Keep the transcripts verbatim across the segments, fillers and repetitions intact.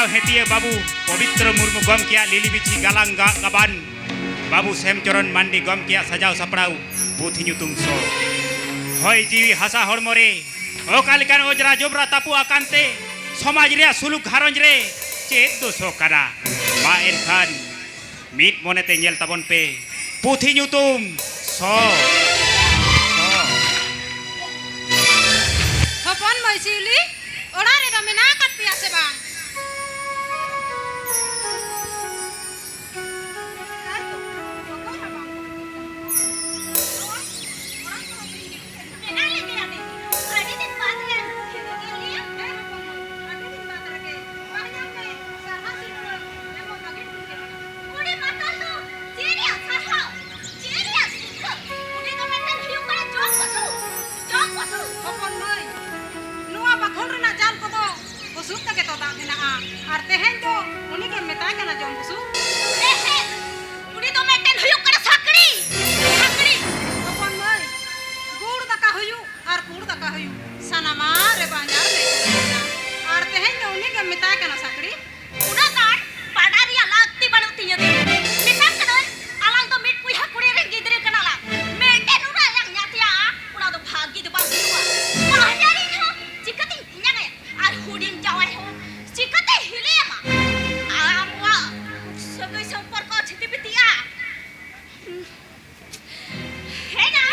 ᱦᱮᱸᱛᱤᱭᱟᱹ ᱵᱟᱹᱵᱩ ᱯᱚᱵᱤᱛᱨᱚ ᱢᱩᱨᱢᱩ ᱜᱚᱢᱠᱮᱭᱟᱜ ᱞᱤᱞᱤ ᱵᱤᱪᱷᱤ ᱜᱟᱞᱟᱝ ᱜᱟ-, ᱜᱟᱵᱟᱱ, ᱵᱟᱹᱵᱩ ᱥᱮᱢᱪᱚᱨᱚᱱ ᱢᱟᱱᱰᱤ ᱜᱚᱢᱠᱮᱭᱟᱜ ᱥᱟᱡᱟᱣ ᱥᱟᱯᱲᱟᱣ ᱯᱩᱛᱷᱤ ᱧᱩᱛᱩᱢ ᱥᱚ᱾ ᱦᱚᱭ ᱡᱤᱣᱤ ᱦᱟᱥᱟ ᱦᱚᱲᱢᱚ ᱨᱮ ᱚᱠᱟ ᱞᱮᱠᱟᱱ ᱚᱡᱽᱨᱟ ᱡᱚᱵᱽᱨᱟ ᱛᱟᱹᱯᱩ ᱟᱠᱟᱱ ᱛᱮ ᱥᱚᱢᱟᱡᱽ ᱨᱮᱭᱟᱜ ᱥᱩᱞᱩᱠ ᱜᱷᱟᱨᱚᱸᱡᱽ ᱨᱮ ᱪᱮᱫ ᱫᱚ ᱥᱚ ᱠᱟᱱᱟ? ᱢᱟ ᱮᱱᱠᱷᱟᱱ ᱢᱤᱫ ᱢᱚᱱᱮᱛᱮ ᱧᱮᱞ ᱛᱟᱵᱚᱱ ᱯᱮ ᱯᱩᱛᱷᱤ ᱧᱩᱛᱩᱢ ᱥᱚ᱾ ᱥᱚ᱾ ᱦᱚᱯᱚᱱ ᱢᱟᱹᱭ ᱥᱤᱣᱞᱤ, ᱚᱲᱟᱜ ᱨᱮᱫᱚ ᱢᱮᱱᱟᱜ ᱟᱠᱟᱫ ᱯᱮᱭᱟ ᱥᱮ ᱵᱟᱝ? ᱟᱨ ᱫᱚ ᱚᱠᱚᱭ ᱦᱚᱸ ᱵᱟᱝ ᱠᱚ ᱦᱤᱡᱩᱜ ᱠᱟᱱᱟ᱾ ᱚᱲᱟᱜ ᱠᱚᱨᱮ ᱜᱮ ᱦᱤᱡᱩᱜ ᱥᱮᱱᱚᱜ ᱢᱮᱱᱟᱜ ᱞᱮᱜᱮᱭᱟ ᱫᱤᱫᱤ᱾ ᱟᱹᱰᱤ ᱫᱤᱱ ᱵᱟᱫᱽ ᱨᱮ ᱠᱷᱮᱞᱳᱜ ᱮᱫ ᱞᱮᱭᱟ᱾ ᱦᱮᱸ ᱦᱚᱯᱚᱱ ᱢᱟᱹᱭ, ᱟᱹᱰᱤ ᱫᱤᱱ ᱵᱟᱫᱽ ᱨᱮᱜᱮ᱾ ᱱᱚᱣᱟ ᱧᱮᱞ ᱢᱮ, ᱥᱟᱨᱦᱟᱣ ᱥᱤᱨᱯᱟᱹ ᱮᱢᱚᱜ ᱞᱟᱹᱜᱤᱫ ᱵᱚᱱ ᱪᱟᱞᱟᱜ ᱠᱟᱱᱟ᱾ ᱠᱩᱲᱤ ᱢᱟᱛᱟᱞ ᱫᱚ ᱪᱮᱫ ᱨᱮᱭᱟᱜ ᱥᱟᱨᱦᱟᱣ? ᱪᱮᱫ ᱨᱮᱭᱟᱜ ᱥᱤᱨᱯᱟᱹ? ᱩᱱᱤ ᱫᱚ ᱢᱤᱫᱴᱮᱱ ᱦᱩᱭᱩᱜ ᱠᱟᱱᱟ ᱡᱚᱢ ᱯᱚᱥᱩ᱾ ᱡᱚᱢ ᱯᱚᱥᱩ᱾ ᱦᱚᱯᱚᱱ ᱢᱟᱹᱭ, ᱱᱚᱣᱟ ᱵᱟᱠᱷᱳᱞ ᱨᱮᱱᱟᱜ ᱡᱟᱞ ᱠᱚᱫᱚ ᱵᱩᱥᱩᱵ ᱛᱮᱜᱮ ᱛᱚ ᱫᱟᱜ ᱢᱮᱱᱟᱜᱼᱟ᱾ ᱟᱨ ᱛᱮᱦᱮᱧ ᱫᱚ ᱩᱱᱤ ᱜᱮᱢ ᱢᱮᱛᱟᱭ ᱠᱟᱱᱟ ᱡᱚᱢ ᱵᱩᱥᱩᱵ? ᱮᱦᱮᱸ, ᱩᱱᱤ ᱫᱚ ᱢᱤᱫᱴᱮᱱ ᱦᱩᱭᱩᱜ ᱠᱟᱱᱟ ᱥᱟᱠᱲᱤ᱾ ᱥᱟᱠᱲᱤ᱾ ᱦᱚᱯᱚᱱ ᱢᱟᱹᱭ, ᱜᱩᱲ ᱫᱟᱠᱟ ᱦᱩᱭᱩᱜ ᱟᱨ ᱯᱩᱲ ᱫᱟᱠᱟ ᱦᱩᱭᱩᱜ, ᱥᱟᱱᱟᱢᱟᱜ ᱨᱮ ᱵᱟᱧᱡᱟᱨ ᱢᱮᱱᱟᱜᱼᱟ᱾ ᱟᱨ ᱛᱮᱦᱮᱧ ᱫᱚ ᱩᱱᱤ ᱜᱮᱢ ᱢᱮᱛᱟᱭ ᱠᱟᱱᱟ ᱥᱟᱠᱲᱤ? ᱩᱱᱟᱹᱜ ᱜᱟᱱ ᱵᱟᱰᱟᱭ ᱨᱮᱭᱟᱜ ᱞᱟᱹᱠᱛᱤ ᱵᱟᱹᱱᱩᱜ ᱛᱤᱧᱟᱹ ᱫᱤ᱾ ᱢᱮᱛᱟᱢ ᱠᱟᱹᱱᱟᱹᱧ, ᱟᱞᱟᱝ ᱫᱚ ᱢᱤᱫ ᱵᱚᱭᱦᱟ ᱠᱩᱲᱤ ᱨᱮᱱ ᱜᱤᱫᱽᱨᱟᱹ ᱠᱟᱱᱟᱞᱟᱝ᱾ ᱢᱤᱫᱴᱮᱱ ᱚᱲᱟᱜ ᱞᱟᱝ ᱧᱟᱛᱭᱟᱜᱼᱟ, ᱚᱱᱟ ᱫᱚ ᱵᱷᱟᱹᱜᱤ ᱫᱚ ᱵᱟᱝ ᱦᱩᱭᱩᱜᱼᱟ᱾ ᱵᱟᱦᱧᱟᱨᱤᱧ ᱦᱚᱸ ᱪᱤᱠᱟᱹᱛᱤᱧ ᱧᱟᱢᱮ? ᱟᱨ ᱦᱩᱰᱤᱧ ᱡᱟᱶᱟᱭ ᱦᱚᱸ ᱪᱤᱠᱟᱹᱛᱮ ᱦᱤᱞᱤᱭᱟᱢᱟ? ᱟᱵᱚᱣᱟᱜ ᱥᱟᱹᱜᱟᱹᱭ ᱥᱚᱢᱯᱚᱨᱠᱚ ᱪᱷᱤᱛᱤ ᱵᱤᱛᱤᱜᱼᱟ᱾ ᱦᱮᱸ ᱭᱟ,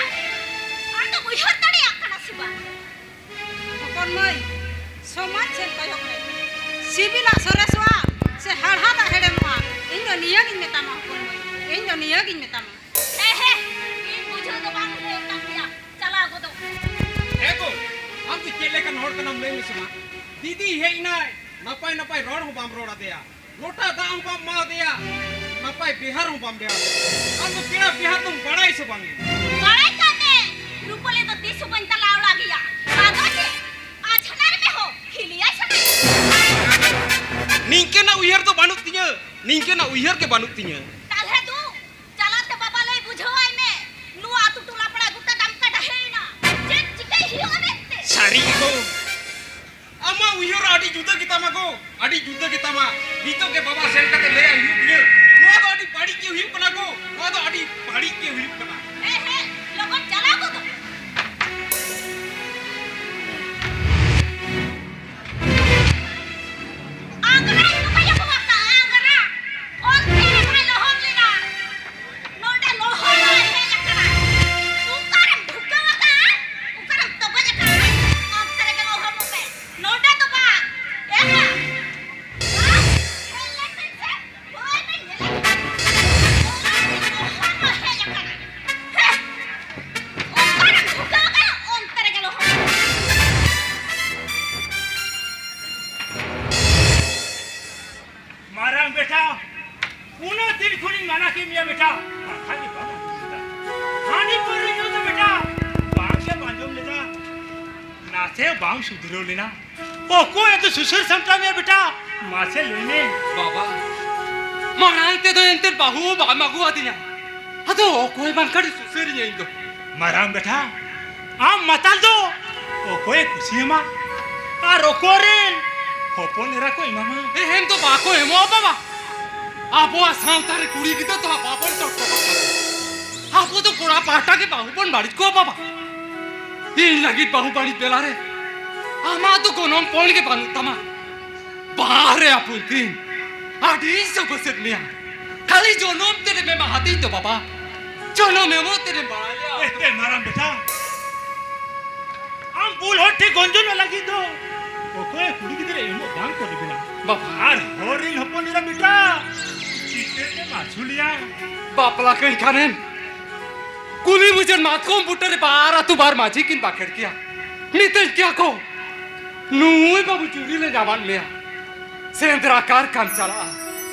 ᱟᱢ ᱫᱚᱢ ᱩᱭᱦᱟᱹᱨ ᱫᱟᱲᱮᱭᱟᱜ ᱠᱟᱱᱟ ᱥᱮ ᱵᱟᱝ? ᱦᱚᱯᱚᱱ ᱢᱟᱹᱭ, ᱥᱚᱢᱟᱡᱽ ᱥᱮᱫ ᱠᱚᱭᱚᱜ ᱢᱮ᱾ ᱥᱤᱵᱤᱞᱟᱜ ᱥᱚᱨᱮᱥᱚᱜᱼᱟ ᱥᱮ ᱦᱟᱲᱦᱟᱫᱟᱜ ᱦᱮᱲᱮᱢᱚᱜᱼᱟ? ᱤᱧ ᱫᱚ ᱱᱤᱭᱟᱹ ᱜᱤᱧ ᱢᱮᱛᱟᱢᱟ ᱦᱚᱯᱚᱱ ᱢᱟᱹᱭ, ᱤᱧ ᱫᱚ ᱱᱤᱭᱟᱹ ᱜᱤᱧ ᱢᱮᱛᱟᱢᱟ᱾ ᱦᱮᱸ, ᱦᱮᱸ, ᱤᱧ ᱵᱩᱡᱷᱟᱹᱣ ᱫᱚ ᱵᱟᱝ ᱵᱩᱡᱷᱟᱹᱣ ᱠᱟᱱ ᱜᱮᱭᱟ, ᱪᱟᱞᱟᱣ ᱜᱚᱫᱚᱜ᱾ ᱦᱮᱸ ᱜᱚ, ᱟᱢ ᱫᱚ ᱪᱮᱫ ᱞᱮᱠᱟᱱ ᱦᱚᱲ ᱠᱟᱱᱟᱢ ᱞᱟᱹᱭ ᱢᱮᱥᱮ ᱢᱟ? ᱫᱤᱫᱤ ᱦᱮᱡ ᱮᱱᱟᱭ, ᱱᱟᱯᱟᱭ ᱱᱟᱯᱟᱭ ᱨᱚᱲ ᱦᱚᱸ ᱵᱟᱢ ᱨᱚᱲ ᱟᱫᱮᱭᱟ, ᱞᱚᱴᱟ ᱫᱟᱜ ᱦᱚᱸ ᱵᱟᱢ ᱮᱢᱟ ᱟᱫᱮᱭᱟ, ᱱᱟᱯᱟᱭ ᱵᱮᱣᱦᱟᱨ ᱦᱚᱸ ᱵᱟᱢ ᱵᱮᱣᱦᱟᱨ ᱟᱫᱮᱭᱟ᱾ ᱟᱢ ᱫᱚ ᱯᱮᱲᱟ ᱵᱮᱣᱦᱟᱨ ᱫᱚᱢ ᱵᱟᱲᱟᱭ ᱥᱮ ᱵᱟᱝ? ᱵᱟᱲᱟᱭ ᱠᱟᱱ ᱛᱮ ᱨᱩᱯᱟᱹᱞᱤ ᱫᱚ ᱛᱤᱥ ᱦᱚᱸ ᱵᱟᱹᱧ ᱛᱟᱞᱟ ᱚᱲᱟᱜ ᱜᱮᱭᱟ᱾ ᱟᱫᱚ ᱪᱮᱫ? ᱟᱡᱷᱱᱟᱨ ᱢᱮ ᱦᱳ, ᱦᱤᱞᱤᱭᱟᱭ ᱥᱟᱱᱟᱭ᱾ ᱱᱤᱝᱠᱟᱹᱱᱟᱜ ᱩᱭᱦᱟᱹᱨ ᱫᱚ ᱵᱟᱹᱱᱩᱜ ᱛᱤᱧᱟᱹ, ᱱᱤᱝᱠᱟᱹᱱᱟᱜ ᱩᱭᱦᱟᱹᱨ ᱜᱮ ᱵᱟᱹᱱᱩᱜ ᱛᱤᱧᱟᱹ᱾ ᱛᱟᱦᱞᱮ ᱫᱩ, ᱪᱟᱞᱟᱣ ᱛᱮ ᱵᱟᱵᱟ ᱞᱟᱹᱭ ᱵᱩᱡᱷᱟᱹᱣᱟᱭ ᱢᱮ᱾ ᱱᱚᱣᱟ ᱟᱹᱛᱩ ᱴᱚᱞᱟ ᱯᱟᱲᱟ ᱜᱚᱴᱟ ᱫᱟᱢ ᱠᱟᱰᱟ ᱦᱮᱡ ᱮᱱᱟ᱾ ᱪᱮᱫ ᱪᱤᱠᱟᱹᱭ ᱦᱩᱭᱩᱜᱼᱟ ᱢᱮᱱᱛᱮ? ᱥᱟᱹᱨᱤ ᱜᱮ ᱜᱳ᱾ ᱟᱢ ᱢᱟ ᱩᱭᱦᱟᱹᱨ ᱟᱹᱰᱤ ᱡᱩᱫᱟᱹ ᱜᱮᱛᱟᱢᱟ ᱜᱚ, ᱟᱹᱰᱤ ᱡᱩᱫᱟᱹ ᱜᱮᱛᱟᱢᱟ᱾ ᱱᱤᱛᱚᱜ ᱜᱮ ᱵᱟᱵᱟ ᱥᱮᱱ ᱠᱟᱛᱮ ᱞᱟᱹᱭᱟᱭ ᱦᱩᱭᱩᱜ ᱜᱮᱭᱟ, ᱱᱚᱣᱟ ᱫᱚ ᱟᱹᱰᱤ ᱵᱟᱹᱲᱤᱡ ᱜᱮ ᱦᱩᱭᱩᱜ ᱠᱟᱱᱟ ᱜᱚ, ᱱᱚᱣᱟ ᱫᱚ ᱟᱹᱰᱤ ᱵᱟᱹᱲᱤᱡ ᱜᱮ ᱦᱩᱭᱩᱜ ᱠᱟᱱᱟ᱾ ᱦᱮᱸ, ᱦᱮᱸ, ᱞᱚᱜᱚᱱ ᱪᱟᱞᱟᱣ ᱜᱚᱫᱚᱜ ᱢᱮ᱾ ᱟᱝᱜᱽᱨᱟ ᱤᱧ ᱫᱚ ᱵᱟᱹᱧ ᱟᱹᱜᱩ ᱟᱠᱟᱫᱼᱟ, ᱟᱝᱜᱽᱨᱟ᱾ ᱚᱱᱛᱮ ᱨᱮ ᱵᱟᱭ ᱞᱚᱦᱚᱫ ᱞᱮᱱᱟ᱾ ᱱᱚᱰᱮ ᱞᱚᱦᱚᱫ ᱦᱚᱸ ᱦᱮᱡ ᱟᱠᱟᱱᱟ᱾ ᱚᱠᱟᱨᱮᱢ ᱰᱷᱩᱠᱟᱹᱣ ᱟᱠᱟᱫᱼᱟ? ᱚᱠᱟᱨᱮᱢ ᱛᱚᱜᱚᱡ ᱟᱠᱟᱫᱼᱟ? ᱚᱱᱛᱮ ᱨᱮᱜᱮ ᱞᱚᱦᱚᱫ ᱢᱮ᱾ ᱱᱚᱰᱮ ᱫᱚ ᱵᱟᱝ᱾ ᱮᱢᱟ᱾ ᱦᱮᱡ ᱞᱮᱱ ᱵᱤᱱ ᱥᱮ᱾ ᱦᱳᱭ ᱵᱤᱱ ᱧᱮᱞᱮᱫ ᱠᱟᱱᱟ᱾ ᱚᱱᱟ ᱛᱮ ᱞᱚᱦᱚᱫ ᱦᱚᱸ ᱦᱮᱡ ᱟᱠᱟᱱᱟ᱾ ᱦᱮᱸ᱾ ᱚᱠᱟᱨᱮᱢ ᱰᱷᱩᱠᱟᱹᱣ ᱟᱠᱟᱫᱼᱟ? ᱚᱱᱛᱮ ᱨᱮᱜᱮ ᱞᱚᱦᱚᱫ ᱢᱮ᱾ ᱢᱟᱨᱟᱝ ᱵᱮᱴᱟ, ᱩᱱᱟᱹᱜ ᱫᱤᱱ ᱠᱷᱚᱱᱤᱧ ᱢᱟᱱᱟ ᱠᱮᱫ ᱢᱮᱭᱟ ᱵᱮᱴᱟ, ᱠᱟᱛᱷᱟ ᱜᱮ ᱵᱟᱢ ᱟᱸᱡᱚᱢ ᱞᱮᱫᱟ᱾ ᱦᱟᱺᱰᱤ ᱯᱟᱹᱣᱨᱟᱹ ᱧᱩ ᱫᱚ ᱵᱮᱴᱟ, ᱵᱟᱝ ᱜᱮᱢ ᱟᱸᱡᱚᱢ ᱞᱮᱫᱟ᱾ ᱱᱟᱥᱮ ᱵᱟᱢ ᱥᱩᱫᱷᱨᱟᱹᱣ ᱞᱮᱱᱟ᱾ ᱚᱠᱚᱭ ᱟᱫᱚ ᱥᱩᱥᱟᱹᱨ ᱥᱟᱢᱴᱟᱣ ᱢᱮᱭᱟ ᱵᱮᱴᱟ? ᱢᱟᱥᱮ ᱞᱟᱹᱭ ᱢᱮ᱾ ᱵᱟᱵᱟ, ᱢᱟᱲᱟᱝ ᱛᱮᱫᱚ ᱮᱱᱛᱮ ᱵᱟᱹᱦᱩ ᱵᱟᱢ ᱟᱹᱜᱩ ᱟᱫᱤᱧᱟ᱾ ᱟᱫᱚ ᱚᱠᱚᱭ ᱵᱟᱝᱠᱷᱟᱱ ᱥᱩᱥᱟᱹᱨᱤᱧᱟ ᱤᱧ ᱫᱚ? ᱢᱟᱨᱟᱝ ᱵᱮᱴᱟ, ᱟᱢ ᱢᱟᱛᱟᱞ ᱫᱚ ᱚᱠᱚᱭᱮ ᱠᱩᱥᱤᱭᱟᱢᱟ? ᱟᱨ ᱚᱠᱚᱭᱨᱮᱱ ᱦᱚᱯᱚᱱ ᱮᱨᱟ ᱠᱚ ᱮᱢᱟᱢᱟ? ᱮᱢ ᱫᱚ ᱵᱟᱠᱚ ᱮᱢᱚᱜᱼᱟ ᱵᱟᱵᱟ᱾ ᱟᱵᱚᱣᱟᱜ ᱥᱟᱶᱛᱟ ᱨᱮ ᱠᱩᱲᱤ ᱜᱤᱫᱽᱨᱟᱹ ᱫᱚ ᱵᱟᱵᱚᱱ ᱴᱚᱴᱠᱚ ᱠᱚᱣᱟ᱾ ᱟᱵᱚ ᱫᱚ ᱠᱚᱲᱟ ᱯᱟᱦᱴᱟ ᱜᱮ ᱵᱟᱹᱦᱩ ᱵᱚᱱ ᱵᱟᱹᱲᱤᱡ ᱠᱚᱣᱟ ᱵᱟᱵᱟ᱾ ᱤᱧ ᱞᱟᱹᱜᱤᱫ ᱵᱟᱹᱦᱩ ᱵᱟᱹᱲᱤᱡ ᱵᱮᱞᱟ ᱨᱮ ᱟᱢᱟᱜ ᱫᱚ ᱜᱚᱱᱚᱝ ᱯᱚᱱ ᱜᱮ ᱵᱟᱹᱱᱩᱜ ᱛᱟᱢᱟ᱾ ᱵᱟᱦᱨᱮ ᱟᱹᱯᱩᱱ ᱛᱤᱧ ᱟᱹᱰᱤ ᱥᱟᱵᱟᱥᱮᱫ ᱢᱮᱭᱟ᱾ ᱠᱷᱟᱹᱞᱤ ᱡᱚᱱᱚᱢ ᱛᱮᱫ ᱮᱢ ᱮᱢᱟ ᱦᱟᱹᱛᱤᱧ ᱫᱚ ᱵᱟᱵᱟ᱾ ᱡᱚᱱᱚᱢ ᱮᱢᱚᱜ ᱛᱮᱫ ᱮᱢ ᱵᱟᱲᱟᱭᱟ᱾ ᱮᱛᱮ ᱢᱟᱨᱟᱝ ᱵᱮᱴᱟ, ᱟᱢ ᱵᱩᱞ ᱦᱚᱲ ᱴᱷᱮᱱ ᱜᱚᱸᱡᱚᱱᱚᱜ ᱞᱟᱹᱜᱤᱫ ᱫᱚ ᱚᱠᱚᱭ ᱠᱩᱲᱤ ᱜᱤᱫᱽᱨᱟᱹ ᱮᱢᱚᱜ ᱵᱟᱝ ᱠᱚ ᱨᱮᱵᱮᱱᱟ᱾ ᱵᱟᱵᱟ᱾ ᱟᱨ ᱦᱚᱲ ᱨᱮᱱ ᱦᱚᱯᱚᱱ ᱮᱨᱟ ᱵᱮᱴᱟ, ᱪᱤᱠᱟᱹᱛᱮᱢ ᱟᱹᱥᱩᱞᱮᱭᱟ? ᱵᱟᱯᱞᱟ ᱠᱟᱹᱧ ᱠᱷᱟᱱᱮᱢ ᱠᱩᱞᱦᱤ ᱢᱩᱪᱟᱹᱫ ᱢᱟᱛᱠᱚᱢ ᱵᱩᱴᱟᱹ ᱨᱮ ᱵᱟᱨ ᱟᱹᱛᱩ ᱵᱟᱨ ᱢᱟᱹᱡᱷᱤ ᱠᱤᱱ ᱵᱟᱠᱷᱮᱲ ᱠᱮᱭᱟ᱾ ᱢᱤᱛᱟᱹᱧ ᱠᱮᱭᱟ ᱠᱚ, "ᱱᱩᱭ ᱵᱟᱹᱵᱩ ᱡᱩᱨᱤ ᱞᱮ ᱧᱟᱢᱟᱫ ᱢᱮᱭᱟ, ᱥᱮᱸᱫᱽᱨᱟ ᱠᱟᱨ ᱠᱟᱢ ᱪᱟᱞᱟᱜᱼᱟ,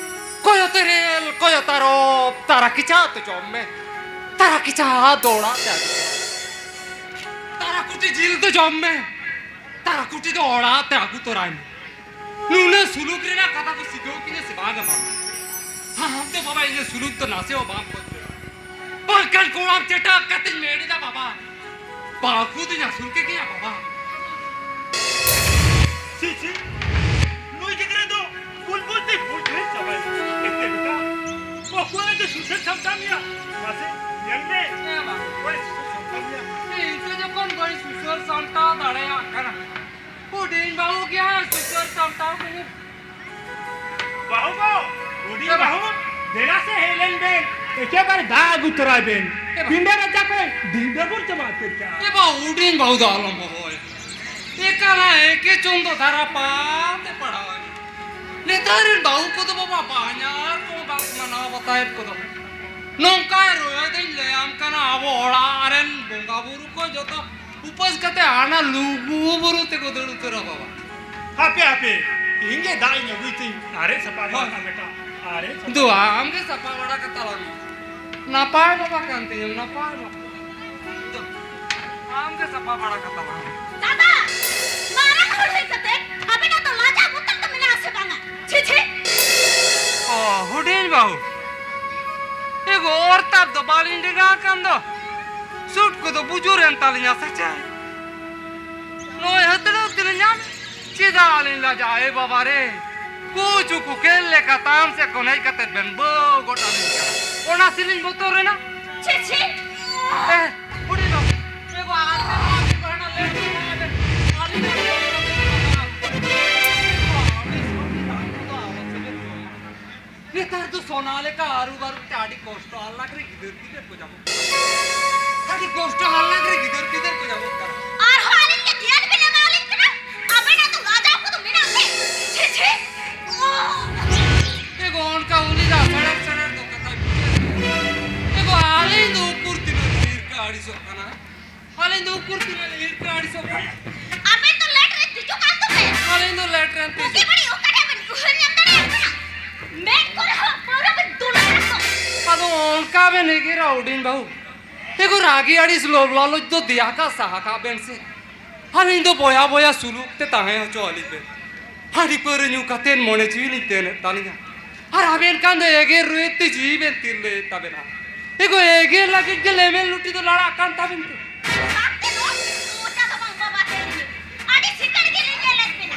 ᱠᱚᱭᱚ ᱛᱮᱨᱮᱞ, ᱠᱚᱭᱚ ᱛᱟᱨᱚᱵ, ᱛᱟᱨᱟ ᱠᱤᱪᱷᱟ ᱩᱛᱩ ᱡᱚᱢ ᱢᱮ, ᱛᱟᱨᱟ ᱠᱤᱪᱷᱟ ᱫᱚ ᱚᱲᱟᱜ ᱛᱮ ᱟᱹᱜᱩ ᱢᱮ, ᱛᱟᱨᱟ ᱠᱩᱴᱤ ᱡᱤᱞ ᱫᱚ ᱡᱚᱢ ᱢᱮ, ᱛᱟᱨᱟ ᱠᱩᱴᱤ ᱫᱚ ᱚᱲᱟᱜ ᱛᱮ ᱟᱹᱜᱩ ᱛᱚᱨᱟᱭ ᱢᱮ᱾" ᱱᱩᱱᱟᱹᱜ ᱥᱩᱞᱩᱠ ᱨᱮᱱᱟᱜ ᱠᱟᱛᱷᱟ ᱠᱚ ᱥᱤᱠᱷᱟᱹᱣ ᱠᱤᱧᱟ ᱥᱮ ᱵᱟᱝᱟ ᱵᱟᱵᱟ? ᱟᱢ ᱫᱚ ᱵᱟᱵᱟ ᱤᱧᱟᱹᱜ ᱥᱩᱞᱩᱠ ᱫᱚ ᱱᱟᱥᱮ ᱦᱚᱸ ᱵᱟᱢ ᱠᱷᱚᱡᱽ ᱞᱮᱫᱟ᱾ ᱵᱟᱝᱠᱷᱟᱱ ᱠᱚᱲᱟᱢ ᱪᱮᱴᱟᱜ ᱠᱟᱛᱮᱧ ᱢᱮᱱ ᱮᱫᱟ ᱵᱟᱵᱟ, ᱵᱟᱹᱦᱩ ᱫᱚᱧ ᱟᱹᱥᱩᱞ ᱠᱮ ᱜᱮᱭᱟ ᱵᱟᱵᱟ᱾ ᱪᱷᱤ, ᱪᱷᱤ, ᱱᱩᱭ ᱜᱤᱫᱽᱨᱟᱹ ᱫᱚ ᱵᱩᱞᱵᱩᱞ ᱛᱮ ᱵᱩᱞᱵᱩᱞ ᱪᱟᱵᱟᱭᱮᱱᱟ᱾ ᱮᱛᱮ ᱵᱮᱴᱟ, ᱚᱠᱚᱭ ᱫᱚ ᱥᱩᱥᱟᱹᱨ ᱥᱟᱢᱴᱟᱣ ᱢᱮᱭᱟ? ᱢᱟᱥᱮ ᱧᱮᱞ ᱢᱮ᱾ ᱦᱮᱸ ᱵᱟ᱾ ᱚᱠᱚᱭ ᱥᱩᱥᱟᱹᱨ ᱥᱟᱢᱴᱟᱣ ᱢᱮᱭᱟ? ᱤᱧ ᱛᱮ ᱡᱚᱠᱷᱚᱱ ᱵᱟᱹᱧ ᱥᱩᱥᱟᱹᱨ ᱥᱟᱢᱴᱟᱣ ᱫᱟᱲᱮᱭᱟᱜ ᱠᱟᱱᱟ, ᱦᱩᱰᱤᱧ ᱵᱟᱹᱦᱩ ᱜᱮ ᱦᱟᱸᱜ ᱥᱩᱥᱟᱹᱨ ᱥᱟᱢᱴᱟᱣ ᱠᱟᱹᱧ᱾ ᱵᱟᱹᱦᱩ ᱜᱚ, ᱦᱩᱰᱤᱧ ᱪᱮᱫ? ᱵᱟᱹᱦᱩ, ᱫᱮᱞᱟ ᱥᱮ ᱦᱮᱡ ᱞᱮᱱ ᱵᱮᱱ, ᱮᱠᱮᱵᱟᱨᱮ ᱫᱟᱜ ᱟᱹᱜᱩ ᱛᱚᱨᱟᱭ ᱵᱮᱱ᱾ ᱪᱮᱫ? ᱯᱤᱸᱰᱟᱹ ᱨᱟᱪᱟ ᱠᱚ ᱰᱤᱸᱰᱟᱹ ᱵᱩᱨ ᱪᱟᱵᱟ ᱩᱛᱟᱹᱨ ᱠᱟᱜᱼᱟ᱾ ᱮ ᱵᱟ, ᱦᱩᱰᱤᱧ ᱵᱟᱹᱦᱩ ᱫᱚ ᱟᱞᱚᱢ ᱦᱚᱦᱚᱭᱟ᱾ ᱮᱠᱟᱞᱟ ᱮᱠᱮ ᱪᱚᱱᱫᱚ ᱫᱷᱟᱨᱟ ᱯᱟᱛᱮ ᱯᱟᱲᱟᱣ ᱮᱱᱟ᱾ ᱱᱮᱛᱟᱨ ᱨᱮᱱ ᱵᱟᱹᱦᱩ ᱠᱚᱫᱚ ᱵᱟᱵᱟ ᱵᱟᱧᱟᱨ ᱠᱚ ᱵᱟᱠᱚ ᱢᱟᱱᱟᱣ ᱵᱟᱛᱟᱣᱮᱫ ᱠᱚᱫᱚ᱾ ᱱᱚᱝᱠᱟ ᱨᱚᱭᱚ ᱫᱚᱧ ᱞᱟᱹᱭᱟᱢ ᱠᱟᱱᱟ, ᱟᱵᱚ ᱚᱲᱟᱜ ᱨᱮᱱ ᱵᱚᱸᱜᱟ ᱵᱩᱨᱩ ᱠᱚ ᱡᱚᱛᱚ ᱩᱯᱟᱹᱥ ᱠᱟᱛᱮ ᱦᱟᱱᱟ ᱞᱩᱜᱩ ᱵᱩᱨᱩ ᱛᱮᱠᱚ ᱫᱟᱹᱲ ᱩᱛᱟᱹᱨᱟ ᱵᱟᱵᱟ᱾ ᱦᱟᱯᱮ, ᱦᱟᱯᱮ, ᱤᱧ ᱜᱮ ᱫᱟᱜ ᱤᱧ ᱟᱹᱜᱩᱭ ᱛᱤᱧ᱾ ᱟᱨᱮᱡ ᱥᱟᱯᱷᱟ ᱦᱳᱭ᱾ ᱵᱟᱲᱟ ᱠᱟᱜ ᱵᱮᱴᱟ, ᱟᱨᱮᱡ ᱥᱟᱯᱷᱟ᱾ ᱫᱩ, ᱟᱢ ᱜᱮ ᱥᱟᱯᱷᱟ ᱵᱟᱲᱟ ᱠᱟᱛᱟ ᱞᱟᱝ ᱢᱮ᱾ ᱱᱟᱯᱟᱭ ᱵᱟᱵᱟ ᱠᱟᱱ ᱛᱤᱧᱟᱹᱢ, ᱱᱟᱯᱟᱭ ᱵᱟᱵᱟ᱾ ᱫᱩ, ᱟᱢ ᱜᱮ ᱥᱟᱯᱷᱟ ᱵᱟᱲᱟ ᱠᱟᱛᱟ ᱞᱟᱝ ᱢᱮ᱾ ᱫᱟᱫᱟ, ᱢᱟᱨᱟᱝ ᱦᱚᱲ ᱦᱩᱭ ᱠᱟᱛᱮ ᱟᱵᱮᱱᱟᱜ ᱫᱚ ᱞᱟᱡᱟᱣ ᱵᱚᱛᱚᱨ ᱫᱚ ᱢᱮᱱᱟᱜᱼᱟ ᱥᱮ ᱵᱟᱝᱟ? ᱪᱷᱤ, ᱪᱷᱤ᱾ ᱚ, ᱦᱩᱰᱤᱧ ᱵᱟᱹᱦᱩ᱾ ᱮᱜᱳ, ᱚᱨ ᱛᱟᱯ ᱫᱚ ᱵᱟᱹᱞᱤᱧ ᱰᱮᱸᱜᱟ ᱟᱠᱟᱱ ᱫᱚ᱾ ᱥᱩᱴ ᱠᱚᱫᱚ ᱵᱩᱡᱩᱨ ᱮᱱ ᱛᱟᱹᱞᱤᱧᱟ ᱥᱮ ᱪᱮᱫ? ᱱᱚᱜᱼᱚᱭ ᱦᱟᱹᱛᱲᱟᱹᱣ ᱛᱮᱞᱤᱧ ᱧᱟᱢ᱾ ᱪᱮᱫᱟᱜ ᱞᱤᱧ ᱞᱟᱡᱟᱜᱼᱟ, ᱮ ᱵᱟᱵᱟ ᱨᱮ? ᱠᱩᱪᱩ ᱠᱚ ᱠᱷᱮᱞ ᱞᱮᱠᱟ ᱛᱟᱢ ᱥᱮᱫ ᱠᱷᱚᱱ ᱦᱮᱡ ᱠᱟᱛᱮ ᱵᱮᱱ ᱵᱟᱹᱣ ᱜᱚᱫ ᱟᱹᱞᱤᱧ ᱠᱟᱱᱟ᱾ ᱚᱱᱟ ᱥᱤᱞᱤᱧ ᱵᱚᱛᱚᱨ ᱮᱱᱟ᱾ ᱪᱷᱤ, ᱪᱷᱤ᱾ ᱮ, ᱦᱩᱰᱤᱧ ᱵᱟᱹᱵᱩ, ᱮ ᱜᱳ, ᱟᱨ ᱢᱤᱫ ᱦᱚᱲ ᱟᱹᱰᱤ ᱵᱟᱦᱱᱟ ᱞᱮᱴ ᱮᱱᱟ, ᱟᱵᱮᱱ ᱟᱹᱞᱤᱧ ᱟᱹᱰᱤ ᱵᱟᱦᱱᱟ ᱞᱮᱴ ᱮᱱᱟ᱾ ᱱᱮᱛᱟᱨ ᱫᱚ ᱥᱚᱱᱟ ᱞᱮᱠᱟ ᱟᱹᱨᱩ ᱵᱟᱹᱨᱩ ᱛᱮ ᱟᱹᱰᱤ ᱠᱚᱥᱴᱚ ᱟᱨ ᱞᱟᱜᱽ ᱨᱮ ᱜᱤᱫᱟᱹᱨ ᱯᱤᱫᱟᱹᱨ ᱠᱚ ᱧᱟᱢᱚᱜ ᱠᱟᱱᱟ᱾ ᱟᱹᱰᱤ ᱠᱚᱥᱴᱚ ᱟᱨ ᱞᱟᱜᱽ ᱨᱮ ᱜᱤᱫᱟᱹᱨ ᱯᱤᱫᱟᱹᱨ ᱠᱚ ᱧᱟᱢᱚᱜ ᱠᱟᱱᱟ᱾ ᱟᱨᱦᱚᱸ ᱟᱹᱞᱤᱧ ᱜᱮ ᱫᱷᱮᱭᱟᱱ ᱵᱮᱱ ᱮᱢᱟᱣᱟᱞᱤᱧ ᱠᱟᱱᱟ? ᱟᱵᱮᱱᱟᱜ ᱫᱚ ᱞᱟᱡᱟᱣ ᱠᱚᱫᱚ ᱢᱮᱱᱟᱜ ᱛᱮ? ᱪᱷᱤ, ᱪᱷᱤ᱾ ᱮ ᱜᱳ, ᱚᱱᱠᱟ ᱩᱞᱤ ᱫᱟ ᱥᱮᱬᱮᱨ ᱥᱮᱬᱮᱨ ᱫᱚ ᱠᱟᱛᱷᱟᱭ ᱵᱩᱡᱷᱟᱹᱣ᱾ ᱮ ᱜᱳ, ᱟᱹᱞᱤᱧ ᱫᱚ ᱩᱠᱩᱨ ᱛᱤᱱᱟᱹᱜ ᱰᱷᱮᱨ ᱠᱚ ᱟᱹᱲᱤᱥᱚᱜ ᱠᱟᱱᱟ᱾ ᱟᱹᱞᱤᱧ ᱫᱚ ᱩᱠᱩᱨ ᱛᱤᱱᱟᱹᱜ ᱰᱷᱮᱨ ᱠᱚ ᱟᱹᱲᱤᱥᱚᱜ ᱠᱟᱱᱟ᱾ ᱟᱵᱮᱱ ᱫᱚ ᱞᱮᱴ ᱨᱮ ᱛᱤᱡᱩ ᱠᱟᱱ ᱫᱚ ᱯᱮ᱾ ᱟᱹᱞᱤᱧ ᱫᱚ ᱞᱮᱴ ᱨᱮᱱ ᱵᱩᱜᱤ ᱛᱤᱡᱩ᱾ ᱵᱟᱹᱲᱤᱡ ᱚᱠᱟ ᱴᱷᱮᱱ ᱵᱮᱱ ᱩᱭᱦᱟᱹᱨ ᱧᱟᱢ ᱫᱟᱲᱮᱭᱟᱜ ᱠᱟᱱᱟ? ᱢᱮᱫ ᱠᱚᱨᱮ ᱦᱚᱸ ᱯᱟᱹᱣᱨᱟᱹ ᱵᱮᱱ ᱫᱩᱞ ᱟᱠᱟᱫ ᱫᱚ᱾ ᱟᱫᱚ ᱚᱱᱠᱟ ᱵᱮᱱ ᱮᱜᱮᱨᱟ ᱦᱩᱰᱤᱧ ᱵᱟᱹᱦᱩ᱾ ᱮ ᱜᱳ, ᱨᱟᱹᱜᱤ ᱟᱹᱲᱤᱥ ᱞᱳᱵᱷ ᱞᱟᱞᱚᱪ ᱫᱚ ᱫᱮᱭᱟ ᱠᱟᱜ ᱥᱟᱦᱟ ᱠᱟᱜ ᱵᱮᱱ ᱥᱮ᱾ ᱟᱹᱞᱤᱧ ᱫᱚ ᱵᱚᱭᱦᱟ ᱵᱚᱭᱦᱟ ᱥᱩᱞᱩᱠ ᱛᱮ ᱛᱟᱦᱮᱸ ᱦᱚᱪᱚ ᱟᱹᱞᱤᱧ ᱵᱮᱱ᱾ ᱦᱟᱺᱰᱤ ᱯᱟᱹᱣᱨᱟᱹ ᱧᱩ ᱠᱟᱛᱮᱫ ᱢᱚᱱᱮ ᱡᱤᱣᱤ ᱞᱤᱧ ᱛᱮᱱᱮᱫ ᱛᱟᱹᱞᱤᱧᱟ᱾ ᱟᱨ ᱟᱵᱮᱱ ᱠᱷᱟᱱ ᱫᱚ ᱮᱜᱮᱨ ᱨᱩᱣᱮᱫ ᱛᱮ ᱡᱤᱣᱤ ᱵᱮᱱ ᱛᱤᱨᱞᱟᱹᱭᱮᱫ ᱛᱟᱵᱮᱱᱟ᱾ ᱮ ᱜᱳ, ᱮᱜᱮᱨ ᱞᱟᱹᱜᱤᱫ ᱜᱮ ᱞᱮᱢᱮᱞ ᱞᱩᱴᱤ ᱫᱚ ᱞᱟᱲᱟᱜ ᱠᱟᱱ ᱛᱟᱵᱮᱱ ᱛᱮ᱾ ᱵᱟᱯᱮ ᱫᱚ ᱢᱚᱪᱟ ᱫᱚ ᱵᱟᱝ ᱵᱟᱵᱟ ᱛᱮ᱾ ᱟᱹᱰᱤ ᱥᱤᱠᱟᱹᱲ ᱜᱮᱞᱤᱧ ᱧᱮᱞᱮᱫ ᱵᱮᱱᱟ᱾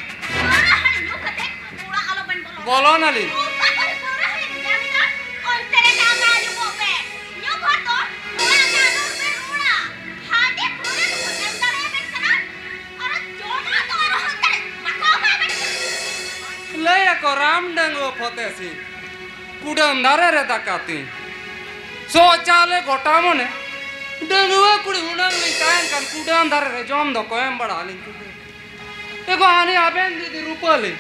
ᱵᱚᱞᱚᱱᱟᱞᱤᱧ᱾ ᱚᱠᱟ ᱠᱚᱨᱮ ᱯᱟᱹᱣᱨᱟᱹ ᱦᱟᱺᱰᱤ ᱧᱟᱢ ᱮᱫᱟ, ᱚᱱᱛᱮ ᱨᱮ ᱡᱟᱣᱜᱟ ᱧᱩ ᱠᱚᱜ ᱯᱮ᱾ ᱧᱩ ᱵᱷᱳᱨ ᱫᱚ ᱚᱲᱟᱜ ᱨᱮ ᱟᱞᱚ ᱯᱮ ᱨᱩᱣᱟᱹᱲᱟ᱾ ᱦᱟᱺᱰᱤ ᱯᱟᱹᱣᱨᱟᱹ ᱫᱚᱠᱚ ᱮᱢ ᱫᱟᱲᱮᱭᱟᱵᱮᱱ ᱠᱟᱱᱟ, ᱟᱨ ᱡᱚᱢᱟᱜ ᱫᱚ ᱟᱨᱚ ᱦᱟᱱᱛᱮ ᱨᱮ ᱵᱟᱠᱚ ᱮᱢᱟᱵᱮᱱ ᱠᱟᱱᱟ᱾ ᱞᱟᱹᱭ ᱟᱠᱚ ᱨᱟᱢ ᱰᱟᱺᱜᱩᱣᱟᱹ ᱯᱷᱚᱛᱮ ᱥᱤᱝ, ᱠᱩᱰᱟᱹᱢ ᱫᱷᱟᱨᱮ ᱨᱮ ᱫᱟᱠᱟ ᱛᱤᱧ᱾ ᱥᱚ ᱪᱟᱣᱞᱮ ᱜᱚᱴᱟ ᱢᱚᱱᱮ, ᱰᱟᱺᱜᱩᱣᱟᱹ ᱠᱩᱲᱤ ᱦᱩᱱᱟᱹᱝ ᱞᱤᱧ ᱛᱟᱦᱮᱱ ᱠᱟᱱ ᱠᱩᱰᱟᱹᱢ ᱫᱷᱟᱨᱮ ᱨᱮ ᱡᱚᱢ ᱫᱚᱠᱚ ᱮᱢ ᱵᱟᱲᱟ ᱟᱹᱞᱤᱧ ᱠᱚᱜᱮ᱾ ᱮ ᱜᱚ, ᱦᱟᱹᱱᱤ ᱟᱵᱮᱱ ᱫᱤᱫᱤ ᱨᱩᱯᱟᱹᱞᱤ,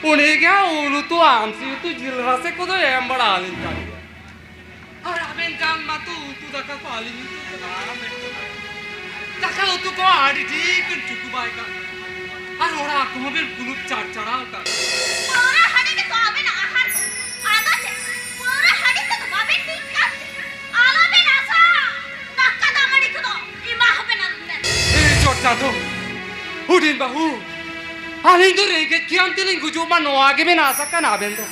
ᱩᱱᱤ ᱜᱮ ᱦᱟᱸᱜ ᱩᱞ ᱩᱛᱩ, ᱟᱢᱥᱤ ᱩᱛᱩ, ᱡᱤᱞ ᱨᱟᱥᱮ ᱠᱚᱫᱚᱭ ᱮᱢ ᱵᱟᱲᱟ ᱟᱹᱞᱤᱧ ᱠᱟᱱ ᱜᱮᱭᱟ᱾ ᱟᱨ ᱟᱵᱮᱱ ᱜᱟᱱ ᱢᱟᱛᱚ ᱩᱛᱩ ᱫᱟᱠᱟ ᱠᱚ ᱟᱹᱞᱤᱧ ᱩᱛᱩ ᱠᱟᱫᱟ᱾ ᱫᱟᱠᱟ ᱩᱛᱩ ᱠᱚ ᱟᱹᱰᱤ ᱴᱷᱤᱠ ᱵᱮᱱ ᱪᱩᱠᱩ ᱵᱟᱭ ᱠᱟᱜ᱾ ᱟᱨ ᱚᱲᱟᱜ ᱠᱚᱦᱚᱸ ᱵᱮᱱ ᱠᱩᱞᱩᱯ ᱪᱟᱲᱪᱟᱲᱟᱣ ᱠᱟᱜ᱾ ᱯᱟᱹᱣᱨᱟᱹ ᱦᱟᱺᱰᱤ ᱜᱮᱛᱚ ᱟᱵᱮᱱᱟᱜ ᱟᱦᱟᱨ ᱫᱚ᱾ ᱟᱫᱚ ᱪᱮᱫ? ᱯᱟᱹᱣᱨᱟᱹ ᱦᱟᱺᱰᱤ ᱛᱮᱫᱚ ᱵᱟᱵᱮᱱ ᱴᱷᱤᱠ ᱠᱟᱱ? ᱟᱞᱚᱵᱮᱱ ᱟᱥᱟ᱾ ᱫᱟᱠᱟ ᱫᱟᱜ ᱢᱟᱹᱰᱤ ᱠᱚᱫᱚ ᱮᱢᱟ ᱦᱚᱸᱵᱮᱱ ᱟᱞᱚᱵᱮᱱ᱾ ᱮ ᱪᱚᱴ ᱪᱟᱸᱫᱚ, ᱦᱩᱰᱤᱧ ᱵᱟᱹᱦᱩ, ᱟᱹᱞᱤᱧ ᱫᱚ ᱨᱮᱸᱜᱮᱡ ᱠᱷᱤᱭᱟᱢ ᱛᱮᱞᱤᱧ ᱜᱩᱡᱩᱜ ᱢᱟ, ᱱᱚᱣᱟ ᱜᱮᱵᱮᱱ ᱟᱥ ᱟᱠᱟᱱᱟ ᱟᱵᱮᱱ ᱫᱚ?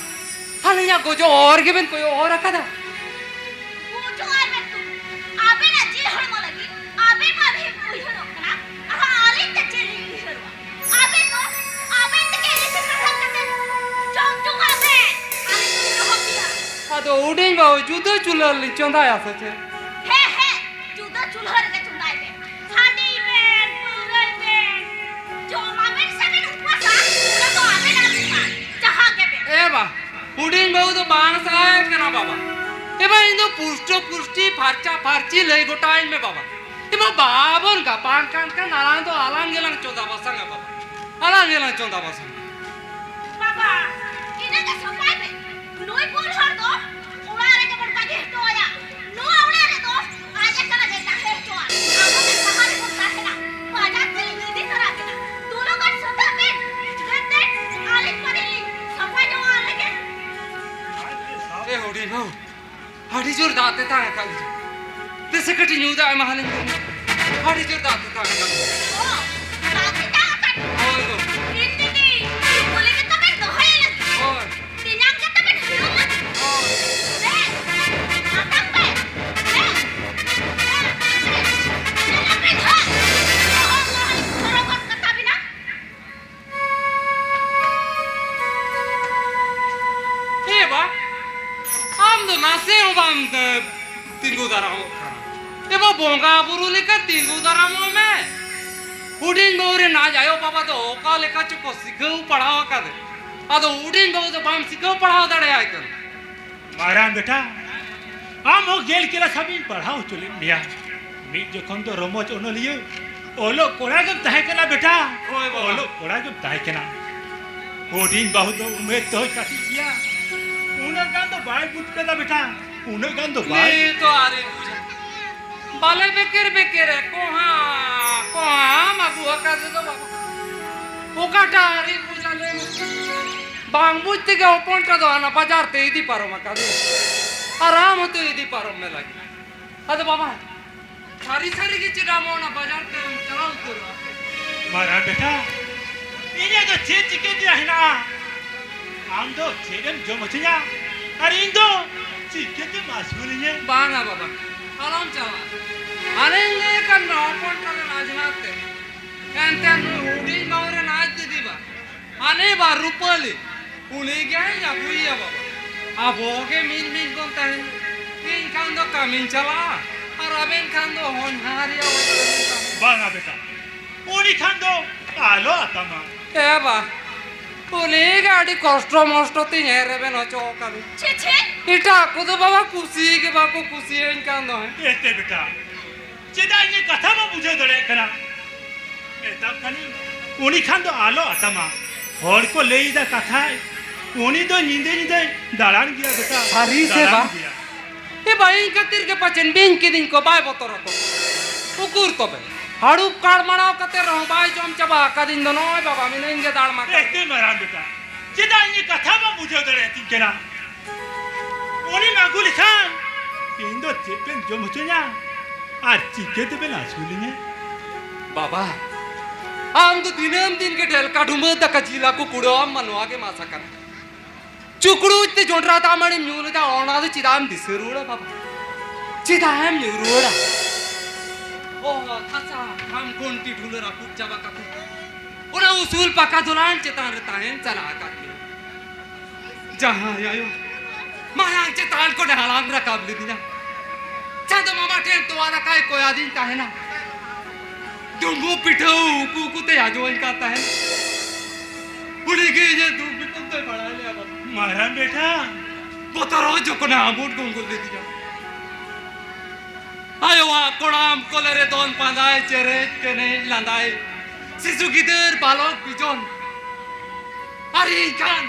ᱟᱹᱞᱤᱧᱟᱜ ᱜᱚᱡᱚᱜ ᱦᱚᱨ ᱜᱮᱵᱮᱱ ᱠᱚᱭᱚᱜ ᱦᱚᱨ ᱟᱠᱟᱫᱟ? ᱜᱩᱡᱩᱜ ᱟᱨ ᱢᱮᱱᱛᱮ ᱟᱵᱮᱱᱟᱜ ᱡᱤᱣᱤ ᱦᱚᱲᱢᱚ ᱞᱟᱹᱜᱤᱫ ᱟᱵᱮᱱ ᱢᱟ ᱵᱷᱤᱢ ᱩᱭᱦᱟᱹᱨᱚᱜ ᱠᱟᱱᱟ, ᱟᱨ ᱟᱹᱞᱤᱧ ᱫᱚ ᱪᱮᱫ ᱞᱤᱧ ᱩᱭᱦᱟᱹᱨᱚᱜᱼᱟ? ᱟᱵᱮᱱ ᱫᱚ ᱟᱵᱮᱱ ᱛᱮᱜᱮ ᱤᱥᱤᱱ ᱵᱟᱥᱟᱝ ᱠᱟᱛᱮ ᱡᱚᱢ ᱡᱚᱝ ᱟᱵᱮᱱ᱾ ᱟᱹᱞᱤᱧ ᱫᱚ ᱪᱮᱫ ᱦᱚᱸ ᱵᱟᱝ᱾ ᱟᱫᱚ ᱦᱩᱰᱤᱧ ᱵᱟᱹᱦᱩ ᱡᱩᱫᱟᱹ ᱪᱩᱞᱦᱟᱹ ᱨᱮᱞᱤᱧ ᱪᱚᱸᱫᱟᱭᱟ ᱥᱮ ᱪᱮᱫ? ᱦᱮᱸ, ᱦᱮᱸ, ᱡᱩᱫᱟᱹ ᱪᱩᱞᱦᱟᱹ ᱨᱮᱜᱮ ᱪᱚᱸᱫᱟᱭ ᱵᱮᱱ᱾ ᱦᱟᱺᱰᱤᱭ ᱵᱮᱱ, ᱯᱟᱹᱣᱨᱟᱹᱭ ᱵᱮᱱ, ᱡᱚᱢᱟᱵᱮᱱ ᱥᱮ ᱵᱮᱱ ᱩᱯᱟᱹᱥᱟ, ᱚᱱᱟ ᱫᱚ ᱟᱵᱮᱱᱟᱜ ᱵᱮᱯᱟᱨ, ᱡᱟᱦᱟᱸ ᱜᱮ ᱵᱮᱱ᱾ ᱮ ᱵᱟ, ᱦᱩᱰᱤᱧ ᱵᱟᱹᱦᱩ ᱫᱚ ᱵᱟᱝ ᱥᱟᱦᱟᱭᱮᱫ ᱠᱟᱱᱟ ᱵᱟᱵᱟ᱾ ᱮ ᱵᱟ, ᱤᱧ ᱫᱚ ᱯᱩᱥᱴᱟᱹ ᱯᱩᱥᱴᱤ ᱯᱷᱟᱨᱪᱟ ᱯᱷᱟᱨᱪᱤ ᱞᱟᱹᱭ ᱜᱚᱴᱟᱣᱟᱹᱧ ᱢᱮ ᱵᱟᱵᱟ᱾ ᱮ ᱵᱟ, ᱵᱟᱵᱚᱱ ᱜᱟᱯᱟᱱ ᱠᱟᱱ ᱠᱷᱟᱱ ᱟᱞᱟᱝ ᱫᱚ ᱟᱞᱟᱝ ᱜᱮᱞᱟᱝ ᱪᱚᱸᱫᱟ ᱵᱟᱥᱟᱝᱟ ᱵᱟᱵᱟ᱾ ᱟᱞᱟᱝ ᱜᱮᱞᱟᱝ ᱪᱚᱸᱫᱟ ᱵᱟᱥᱟᱝᱟ᱾ ᱵᱟᱵᱟ, ᱤᱱᱟᱹ ᱜᱮ ᱥᱟᱯᱷᱟᱭ ᱢᱮ᱾ ᱱᱩᱭ ᱵᱩᱞ ᱦᱚᱲ ᱫᱚ ᱚᱲᱟᱜ ᱨᱮᱜᱮ ᱵᱚᱱ ᱵᱟᱹᱜᱤ ᱦᱚᱴᱚ ᱟᱭᱟ᱾ ᱱᱚᱣᱟ ᱚᱲᱟᱜ ᱨᱮᱫᱚ ᱟᱡ ᱮᱠᱞᱟ ᱜᱮ ᱛᱟᱦᱮᱸ ᱦᱚᱪᱚᱣᱟᱱ᱾ ᱟᱵᱚ ᱫᱚ ᱥᱟᱦᱟ ᱨᱮᱵᱚᱱ ᱛᱟᱦᱮᱱᱟ᱾ ᱵᱟᱡᱟᱨ ᱛᱮᱞᱤᱧ ᱤᱫᱤ ᱛᱚᱨᱟ ᱠᱤᱱᱟ᱾ ᱫᱩ ᱞᱚᱜᱚᱱ ᱥᱩᱛᱟᱹᱜ ᱵᱮᱱ᱾ ᱫᱮᱱ, ᱫᱮᱱ, ᱟᱹᱞᱤᱧ ᱯᱟᱹᱨᱤ ᱞᱤᱧ ᱥᱟᱯᱷᱟ ᱧᱚᱜ ᱟᱞᱮ ᱜᱮ᱾ ᱮ ᱦᱩᱰᱤᱧ ᱵᱟᱹᱦᱩ, ᱟᱹᱰᱤ ᱡᱳᱨ ᱫᱟᱜ ᱛᱮᱛᱟᱝ ᱟᱠᱟᱫ ᱞᱤᱧᱟ᱾ ᱫᱮᱥᱮ ᱠᱟᱹᱴᱤᱡ ᱧᱩ ᱫᱟᱜ ᱮᱢᱟ ᱦᱟᱞᱤᱧ ᱵᱮᱱ᱾ ᱟᱹᱰᱤ ᱡᱳᱨ ᱫᱟᱜ ᱛᱮᱛᱟᱝ ᱟᱠᱟᱫ ᱞᱤᱧᱟ᱾ ᱚ, ᱫᱟᱜ ᱛᱮᱛᱟᱝ ᱟᱠᱟᱫ ᱵᱤᱱᱟ? ᱦᱳᱭ ᱜᱚ᱾ ᱤᱧ ᱫᱤᱫᱤ, ᱧᱩ ᱠᱚ ᱞᱟᱹᱜᱤᱫ ᱛᱟᱵᱮᱱ ᱫᱚᱦᱚᱭ ᱞᱟᱹᱜᱤᱫ᱾ ᱦᱳᱭ᱾ ᱛᱮᱧᱟᱝ ᱠᱟᱛᱮ ᱵᱮᱱ ᱦᱤᱡᱩᱜ ᱞᱟᱹᱜᱤᱫ᱾ ᱦᱳᱭ᱾ ᱫᱮ, ᱟᱛᱟᱝ ᱵᱮᱱ᱾ ᱫᱮ, ᱫᱮ, ᱟᱛᱟᱝ ᱵᱮᱱ᱾ ᱪᱟᱞᱟᱜ ᱵᱮᱱ ᱦᱟᱸᱜ᱾ ᱚᱦᱚ, ᱚᱦᱚ, ᱦᱚᱨᱚ ᱜᱚᱫ ᱠᱟᱛᱟ ᱵᱤᱱᱟ᱾ ᱱᱟᱥᱮ ᱦᱚᱸ ᱵᱟᱢ, ᱮ, ᱛᱤᱸᱜᱩ ᱫᱟᱨᱟᱢᱚᱜ ᱠᱟᱱᱟ᱾ ᱮ ᱵᱟ, ᱵᱚᱸᱜᱟ ᱵᱩᱨᱩ ᱞᱮᱠᱟ ᱛᱤᱸᱜᱩ ᱫᱟᱨᱟᱢᱚᱜ ᱢᱮ᱾ ᱦᱩᱰᱤᱧ ᱵᱟᱹᱦᱩ ᱨᱮᱱ ᱟᱡ ᱟᱭᱳ ᱵᱟᱵᱟ ᱫᱚ ᱚᱠᱟ ᱞᱮᱠᱟ ᱪᱚᱠᱚ ᱥᱤᱠᱷᱟᱹᱣ ᱯᱟᱲᱦᱟᱣ ᱟᱠᱟᱫᱮ, ᱟᱫᱚ ᱦᱩᱰᱤᱧ ᱵᱟᱹᱦᱩ ᱫᱚ ᱵᱟᱢ ᱥᱤᱠᱷᱟᱹᱣ ᱯᱟᱲᱦᱟᱣ ᱫᱟᱲᱮᱭᱟᱭ ᱠᱟᱱᱟ᱾ ᱢᱟᱨᱟᱝ ᱵᱮᱴᱟ, ᱟᱢ ᱦᱚᱸ ᱜᱮᱞ ᱠᱮᱞᱟᱥ ᱦᱟᱹᱵᱤᱡ ᱤᱧ ᱯᱟᱲᱦᱟᱣ ᱦᱚᱪᱚ ᱞᱮᱫ ᱢᱮᱭᱟ᱾ ᱢᱤᱫ ᱡᱚᱠᱷᱚᱱ ᱫᱚ ᱨᱚᱢᱚᱡᱽ ᱚᱱᱚᱞᱤᱭᱟᱹ, ᱚᱞᱚᱜ ᱠᱚᱲᱟ ᱜᱮᱢ ᱛᱟᱦᱮᱸ ᱠᱟᱱᱟ ᱵᱮᱴᱟ᱾ ᱦᱳᱭ ᱵᱟᱵᱟ᱾ ᱚᱞᱚᱜ ᱠᱚᱲᱟ ᱜᱮᱢ ᱛᱟᱦᱮᱸ ᱠᱟᱱᱟ᱾ ᱦᱩᱰᱤᱧ ᱵᱟᱹᱦᱩ ᱫᱚ ᱩᱢᱮᱨ ᱛᱮᱦᱚᱸᱭ ᱠᱟᱹᱴᱤᱡ ᱜᱮᱭᱟ, ᱩᱱᱟᱹᱜ ᱜᱟᱱ ᱫᱚ ᱵᱟᱭ ᱵᱩᱡᱽ ᱠᱟᱫᱟ ᱵᱮᱴᱟ, ᱩᱱᱟᱹᱜ ᱜᱟᱱ ᱫᱚ ᱵᱟᱭ᱾ ᱱᱤᱛ ᱫᱚ ᱟᱹᱣᱨᱤ ᱵᱩᱡᱟ᱾ ᱵᱟᱞᱮ ᱵᱮᱠᱮᱨ ᱵᱮᱠᱮᱨ ᱮ ᱠᱚᱦᱟ, ᱠᱚᱦᱟᱢ ᱟᱹᱜᱩ ᱟᱠᱟᱫᱮ ᱫᱚ ᱵᱟᱵᱟ᱾ ᱚᱠᱟᱴᱟᱜ ᱟᱹᱣᱨᱤ ᱵᱩᱡᱟ ᱞᱟᱹᱭ ᱢᱮ? ᱵᱟᱝ ᱵᱩᱡᱽ ᱛᱮᱜᱮ ᱦᱚᱯᱚᱱ ᱴᱟ ᱫᱚ ᱦᱟᱱᱟ ᱵᱟᱡᱟᱨ ᱛᱮ ᱤᱫᱤ ᱯᱟᱨᱚᱢ ᱟᱠᱟᱫᱮ᱾ ᱟᱨ ᱟᱢ ᱦᱚᱸᱛᱚ ᱤᱫᱤ ᱯᱟᱨᱚᱢ ᱢᱮ ᱞᱟᱹᱜᱤᱫ᱾ ᱟᱫᱚ ᱵᱟᱵᱟ, ᱥᱟᱹᱨᱤ ᱥᱟᱹᱨᱤ ᱜᱮ ᱪᱮᱫ ᱟᱢ ᱚᱱᱟ ᱵᱟᱡᱟᱨ ᱛᱮᱢ ᱪᱟᱞᱟᱣ ᱩᱛᱟᱹᱨᱚᱜᱼᱟ? ᱢᱟᱨᱟᱝ ᱵᱮᱴᱟ, ᱤᱧᱟᱹᱜ ᱫᱚ ᱪᱮᱫ ᱪᱤᱠᱟᱹ ᱛᱮᱭᱟᱜ ᱦᱮᱱᱟᱜᱼᱟ? ᱟᱢ ᱫᱚ ᱪᱮᱫ ᱮᱢ ᱡᱚᱢ ᱦᱚᱪᱚᱧᱟ? ᱟᱨ ᱤᱧ ᱫᱚ ᱪᱤᱠᱟᱹ ᱛᱮᱢ ᱟᱹᱥᱩᱞᱤᱧᱟ? ᱵᱟᱝᱟ ᱵᱟᱵᱟ, ᱟᱞᱚᱢ ᱪᱟᱞᱟᱜᱼᱟ᱾ ᱦᱟᱱᱮᱧ ᱞᱟᱹᱭ ᱟᱠᱟᱫ ᱢᱮ ᱦᱚᱯᱚᱱ ᱴᱟ ᱨᱮᱱ ᱟᱡᱷᱱᱟᱨ ᱛᱮ᱾ ᱮᱱᱛᱮ ᱱᱩᱭ ᱦᱩᱰᱤᱧ ᱵᱟᱹᱦᱩ ᱨᱮᱱ ᱟᱡ ᱫᱤᱫᱤ ᱵᱟ ᱦᱟᱱᱮ ᱵᱟ ᱨᱩᱯᱟᱹᱞᱤ, ᱩᱱᱤ ᱜᱮ ᱟᱹᱜᱩᱭᱮᱭᱟ ᱵᱟᱵᱟ᱾ ᱟᱵᱚ ᱜᱮ ᱢᱤᱫ ᱢᱤᱫ ᱵᱚᱱ ᱛᱟᱦᱮᱱ᱾ ᱤᱧ ᱠᱷᱟᱱ ᱫᱚ ᱠᱟᱹᱢᱤᱧ ᱪᱟᱞᱟᱜᱼᱟ, ᱟᱨ ᱟᱵᱮᱱ ᱠᱷᱟᱱ ᱫᱚ ᱦᱚᱧᱦᱟᱨᱤᱭᱟᱹ ᱵᱚᱱ ᱛᱟᱦᱮᱱ᱾ ᱵᱟᱝᱟ ᱵᱮᱴᱟ, ᱩᱱᱤ ᱠᱷᱟᱱ ᱫᱚ ᱟᱞᱚ ᱟᱛᱟᱢᱟ᱾ ᱮ ᱵᱟ, ᱩᱱᱤ ᱜᱮ ᱟᱹᱰᱤ ᱠᱚᱥᱴᱚ ᱢᱚᱥᱴᱚ ᱛᱤᱧ ᱦᱮᱡ ᱨᱮᱵᱮᱱ ᱦᱚᱪᱚ ᱟᱠᱟᱫᱮ᱾ ᱪᱮ, ᱪᱮ? ᱮᱴᱟᱜ ᱠᱚᱫᱚ ᱵᱟ ᱠᱩᱥᱤ ᱜᱮ ᱵᱟᱠᱚ ᱠᱩᱥᱤᱭᱟᱹᱧ ᱠᱟᱱ ᱫᱚ᱾ ᱮᱛᱮ ᱵᱮᱴᱟ, ᱪᱮᱫᱟᱜ ᱤᱧᱟᱹᱜ ᱠᱟᱛᱷᱟ ᱵᱟᱢ ᱵᱩᱡᱷᱟᱹᱣ ᱫᱟᱲᱮᱭᱟᱜ ᱠᱟᱱᱟ? ᱢᱮᱛᱟᱢ ᱠᱟᱹᱱᱟᱹᱧ, ᱩᱱᱤ ᱠᱷᱟᱱ ᱫᱚ ᱟᱞᱚ ᱟᱛᱟᱢᱟ᱾ ᱦᱚᱲ ᱠᱚ ᱞᱟᱹᱭ ᱮᱫᱟ ᱠᱟᱛᱷᱟᱭ, ᱩᱱᱤ ᱫᱚ ᱧᱤᱫᱟᱹ ᱧᱤᱫᱟᱹᱭ ᱫᱟᱬᱟᱱ ᱜᱮᱭᱟ ᱵᱮᱴᱟ᱾ ᱥᱟᱹᱨᱤ ᱥᱮ ᱫᱟᱬᱟᱱ ᱵᱟ? ᱜᱮᱭᱟ᱾ ᱮ ᱵᱟ, ᱤᱧ ᱠᱷᱟᱹᱛᱤᱨ ᱜᱮ ᱯᱟᱪᱮᱱ ᱵᱤᱧ ᱠᱤᱫᱤᱧ ᱠᱚ ᱵᱟᱭ ᱵᱚᱛᱚᱨ ᱟᱠᱚ᱾ ᱩᱠᱩᱨ ᱛᱚᱵᱮ? ᱦᱟᱹᱲᱩᱵ ᱠᱟᱲ ᱢᱟᱲᱟᱣ ᱠᱟᱛᱮ ᱨᱮᱦᱚᱸ ᱵᱟᱭ ᱡᱚᱢ ᱪᱟᱵᱟ ᱟᱠᱟᱫᱤᱧ ᱫᱚ ᱱᱚᱜᱼᱚᱭ ᱵᱟᱵᱟ ᱢᱤᱱᱟᱹᱧ ᱜᱮ ᱫᱟᱲ ᱢᱟ ᱠᱟᱲ᱾ ᱮᱛᱮ ᱢᱟᱨᱟᱝ ᱵᱮᱴᱟ, ᱪᱮᱫᱟᱜ ᱤᱧᱟᱹᱜ ᱠᱟᱛᱷᱟ ᱵᱟᱢ ᱵᱩᱡᱷᱟᱹᱣ ᱫᱟᱲᱮᱭᱟᱛᱤᱧ ᱠᱟᱱᱟ? ᱩᱱᱤᱢ ᱟᱹᱜᱩ ᱞᱮᱠᱷᱟᱱ ᱤᱧ ᱫᱚ ᱪᱮᱫ ᱵᱮᱱ ᱡᱚᱢ ᱦᱚᱪᱚᱧᱟ ᱟᱨ ᱪᱤᱠᱟᱹ ᱛᱮᱵᱮᱱ ᱟᱹᱥᱩᱞᱤᱧᱟ? ᱵᱟᱵᱟ, ᱟᱢ ᱫᱚ ᱫᱤᱱᱟᱹᱢ ᱫᱤᱱ ᱜᱮ ᱰᱷᱮᱞᱠᱟ ᱰᱩᱢᱵᱟᱹ ᱫᱟᱠᱟ ᱡᱤᱞ ᱦᱟᱹᱠᱩ ᱠᱩᱲᱟᱹᱣᱟᱢ ᱢᱟ ᱱᱚᱣᱟ ᱜᱮᱢ ᱟᱥᱟ ᱠᱟᱱᱟ᱾ ᱪᱩᱠᱲᱩᱡ ᱛᱮ ᱡᱚᱸᱰᱨᱟ ᱫᱟᱜ ᱢᱟᱹᱲᱤᱢ ᱧᱩ ᱞᱮᱫᱟ, ᱚᱱᱟ ᱫᱚ ᱪᱮᱫᱟᱜ ᱮᱢ ᱫᱤᱥᱟᱹ ᱨᱩᱣᱟᱹᱲᱟ ᱵᱟᱵᱟ? ᱪᱮᱫᱟᱜ ᱮᱢ ᱧᱩ ᱨᱩᱣᱟᱹᱲᱟ? ᱚ, ᱦᱟᱥᱟ ᱟᱢ ᱜᱚᱱᱴᱤ ᱰᱷᱩᱞᱟᱹ ᱨᱟᱹᱯᱩᱫ ᱪᱟᱵᱟ ᱠᱟᱛᱮ ᱚᱱᱟ ᱩᱥᱩᱞ ᱯᱟᱠᱟ ᱫᱚᱞᱟᱱ ᱪᱮᱛᱟᱱ ᱨᱮ ᱛᱟᱦᱮᱱ ᱪᱟᱞᱟᱜ ᱟᱠᱟᱫ ᱢᱮᱭᱟ᱾ ᱡᱟᱦᱟᱸᱭ ᱟᱭᱳ ᱢᱟᱭᱟᱝ ᱪᱮᱛᱟᱱ ᱠᱷᱚᱱᱮ ᱦᱟᱞᱟᱝ ᱨᱟᱠᱟᱵ ᱞᱤᱫᱤᱧᱟ᱾ ᱪᱟᱸᱫᱚ ᱢᱟᱢᱟ ᱴᱷᱮᱱ ᱛᱚᱣᱟ ᱫᱟᱠᱟᱭ ᱠᱚᱭᱟᱫᱤᱧ ᱛᱟᱦᱮᱱᱟ᱾ ᱰᱩᱸᱵᱩᱜ ᱯᱤᱴᱷᱟᱹ ᱩᱠᱩ ᱩᱠᱩᱛᱮᱭ ᱟᱡᱚᱣᱟᱹᱧ ᱠᱟᱱ ᱛᱟᱦᱮᱱ᱾ ᱩᱱᱤᱜᱮ ᱤᱧᱟᱹᱜ ᱫᱩᱠ ᱵᱤᱯᱚᱫ ᱫᱚᱭ ᱵᱟᱲᱟᱭ ᱞᱮᱭᱟ ᱵᱟᱵᱟ᱾ ᱢᱟᱨᱟᱝ ᱵᱮᱴᱟ, ᱵᱚᱛᱚᱨᱚᱜ ᱡᱚᱠᱷᱚᱱᱮ ᱟᱢᱵᱩᱰ ᱜᱩᱱᱜᱩᱞ ᱞᱤᱫᱤᱧᱟ᱾ ᱟᱭᱳᱣᱟᱜ ᱠᱚᱲᱟᱢ ᱠᱚᱞᱮ ᱨᱮ ᱫᱚᱱ ᱯᱟᱸᱫᱟᱭ, ᱪᱮᱨᱮᱡ ᱮᱱᱮᱡ ᱞᱟᱸᱫᱟᱭ, ᱥᱤᱥᱩ ᱜᱤᱫᱟᱹᱨ ᱵᱟᱞᱚᱠ ᱵᱤᱡᱚᱱ᱾ ᱟᱨ ᱤᱧ ᱠᱷᱟᱱ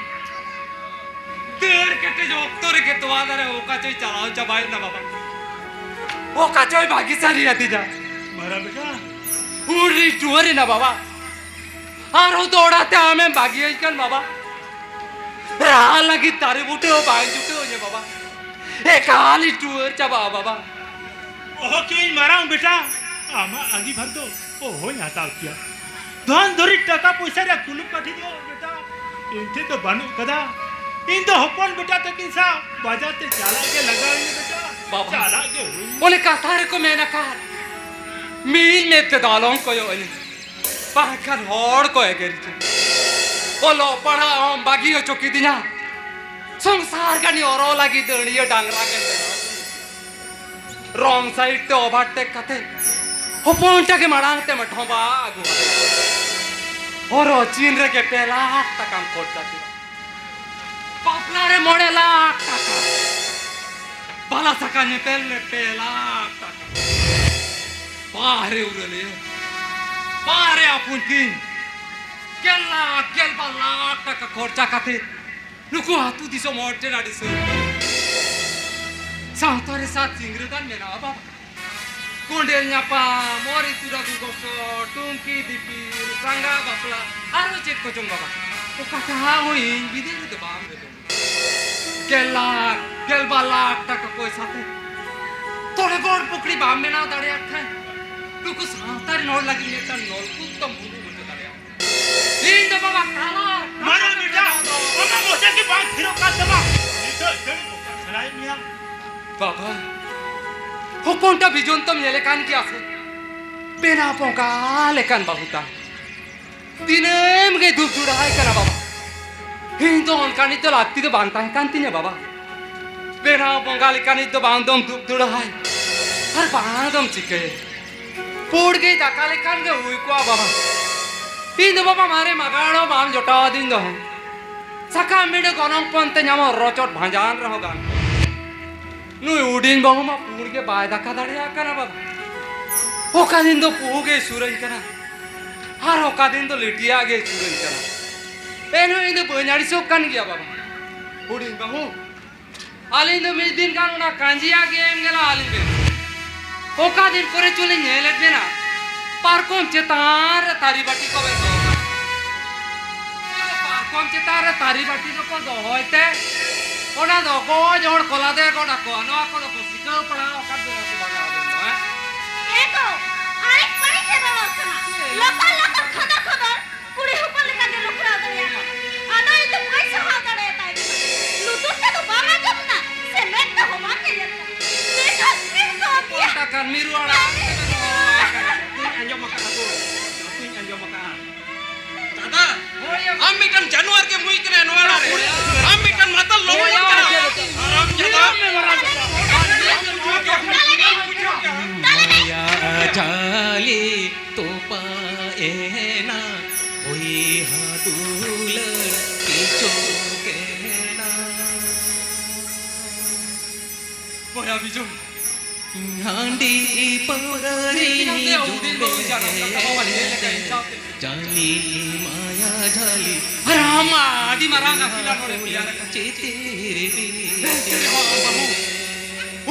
ᱫᱟᱹᱲ ᱠᱮᱴᱮᱡ ᱚᱠᱛᱚ ᱨᱮᱜᱮ ᱛᱚᱣᱟ ᱫᱟᱨᱮ ᱚᱠᱟ ᱪᱚᱭ ᱪᱟᱞᱟᱣ ᱪᱟᱵᱟᱭᱮᱱᱟ ᱵᱟᱵᱟ᱾ ᱚᱠᱟ ᱪᱚᱭ ᱵᱟᱹᱜᱤ ᱥᱟᱹᱨᱤ ᱟᱹᱫᱤᱧᱟ᱾ ᱢᱟᱨᱟᱝ ᱵᱮᱴᱟ, ᱩᱱᱤ ᱴᱩᱣᱟᱹᱨ ᱮᱱᱟ ᱵᱟᱵᱟ᱾ ᱟᱨᱦᱚᱸ ᱫᱚᱦᱲᱟ ᱛᱮ ᱟᱢᱮᱢ ᱵᱟᱹᱜᱤᱭᱟᱹᱧ ᱠᱟᱱ ᱵᱟᱵᱟ᱾ ᱨᱟᱦᱟ ᱞᱟᱹᱜᱤᱫ ᱫᱟᱨᱮ ᱵᱩᱴᱟᱹ ᱦᱚᱸ ᱵᱟᱝ ᱡᱩᱴᱟᱹᱣ ᱤᱧᱟᱹ ᱵᱟᱵᱟ᱾ ᱮᱠᱟᱞᱤᱧ ᱴᱩᱣᱟᱹᱨ ᱪᱟᱵᱟᱜᱼᱟ ᱵᱟᱵᱟ᱾ ᱚᱦᱚ ᱠᱤᱧ ᱢᱟᱨᱟᱝ ᱵᱮᱴᱟ, ᱟᱢᱟᱜ ᱟᱺᱜᱤᱵᱷᱟᱨ ᱫᱚ ᱚᱦᱚᱧ ᱦᱟᱛᱟᱣ ᱠᱮᱭᱟ᱾ ᱫᱷᱚᱱ ᱫᱩᱨᱤᱵ ᱴᱟᱠᱟ ᱯᱚᱭᱥᱟ ᱨᱮᱭᱟᱜ ᱠᱩᱞᱩᱯ ᱠᱟᱹᱴᱷᱤ ᱫᱚ ᱵᱮᱴᱟ ᱤᱧ ᱴᱷᱮᱱ ᱫᱚ ᱵᱟᱹᱱᱩᱜ ᱠᱟᱫᱟ᱾ ᱤᱧ ᱫᱚ ᱦᱚᱯᱚᱱ ᱵᱮᱴᱟ ᱛᱟᱹᱠᱤᱱ ᱥᱟᱶ ᱵᱟᱡᱟᱨ ᱛᱮ ᱪᱟᱞᱟᱜ ᱜᱮ ᱞᱟᱜᱟᱣ ᱤᱧᱟ ᱵᱮᱴᱟ᱾ ᱵᱟᱵᱟ, ᱪᱟᱞᱟᱜ ᱜᱮ ᱦᱩᱭᱩᱜ᱾ ᱚᱱᱮ ᱠᱟᱛᱷᱟ ᱨᱮᱠᱚ ᱢᱮᱱ ᱟᱠᱟᱫ, ᱢᱤᱫ ᱢᱮᱫ ᱛᱮᱫᱚ ᱟᱞᱚᱢ ᱠᱚᱭᱚᱜ ᱟᱹᱧᱟ, ᱵᱟᱝᱠᱷᱟᱱ ᱦᱚᱲ ᱠᱚ ᱮᱜᱮᱨᱤᱧᱟ᱾ ᱚᱞᱚᱜ ᱯᱟᱲᱦᱟᱜ ᱦᱚᱸᱢ ᱵᱟᱹᱜᱤ ᱦᱚᱪᱚ ᱠᱤᱫᱤᱧᱟ, ᱥᱚᱝᱥᱟᱨ ᱜᱟᱹᱱᱤ ᱚᱨᱚ ᱞᱟᱹᱜᱤᱫ ᱫᱟᱹᱲᱤᱭᱟᱹ ᱰᱟᱝᱨᱟ ᱜᱮᱢ ᱵᱮᱱᱟᱣ ᱠᱤᱫᱤᱧᱟ᱾ ᱨᱚᱝ ᱥᱟᱭᱤᱰ ᱛᱮ ᱳᱵᱷᱟᱨᱴᱮᱠ ᱠᱟᱛᱮ ᱦᱚᱯᱚᱱ ᱴᱟᱜᱮ ᱢᱟᱲᱟᱝ ᱛᱮᱢ ᱰᱷᱚᱸᱵᱟ ᱟᱹᱜᱩ ᱟᱫᱮᱭᱟ᱾ ᱦᱚᱨᱚ ᱪᱤᱱ ᱨᱮᱜᱮ ᱯᱮ ᱞᱟᱠᱷ ᱴᱟᱠᱟᱢ ᱠᱷᱚᱨᱪᱟ ᱠᱮᱫᱟ᱾ ᱵᱟᱯᱞᱟ ᱨᱮ ᱢᱚᱬᱮ ᱞᱟᱠᱷ ᱴᱟᱠᱟ, ᱵᱟᱞᱟ ᱥᱟᱠᱟ ᱧᱮᱯᱮᱞ ᱨᱮ ᱯᱮ ᱞᱟᱠᱷ ᱴᱟᱠᱟ, ᱵᱟᱦᱨᱮ ᱩᱨᱟᱹᱞᱤᱭᱟᱹ, ᱵᱟᱦᱨᱮ ᱟᱯᱷᱩᱱ ᱠᱤᱱ ᱜᱮᱞ ᱞᱟᱠᱷ, ᱜᱮᱞ ᱵᱟᱨ ᱞᱟᱠᱷ ᱴᱟᱠᱟ ᱠᱷᱚᱨᱪᱟ ᱠᱟᱛᱮ ᱱᱩᱠᱩ ᱟᱹᱛᱩ ᱫᱤᱥᱚᱢ ᱦᱚᱲ ᱴᱷᱮᱱ ᱟᱹᱰᱤ ᱥᱟᱹᱨᱤ ᱥᱟᱶᱛᱟ ᱨᱮ ᱥᱟᱛ ᱥᱤᱝᱨᱟᱹᱫᱟᱱ ᱢᱮᱱᱟᱜᱼᱟ ᱵᱟᱵᱟ᱾ ᱠᱚᱸᱰᱮᱞ ᱧᱟᱯᱟᱢ, ᱚᱨ ᱤᱛᱩᱫ ᱟᱹᱜᱩ ᱜᱚᱥᱚ, ᱴᱩᱝᱠᱤ ᱫᱤᱯᱤᱞ, ᱥᱟᱸᱜᱟ ᱵᱟᱯᱞᱟ, ᱟᱨᱦᱚᱸ ᱪᱮᱫ ᱠᱚᱪᱚᱝ ᱵᱟᱵᱟ᱾ ᱚᱠᱟᱴᱟᱜ ᱦᱚᱸ ᱤᱧ ᱵᱤᱫᱟᱹᱞ ᱨᱮᱫᱚ ᱵᱟᱢ ᱨᱮᱵᱮᱱ᱾ ᱜᱮᱞ ᱞᱟᱠᱷ, ᱜᱮᱞ ᱵᱟᱨ ᱞᱟᱠᱷ ᱴᱟᱠᱟ ᱯᱚᱭᱥᱟ ᱛᱮ ᱛᱚᱲᱮ ᱜᱚᱲ ᱯᱩᱠᱷᱨᱤ ᱵᱟᱢ ᱵᱮᱱᱟᱣ ᱫᱟᱲᱮᱭᱟᱜ ᱠᱷᱟᱱ, ᱱᱩᱠᱩ ᱥᱟᱶᱛᱟ ᱨᱮᱱ ᱦᱚᱲ ᱞᱟᱹᱜᱤᱫ ᱢᱤᱫᱴᱟᱝ ᱱᱚᱞᱠᱩᱯ ᱛᱟᱢ ᱵᱩᱨᱩ ᱦᱚᱪᱚ ᱫᱟᱲᱮᱭᱟᱜᱼᱟ᱾ ᱤᱧ ᱫᱚ ᱵᱟᱵᱟ ᱠᱟᱞᱟ᱾ ᱢᱟᱨᱟᱝ ᱵᱮᱴᱟ, ᱚᱱᱟ ᱢᱚᱪᱟ ᱜᱮ ᱵᱟᱝ ᱛᱷᱤᱨᱚᱜ ᱠᱟᱱ ᱛᱟᱢᱟ᱾ ᱱᱤᱛᱚᱜ ᱤᱛᱟᱹᱧ ᱵᱚᱠᱟ ᱥᱮᱬᱟᱭᱮᱫ ᱢᱮᱭᱟ᱾ ᱵᱟᱵᱟ, ᱦᱚᱯᱚᱱᱴᱟ ᱵᱤᱡᱚᱱ ᱛᱚᱢ ᱧᱮᱞᱮ ᱠᱟᱱ ᱜᱮᱭᱟ ᱥᱮ? ᱵᱮᱱᱟᱣ ᱵᱚᱸᱜᱟ ᱞᱮᱠᱟᱱ ᱵᱟᱹᱦᱩ ᱛᱟᱢ᱾ ᱫᱤᱱᱟᱹᱢ ᱜᱮ ᱫᱩᱠ ᱫᱩᱲᱟᱭ ᱠᱟᱱᱟ ᱵᱟᱵᱟ᱾ ᱤᱧ ᱫᱚ ᱚᱱᱠᱟᱱᱤᱡ ᱫᱚ ᱞᱟᱹᱠᱛᱤ ᱫᱚ ᱵᱟᱝ ᱛᱟᱦᱮᱸ ᱠᱟᱱ ᱛᱤᱧᱟᱹ ᱵᱟᱵᱟ᱾ ᱵᱮᱱᱟᱣ ᱵᱚᱸᱜᱟ ᱞᱮᱠᱟᱱᱤᱡ ᱫᱚ ᱵᱟᱝ ᱫᱚᱢ ᱫᱩᱵ ᱫᱩᱲᱟᱹᱦᱟᱭ ᱟᱨ ᱵᱟᱝ ᱫᱚᱢ ᱪᱤᱠᱟᱹᱭ᱾ ᱯᱩᱲ ᱜᱮᱭ ᱫᱟᱠᱟ ᱞᱮᱠᱷᱟᱱ ᱜᱮ ᱦᱩᱭ ᱠᱚᱜᱼᱟ ᱵᱟᱵᱟ᱾ ᱤᱧ ᱫᱚ ᱵᱟᱵᱟ ᱢᱟᱨᱮ ᱢᱟᱜᱟᱲ ᱦᱚᱸ ᱵᱟᱢ ᱡᱚᱴᱟᱣ ᱟᱹᱫᱤᱧ ᱫᱚ᱾ ᱥᱟᱠᱟᱢ ᱵᱤᱸᱰᱟᱹ ᱜᱚᱱᱚᱝ ᱯᱚᱱ ᱛᱮ ᱧᱟᱢᱚᱜ ᱨᱚᱪᱚᱫ ᱵᱷᱟᱸᱡᱟᱱ ᱨᱮᱦᱚᱸ ᱜᱟᱱ ᱠᱚᱜᱼᱟ᱾ ᱱᱩᱭ ᱦᱩᱰᱤᱧ ᱵᱟᱹᱦᱩ ᱢᱟ ᱯᱩᱲ ᱜᱮ ᱵᱟᱭ ᱫᱟᱠᱟ ᱫᱟᱲᱮᱭᱟᱜ ᱠᱟᱱᱟ ᱵᱟᱵᱟ᱾ ᱚᱠᱟ ᱫᱤᱱ ᱫᱚ ᱯᱩᱦᱩ ᱜᱮᱭ ᱥᱩᱨᱟᱹᱧ ᱠᱟᱱᱟ ᱟᱨ ᱚᱠᱟ ᱫᱤᱱ ᱫᱚ ᱞᱤᱴᱤᱭᱟᱜ ᱜᱮᱭ ᱥᱩᱨᱟᱹᱧ ᱠᱟᱱᱟ᱾ ᱮᱱᱦᱚᱸ ᱤᱧ ᱫᱚ ᱵᱟᱹᱧ ᱟᱹᱲᱤᱥᱚᱜ ᱠᱟᱱ ᱜᱮᱭᱟ ᱵᱟᱵᱟ᱾ ᱦᱩᱰᱤᱧ ᱵᱟᱹᱦᱩ, ᱟᱹᱞᱤᱧ ᱫᱚ ᱢᱤᱫ ᱫᱤᱱ ᱜᱟᱱ ᱚᱱᱟ ᱠᱟᱸᱡᱤᱭᱟ ᱜᱮ ᱮᱢ ᱧᱮᱞᱟ ᱟᱹᱞᱤᱧ ᱵᱮᱱ᱾ ᱚᱠᱟ ᱫᱤᱱ ᱠᱚᱨᱮ ᱪᱚᱞᱤᱧ ᱧᱮᱞᱮᱫ ᱵᱮᱱᱟ ᱯᱟᱨᱠᱚᱢ ᱪᱮᱛᱟᱱ ᱨᱮ ᱛᱟᱹᱨᱤ ᱵᱟᱹᱴᱤ ᱠᱚ ᱵᱮᱱ ᱫᱚᱦᱚ ᱠᱟᱜᱼᱟ᱾ ᱯᱟᱨᱠᱚᱢ ᱪᱮᱛᱟᱱ ᱨᱮ ᱛᱟᱹᱨᱤ ᱵᱟᱹᱴᱤ ᱫᱚᱠᱚ ᱫᱚᱦᱚᱭ ᱛᱮ ᱚᱱᱟ ᱫᱚ ᱜᱚᱡ ᱦᱚᱲ ᱠᱚ ᱞᱟᱫᱮ ᱜᱚᱫ ᱟᱠᱚᱣᱟ᱾ ᱱᱚᱣᱟ ᱠᱚᱫᱚ ᱠᱚ ᱥᱤᱠᱷᱟᱹᱣ ᱯᱟᱲᱦᱟᱣ ᱟᱠᱟᱫ ᱵᱮᱱᱟ ᱥᱮ ᱵᱟᱝᱟ ᱟᱵᱮᱱ ᱫᱚ, ᱦᱮᱸ? ᱮ ᱜᱚ, ᱟᱨᱮ ᱯᱟᱹᱲᱤ ᱥᱮ ᱨᱚᱲ ᱠᱟᱱᱟ᱾ ᱞᱚᱠᱚᱨ ᱞᱚᱠᱚᱨ ᱠᱷᱚᱫᱚᱨ ᱠᱷᱚᱫᱚᱨ᱾ ᱠᱩᱲᱤ ᱦᱚᱯᱚᱱ ᱞᱮᱠᱟ ᱜᱮ ᱞᱚᱠᱷᱨᱟᱣ ᱫᱟᱲᱮᱭᱟᱜᱼᱟ᱾ ᱟᱫᱚ ᱤᱧ ᱫᱚ ᱵᱟᱹᱧ ᱥᱟᱦᱟᱣ ᱫᱟᱲᱮᱭᱟᱛᱟᱭ ᱠᱟᱱᱟ᱾ ᱞᱩᱛᱩᱨ ᱛᱮᱫᱚ ᱵᱟᱢ ᱟᱸᱡᱚᱢ ᱮᱫᱟ ᱥᱮ ᱢᱮᱫ ᱛᱮᱦᱚᱸ ᱵᱟᱢ ᱧᱮᱧᱮᱞ ᱠᱟᱱᱟ? ᱱᱤᱛ ᱦᱚᱸ ᱛᱤᱥ ᱠᱚ ᱚᱱᱠᱟ ᱠᱟᱱ ᱢᱤᱨᱩ ᱟᱲᱟᱝ ᱛᱮ ᱢᱮᱱᱟᱜᱼᱟ᱾ ᱵᱟᱹᱧ ᱟᱸᱡᱚᱢ ᱟᱠᱟᱫᱼᱟ ᱜᱳ, ᱵᱟᱹᱧ ᱟᱸᱡᱚᱢ ᱟᱠᱟᱫᱼᱟ᱾ ᱫᱟᱫᱟ, ᱟᱢ ᱢᱤᱫᱴᱟᱝ ᱡᱟᱱᱣᱟᱨ ᱜᱮᱢ ᱦᱩᱭ ᱠᱟᱱᱟ ᱱᱚᱣᱟ ᱚᱲᱟᱜ ᱨᱮ᱾ ᱟᱢ ᱢᱤᱫᱴᱟᱝ ᱢᱟᱛᱟᱞ ᱞᱚᱵᱚ ᱠᱟᱱᱟ᱾ ᱦᱟᱨᱟᱢ ᱡᱟᱫᱟ᱾ ᱢᱟᱭᱟ ᱡᱷᱟᱹᱞᱤ ᱛᱚᱯᱟ ᱮᱱᱟ, ᱵᱚᱭᱦᱟ ᱫᱩᱞᱟᱹᱲ ᱯᱤᱪᱷᱩ ᱠᱮᱱᱟ᱾ ᱵᱚᱭᱦᱟ ᱵᱤᱡᱚᱭ᱾ ᱦᱟᱺᱰᱤ ᱯᱟᱹᱣᱨᱟᱹ ᱨᱮ ᱤᱧ ᱦᱚᱸ ᱦᱩᱰᱤᱧ ᱵᱟᱹᱵᱩ ᱡᱟᱱᱟᱢ ᱠᱟᱛᱷᱟ ᱵᱟᱵᱟ ᱞᱟᱹᱭ ᱞᱮᱠᱟ ᱤᱧ ᱥᱟᱶᱛᱮ᱾ ᱡᱟᱹᱱᱤ ᱢᱟᱭᱟ ᱡᱷᱟᱹᱞᱤ᱾ ᱟᱨ ᱟᱢ ᱢᱟ ᱟᱹᱰᱤ ᱢᱟᱨᱟᱝ ᱟᱹᱠᱤᱞᱟᱱ ᱦᱚᱲᱮ ᱛᱮᱭᱟᱨ ᱟᱠᱟᱫ᱾ ᱪᱮᱛᱮᱨ ᱵᱤᱛᱮᱨ᱾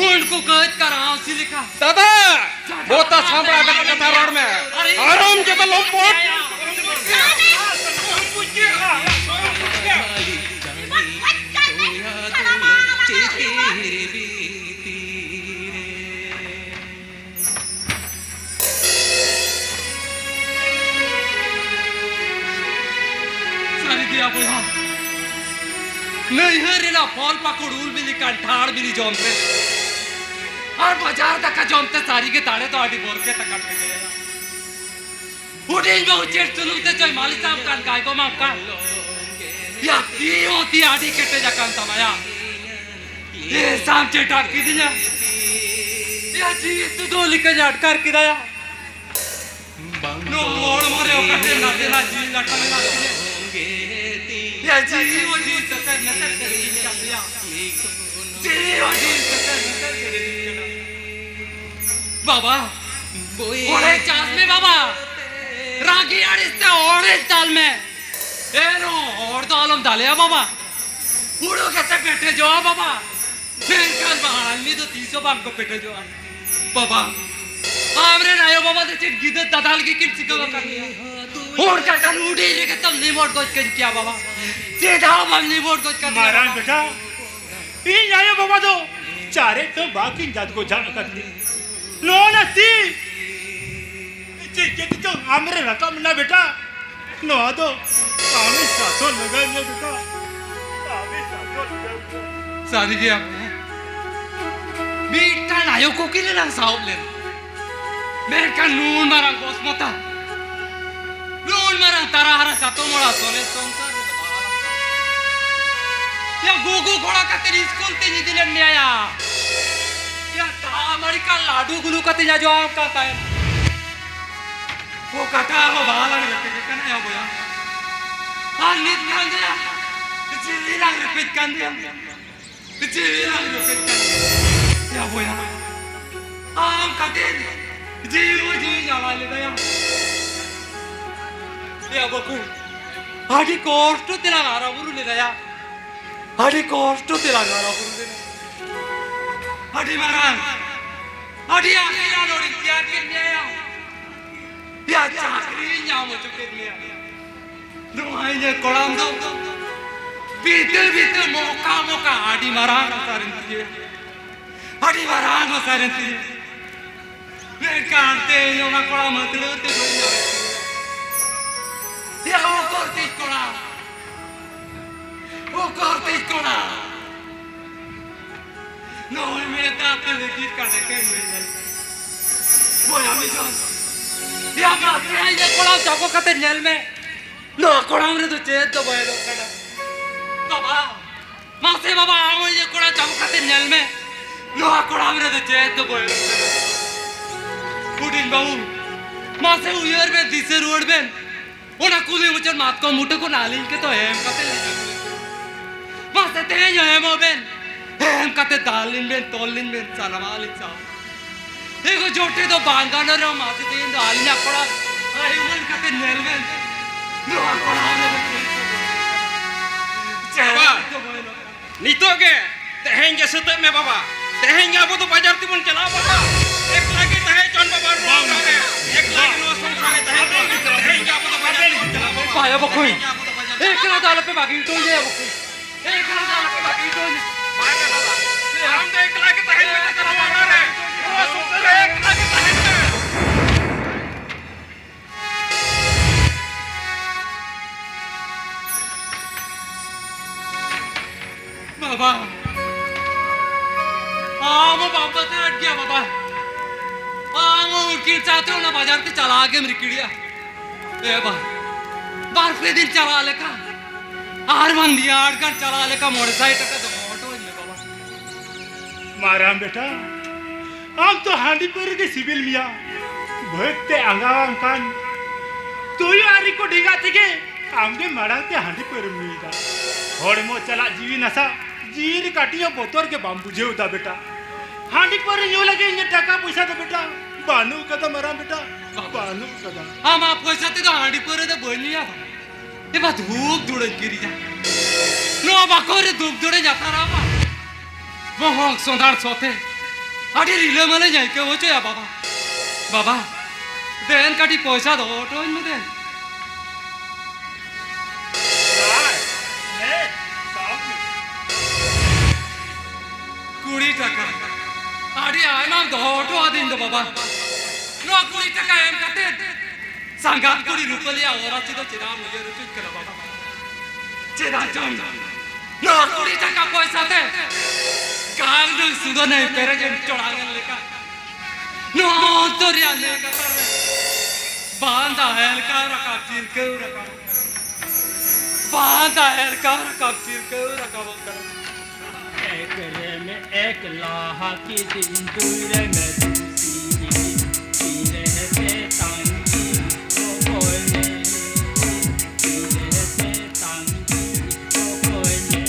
ᱩᱱᱠᱩ ᱠᱟᱹᱡ ᱠᱟᱨᱟᱣ ᱥᱤ ᱞᱮᱠᱟ᱾ ᱫᱟᱫᱟ! ᱵᱚᱛᱟ ᱥᱟᱢᱵᱲᱟ ᱠᱟᱛᱮ ᱠᱟᱛᱷᱟ ᱨᱚᱲ ᱢᱮ᱾ ᱟᱨᱮ ᱦᱟᱨᱟᱢ ᱡᱟᱫᱟ ᱞᱚᱢᱯᱚᱴ᱾ ᱥᱟᱹᱨᱤ ᱜᱮᱭᱟ ᱵᱚᱭᱦᱟ, ᱱᱟᱹᱭᱦᱟᱹᱨ ᱨᱮᱱᱟᱜ ᱯᱷᱚᱞ ᱯᱟᱠᱚᱲ ᱩᱞ ᱵᱤᱞᱤ ᱠᱟᱱᱴᱷᱟᱲ ᱵᱤᱞᱤ ᱡᱚᱢ ᱛᱮ ᱟᱨ ᱵᱟᱡᱟᱨ ᱫᱟᱠᱟ ᱡᱚᱢ ᱛᱮ ᱥᱟᱹᱨᱤ ᱜᱮ ᱫᱟᱲᱮ ᱫᱚ ᱟᱹᱰᱤ ᱵᱚᱨᱠᱮᱛ ᱟᱠᱟᱱ ᱛᱟᱭᱟ᱾ ᱦᱩᱰᱤᱧ ᱵᱟᱹᱦᱩ ᱪᱮᱫ ᱥᱩᱱᱩᱢ ᱛᱮ ᱪᱚᱭ ᱢᱟᱹᱞᱤᱥᱟᱢ ᱠᱟᱱ, ᱜᱟᱭ ᱜᱚᱢᱟᱢ ᱠᱟᱱ᱾ ᱭᱟ ᱛᱤ ᱦᱚᱸ ᱛᱤ ᱟᱹᱰᱤ ᱠᱮᱴᱮᱡ ᱟᱠᱟᱱ ᱛᱟᱢᱟ ᱭᱟ᱾ ᱮ ᱥᱟᱢ ᱪᱮᱴᱟᱜ ᱠᱤᱫᱤᱧᱟ᱾ ᱮᱭᱟ ᱡᱤᱣᱤ ᱛᱮᱫᱚ ᱞᱮᱠᱟᱧ ᱟᱴᱠᱟᱨ ᱠᱮᱫᱟᱭᱟ᱾ ᱱᱚᱣᱟ ᱦᱚᱲᱢᱚ ᱨᱮ ᱚᱠᱟᱛᱮ ᱱᱟᱥᱮᱱᱟᱜ ᱡᱤᱣᱤ ᱞᱟᱴᱷᱟ ᱢᱮᱱᱟᱜ ᱛᱤᱧᱟᱹ᱾ ᱮᱭᱟ ᱡᱤᱣᱤ ᱦᱚᱸ ᱡᱤᱣᱤ ᱛᱮᱛᱮᱨ ᱢᱮᱛᱮᱨ ᱠᱮᱫᱤᱧ ᱠᱟᱱ ᱛᱤᱧᱟ᱾ ᱡᱤᱣᱤ ᱦᱚᱸ ᱡᱤᱣᱤ ᱛᱮᱛᱮᱨ ᱢᱮᱛᱮᱨ ᱠᱮᱫᱤᱧ ᱠᱟᱱᱟ᱾ ᱵᱟᱵᱟ, ᱦᱚᱲᱮ ᱪᱟᱥ ᱢᱮ ᱵᱟᱵᱟ, ᱨᱟᱹᱜᱤ ᱟᱹᱲᱤᱥ ᱛᱮ ᱦᱚᱲᱮ ᱫᱟᱞ ᱢᱮ, ᱮᱱᱦᱚᱸ ᱦᱚᱲ ᱫᱚ ᱟᱞᱚᱢ ᱫᱟᱞᱮᱭᱟ ᱵᱟᱵᱟ᱾ ᱦᱩᱲᱩ ᱜᱮᱥᱮ ᱯᱮᱴᱮᱡᱚᱜᱼᱟ ᱵᱟᱵᱟ᱾ ᱢᱮᱱᱠᱷᱟᱱ ᱢᱟᱲᱟᱝ ᱢᱤᱫ ᱫᱚ ᱛᱤᱥ ᱦᱚᱸ ᱵᱟᱝ ᱠᱚ ᱯᱮᱴᱮᱡᱚᱜᱼᱟ᱾ ᱵᱟᱵᱟ, ᱟᱢᱨᱮᱱ ᱟᱭᱳ ᱵᱟᱵᱟ ᱫᱚ ᱪᱮᱫ ᱜᱤᱫᱟᱹᱨ ᱫᱟᱫᱟᱞ ᱜᱮ ᱠᱤᱱ ᱪᱤᱠᱟᱹ ᱟᱠᱟᱫ ᱢᱮᱭᱟ? ᱦᱚᱲ ᱠᱟᱴᱟ ᱞᱩᱰᱤ ᱨᱮᱜᱮ ᱛᱚᱢ ᱱᱤᱢᱚᱴ ᱜᱚᱡ ᱠᱟᱹᱧ ᱠᱮᱭᱟ ᱵᱟᱵᱟ᱾ ᱪᱮᱫ ᱦᱚᱸ ᱵᱟᱢ ᱱᱤᱢᱚᱴ ᱜᱚᱡ ᱠᱟᱫᱤᱧᱟ ᱢᱟᱨᱟᱝ ᱵᱟᱵᱟ᱾ ᱵᱮᱴᱟ, ᱤᱧ ᱟᱭᱳ ᱵᱟᱵᱟ ᱫᱚ ᱪᱟᱨᱮᱡ ᱫᱚ ᱵᱟᱠᱤᱱ ᱡᱟᱫᱜᱚ ᱡᱷᱟᱜ ᱟᱠᱟᱫᱤᱧᱟ᱾ ᱱᱚᱜᱼᱚ ᱱᱟ ᱛᱤ ᱪᱮᱫ ᱪᱮᱫ ᱪᱚᱝ ᱟᱢᱨᱮ ᱨᱟᱠᱟᱵ ᱮᱱᱟ ᱵᱮᱴᱟ᱾ ᱱᱚᱣᱟ ᱫᱚ ᱟᱢᱤ ᱥᱟᱥᱚᱱ ᱞᱟᱜᱟᱣ ᱢᱮᱭᱟ ᱵᱮᱴᱟ᱾ ᱟᱢᱤ ᱥᱟᱥᱚᱱ ᱞᱟᱜᱟᱣ ᱢᱮᱭᱟ᱾ ᱥᱟᱹᱨᱤ ᱜᱮ ᱟᱯᱮ ᱢᱤᱫᱴᱟᱝ ᱟᱭᱳ ᱠᱩᱠᱤ ᱨᱮᱱᱟᱝ ᱥᱟᱦᱚᱵ ᱞᱮᱱᱟ᱾ ᱢᱮᱱᱠᱷᱟᱱ ᱱᱩᱱ ᱢᱟᱨᱟᱝ ᱵᱚᱥᱢᱚᱛᱟ, ᱱᱩᱱ ᱢᱟᱨᱟᱝ ᱛᱟᱨᱟ ᱦᱟᱨᱟ ᱪᱟᱛᱚᱢ ᱚᱲᱟᱜ ᱥᱚᱞᱮ ᱥᱚᱝᱥᱟᱨ ᱨᱮᱫᱚ ᱵᱟᱝ᱾ ᱭᱟ ᱜᱩᱜᱩ ᱜᱷᱚᱲᱟ ᱠᱟᱛᱮ ᱤᱥᱠᱩᱞ ᱛᱮᱧ ᱤᱫᱤ ᱞᱮᱫ ᱢᱮᱭᱟ ᱭᱟ᱾ ᱭᱟ ᱫᱟᱜ ᱢᱟᱹᱲᱤ ᱠᱟᱱ ᱞᱟᱹᱰᱩ ᱜᱩᱞᱩ ᱠᱟᱛᱮᱧ ᱟᱡᱚᱢ ᱠᱟᱱ ᱛᱟᱦᱮᱸᱫ᱾ ᱚᱠᱟᱴᱟᱜ ᱦᱚᱸ ᱵᱟᱝ ᱞᱟᱝ ᱨᱮᱯᱮᱡ ᱠᱟᱱᱟ ᱭᱟ ᱵᱚᱭᱦᱟ᱾ ᱟᱨ ᱱᱤᱛ ᱠᱷᱟᱱ ᱫᱚ ᱭᱟ ᱡᱤᱣᱤ ᱞᱟᱝ ᱨᱮᱯᱮᱡ ᱠᱟᱱ ᱫᱚ ᱭᱟ᱾ ᱡᱤᱣᱤ ᱞᱟᱝ ᱨᱮᱯᱮᱡ ᱠᱟᱱ ᱭᱟ ᱵᱚᱭᱦᱟ᱾ ᱟᱢ ᱠᱷᱟᱹᱛᱤᱨ ᱡᱤᱣᱤ ᱦᱚᱸ ᱡᱤᱣᱤᱧ ᱟᱲᱟᱜ ᱞᱮᱫᱟᱭᱟ᱾ ᱭᱟ ᱵᱟᱹᱵᱩ, ᱟᱹᱰᱤ ᱠᱚᱥᱴᱚ ᱛᱮᱞᱟᱝ ᱦᱟᱨᱟ ᱵᱩᱨᱩ ᱞᱮᱫᱟᱭᱟ᱾ ᱟᱹᱰᱤ ᱠᱚᱥᱴᱚ ᱛᱮᱞᱟᱝ ᱦᱟᱨᱟ ᱵᱩᱨᱩ ᱞᱮᱫᱟ᱾ ᱟᱹᱰᱤ ᱢᱟᱨᱟᱝ, ᱟᱹᱰᱤ ᱟᱥᱤᱞᱟᱱ ᱦᱚᱲᱤᱧ ᱛᱮᱭᱟᱨ ᱠᱮᱫ ᱢᱮᱭᱟ᱾ ᱭᱟ ᱪᱟᱹᱠᱨᱤᱧ ᱧᱟᱢ ᱦᱚᱪᱚ ᱠᱮᱫ ᱢᱮᱭᱟ᱾ ᱱᱚᱣᱟ ᱤᱧᱟᱹᱜ ᱠᱚᱲᱟᱢ ᱫᱚ ᱵᱤᱛᱟᱹ ᱵᱤᱛᱟᱹ ᱢᱚᱠᱟ ᱢᱚᱠᱟ ᱟᱹᱰᱤ ᱢᱟᱨᱟᱝ ᱦᱟᱥᱟ ᱨᱮᱱ ᱛᱤᱧᱟᱹ, ᱟᱹᱰᱤ ᱢᱟᱨᱟᱝ ᱦᱟᱥᱟ ᱨᱮᱱ ᱛᱤᱧᱟᱹ᱾ ᱢᱮᱱᱠᱷᱟᱱ ᱛᱮᱦᱮᱧ ᱚᱱᱟ ᱠᱚᱲᱟᱢ ᱦᱟᱹᱛᱲᱟᱹᱣ ᱛᱮ ᱵᱟᱹᱧ ᱧᱟᱢᱮᱫ ᱛᱤᱧᱟᱹ᱾ ᱭᱟ ᱩᱠᱩᱨ ᱛᱤᱧ ᱠᱚᱲᱟ, ᱩᱠᱩᱨ ᱛᱤᱧ ᱠᱚᱲᱟ᱾ ᱱᱚᱜᱼᱚᱭ ᱢᱮᱫ ᱫᱟᱜ ᱛᱮ ᱞᱤᱸᱜᱤᱱ ᱠᱟᱱᱟ ᱠᱟᱹᱧ ᱢᱮᱱᱟ᱾ ᱵᱚᱭᱦᱟ ᱢᱤᱫ ᱫᱚ, ᱭᱟ ᱢᱟ ᱛᱮᱦᱮᱧ ᱤᱧᱟᱹᱜ ᱠᱚᱲᱟᱢ ᱪᱟᱯᱚ ᱠᱟᱛᱮ ᱧᱮᱞ ᱢᱮ᱾ ᱱᱚᱣᱟ ᱠᱚᱲᱟᱢ ᱨᱮᱫᱚ ᱪᱮᱫ ᱫᱚ ᱵᱟᱭ ᱧᱮᱞᱚᱜ ᱠᱟᱱᱟ᱾ ᱵᱟᱵᱟ, ᱢᱟᱥᱮ ᱵᱟᱵᱟ, ᱟᱢ ᱦᱚᱸ ᱤᱧᱟᱹᱜ ᱠᱚᱲᱟᱢ ᱪᱟᱯᱚ ᱠᱟᱛᱮ ᱨᱮᱫᱚ ᱪᱮᱫ ᱫᱚ ᱵᱟᱹᱧ ᱦᱩᱰᱤᱧ ᱵᱟᱹᱵᱩ, ᱢᱟᱥᱮ ᱩᱭᱦᱟᱹᱨ ᱵᱮᱱ, ᱫᱤᱥᱟᱹ ᱨᱩᱣᱟᱹᱲ ᱵᱮᱱ᱾ ᱚᱱᱟ ᱠᱩᱞᱦᱤ ᱢᱩᱪᱟᱹᱫ ᱢᱟᱛᱠᱚᱢ ᱵᱩᱴᱟᱹ ᱠᱷᱚᱱ ᱟᱹᱞᱤᱧ ᱜᱮᱛᱚ ᱮᱢ ᱠᱟᱛᱮ ᱞᱤᱧ ᱟᱹᱜᱩ ᱞᱮᱫ ᱠᱚᱣᱟ᱾ ᱢᱟᱥᱮ ᱛᱮᱦᱮᱧ ᱦᱚᱸ ᱮᱢᱚᱜ ᱵᱮᱱ, ᱮᱢ ᱠᱟᱛᱮ ᱫᱟᱞ ᱞᱤᱧ ᱵᱮᱱ, ᱛᱚᱞ ᱞᱤᱧ ᱵᱮᱱ, ᱥᱟᱱᱟᱢᱟᱜ ᱞᱤᱧ ᱥᱟᱶ᱾ ᱮᱜᱳ ᱡᱳᱴᱮ ᱫᱚ ᱵᱟᱝ ᱜᱟᱱᱚᱜ ᱨᱮᱦᱚᱸ, ᱢᱟᱥᱮ ᱛᱮᱦᱮᱧ ᱫᱚ ᱟᱹᱞᱤᱧᱟᱜ ᱠᱚᱲᱟ ᱟᱭ ᱩᱢᱟᱹᱱ ᱠᱟᱛᱮ ᱧᱮᱞ ᱵᱮᱱ᱾ ᱱᱚᱣᱟ ᱠᱚᱲᱟ ᱨᱮ ᱫᱚ ᱪᱮᱫ ᱦᱚᱸ ᱵᱟᱹᱱᱩᱜᱼᱟ᱾ ᱱᱤᱛᱚᱜ ᱜᱮ, ᱛᱮᱦᱮᱧ ᱜᱮ ᱥᱟᱹᱛᱟᱹᱜ ᱢᱮ ᱵᱟᱵᱟ᱾ ᱛᱮᱦᱮᱧ ᱜᱮ ᱟᱵᱚ ᱫᱚ ᱵᱟᱡᱟᱨ ᱛᱮᱵᱚᱱ ᱪᱟᱞᱟᱜᱼᱟ ᱵᱟᱵᱟ᱾ ᱮᱠᱞᱟ ᱜᱮ ᱛᱟᱦᱮᱸ ᱦᱚᱪᱚᱱ ᱵᱟᱵᱟ ᱱᱚᱣᱟ ᱚᱲᱟᱜ ᱨᱮ᱾ ᱮᱠᱞᱟ ᱜᱮ ᱱᱚᱣᱟ ᱥᱚᱝᱥᱟᱨ ᱨᱮ ᱛᱟᱦᱮᱸ ᱦᱚᱪᱚᱱ᱾ ᱛᱮᱦᱮᱧ ᱜᱮ ᱟᱵᱚ ᱫᱚ ᱵᱟᱡᱟᱨ ᱛᱮᱵᱚᱱ ᱪᱟᱞᱟᱜᱼᱟ ᱵᱟᱵᱟ᱾ ᱵᱟᱭᱟ ᱵᱚᱠᱚᱧ, ᱮᱠᱞᱟ ᱫᱚ ᱟᱞᱚᱯᱮ ᱵᱟᱹᱜᱤ ᱦᱚᱴᱚᱧᱟ ᱵᱚᱠᱚᱧ᱾ ᱮᱠᱞᱟ ᱫᱚ ᱟᱞᱚᱯᱮ ᱵᱟᱹᱜᱤ ᱦᱚᱴᱚᱧᱟ᱾ ᱵᱟᱝ ᱜᱟᱱᱚᱜᱼᱟ᱾ ᱟᱢ ᱫᱚ ᱮᱠᱞᱟ ᱜᱮ ᱛᱟᱦᱮᱱ ᱢᱮ ᱱᱚᱣᱟ ᱚᱲᱟᱜ ᱨᱮ᱾ ᱱᱚᱣᱟ ᱥᱚᱝᱥᱟᱨ ᱨᱮ ᱮᱠᱞᱟ ᱜᱮ ᱛᱟᱦᱮᱱ ᱢᱮ᱾ ᱵᱟᱵᱟ, ᱟᱢ ᱦᱚᱸ ᱵᱟᱢ ᱵᱟᱛᱟᱣ ᱜᱮᱭᱟ ᱵᱟᱵᱟ᱾ ᱟᱢ ᱦᱚᱸ ᱩᱱᱠᱤᱱ ᱥᱟᱶᱛᱮ ᱚᱱᱟ ᱵᱟᱡᱟᱨ ᱛᱮ ᱪᱟᱞᱟᱣ ᱜᱮᱢ ᱨᱤᱠᱤᱲ ᱮᱭᱟ᱾ ᱮ ᱵᱟ, ᱵᱟᱨ ᱯᱮ ᱫᱤᱱ ᱪᱟᱞᱟᱣ ᱞᱮᱠᱟ, ᱟᱨ ᱵᱟᱝ ᱱᱤᱭᱟᱹ ᱟᱲ ᱜᱟᱱ ᱪᱟᱞᱟᱣ ᱞᱮᱠᱟ ᱢᱚᱬᱮ ᱥᱟᱭ ᱴᱟᱠᱟ ᱫᱚᱦᱚ ᱦᱚᱴᱚ ᱟᱹᱧ ᱢᱮ ᱵᱟᱵᱟ᱾ ᱢᱟᱨᱟᱝ ᱵᱮᱴᱟ, ᱟᱢ ᱛᱚ ᱦᱟᱺᱰᱤ ᱯᱟᱹᱣᱨᱟᱹ ᱜᱮ ᱥᱤᱵᱤᱞ ᱢᱮᱭᱟ᱾ ᱵᱷᱟᱹᱜᱽ ᱛᱮ ᱟᱸᱜᱟᱣᱟᱢ ᱠᱷᱟᱱ ᱛᱩᱭᱩ ᱟᱨ ᱨᱤᱠᱚ ᱰᱮᱸᱜᱟ ᱛᱮᱜᱮ ᱟᱢ ᱜᱮ ᱢᱟᱲᱟᱝ ᱛᱮ ᱦᱟᱺᱰᱤ ᱯᱟᱹᱣᱨᱟᱹᱢ ᱧᱩᱭᱮᱫᱟ᱾ ᱦᱚᱲᱢᱚ ᱪᱟᱞᱟᱜ ᱡᱤᱣᱤ ᱱᱟᱥᱟ, ᱡᱤᱣᱤ ᱨᱮ ᱠᱟᱹᱴᱤᱡ ᱦᱚᱸ ᱵᱚᱛᱚᱨ ᱜᱮ ᱵᱟᱢ ᱵᱩᱡᱷᱟᱹᱣ ᱮᱫᱟ ᱵᱮᱴᱟ᱾ ᱦᱟᱺᱰᱤ ᱯᱟᱹᱣᱨᱟᱹ ᱧᱩ ᱞᱟᱹᱜᱤᱫ ᱤᱧᱟᱹᱜ ᱴᱟᱠᱟ ᱯᱚᱭᱥᱟ ᱫᱚ ᱵᱮᱴᱟ ᱵᱟᱹᱱᱩᱜ ᱠᱟᱫᱟ ᱢᱟᱨᱟᱝ ᱵᱮᱴᱟ, ᱵᱟᱹᱱᱩᱜ ᱠᱟᱫᱟ᱾ ᱟᱢᱟᱜ ᱯᱚᱭᱥᱟ ᱛᱮᱫᱚ ᱦᱟᱺᱰᱤ ᱯᱟᱹᱣᱨᱟᱹ ᱫᱚ ᱵᱟᱹᱧ ᱧᱩᱭᱟ᱾ ᱮᱵᱟ ᱫᱷᱩᱯ ᱫᱷᱩᱲᱟᱹᱧ ᱠᱤᱨᱤᱧᱟ᱾ ᱱᱚᱣᱟ ᱵᱟᱠᱚ ᱨᱮ ᱫᱷᱩᱯ ᱫᱷᱩᱲᱟᱹᱧ ᱟᱛᱟᱨᱟ ᱵᱟ᱾ ᱵᱚᱦᱚᱜ ᱥᱚᱸᱫᱷᱟᱲ ᱥᱚᱛᱮ ᱟᱹᱰᱤ ᱨᱤᱞᱟᱹᱢᱟᱞᱟᱹᱧ ᱟᱹᱭᱠᱟᱹᱣ ᱦᱚᱪᱚᱭᱟ ᱵᱟᱵᱟ᱾ ᱵᱟᱵᱟ, ᱫᱮᱱ ᱠᱟᱹᱴᱤᱡ ᱯᱚᱭᱥᱟ ᱫᱚᱦᱚ ᱦᱚᱴᱚ ᱟᱹᱧ ᱢᱮ ᱫᱮᱱ᱾ ᱠᱩᱲᱤ ᱴᱟᱠᱟ᱾ ᱟᱹᱰᱤ ᱟᱭᱢᱟᱢ ᱫᱚᱦᱚ ᱦᱚᱴᱚ ᱟᱹᱫᱤᱧ ᱫᱚ ᱵᱟᱵᱟ᱾ ᱱᱚᱣᱟ ᱠᱩᱲᱤ ᱴᱟᱠᱟ ᱮᱢ ᱠᱟᱛᱮ ᱥᱟᱸᱜᱟᱛ ᱠᱩᱲᱤ ᱨᱩᱯᱟᱹᱞᱤᱭᱟᱜ ᱚᱨᱟᱥᱤ ᱫᱚ ᱪᱮᱫᱟᱜ ᱮᱢ ᱩᱭᱦᱟᱹᱨ ᱦᱚᱪᱚᱧ ᱠᱟᱱᱟ ᱵᱟᱵᱟ? ᱪᱮᱫᱟᱜ ᱪᱚᱝ ᱱᱚᱣᱟ ᱠᱩᱲᱤ ᱴᱟᱠᱟ ᱯᱚᱭᱥᱟ ᱛᱮ ᱜᱟᱱ ᱫᱚ ᱥᱩᱫᱷᱟᱹ ᱱᱟᱹᱭ ᱯᱮᱨᱮᱡ ᱮᱱ ᱪᱚᱲᱟᱝ ᱮᱱ ᱞᱮᱠᱟ ᱱᱚᱣᱟ ᱚᱱᱛᱚᱨ ᱨᱮᱭᱟᱜ ᱱᱟᱹᱭ ᱜᱟᱰᱟ ᱨᱮ ᱵᱟᱝ ᱛᱟᱦᱮᱸ ᱞᱮᱠᱟ ᱨᱟᱠᱟᱵ ᱪᱤᱨᱠᱟᱹᱣ ᱨᱟᱠᱟᱵ, ᱵᱟᱝ ᱛᱟᱦᱮᱸ ᱞᱮᱠᱟ ᱨᱟᱠᱟᱵ ᱪᱤᱨᱠᱟᱹᱣ ᱨᱟᱠᱟᱵᱚᱜ ᱠᱟᱱᱟ᱾ ᱮᱠ ᱨᱮ ᱢᱮ ᱮᱠᱞᱟ ᱦᱟᱹᱠᱤ ᱫᱤᱱ ᱫᱩᱭ ᱨᱮ ᱢᱮ ᱫᱩᱥᱤ, ᱛᱤᱨᱮ ᱯᱮ ᱛᱟᱝᱜᱤ ᱚᱠᱚᱭ ᱢᱮ, ᱛᱤᱨᱮ ᱯᱮ ᱛᱟᱝᱜᱤ ᱚᱠᱚᱭ ᱢᱮ,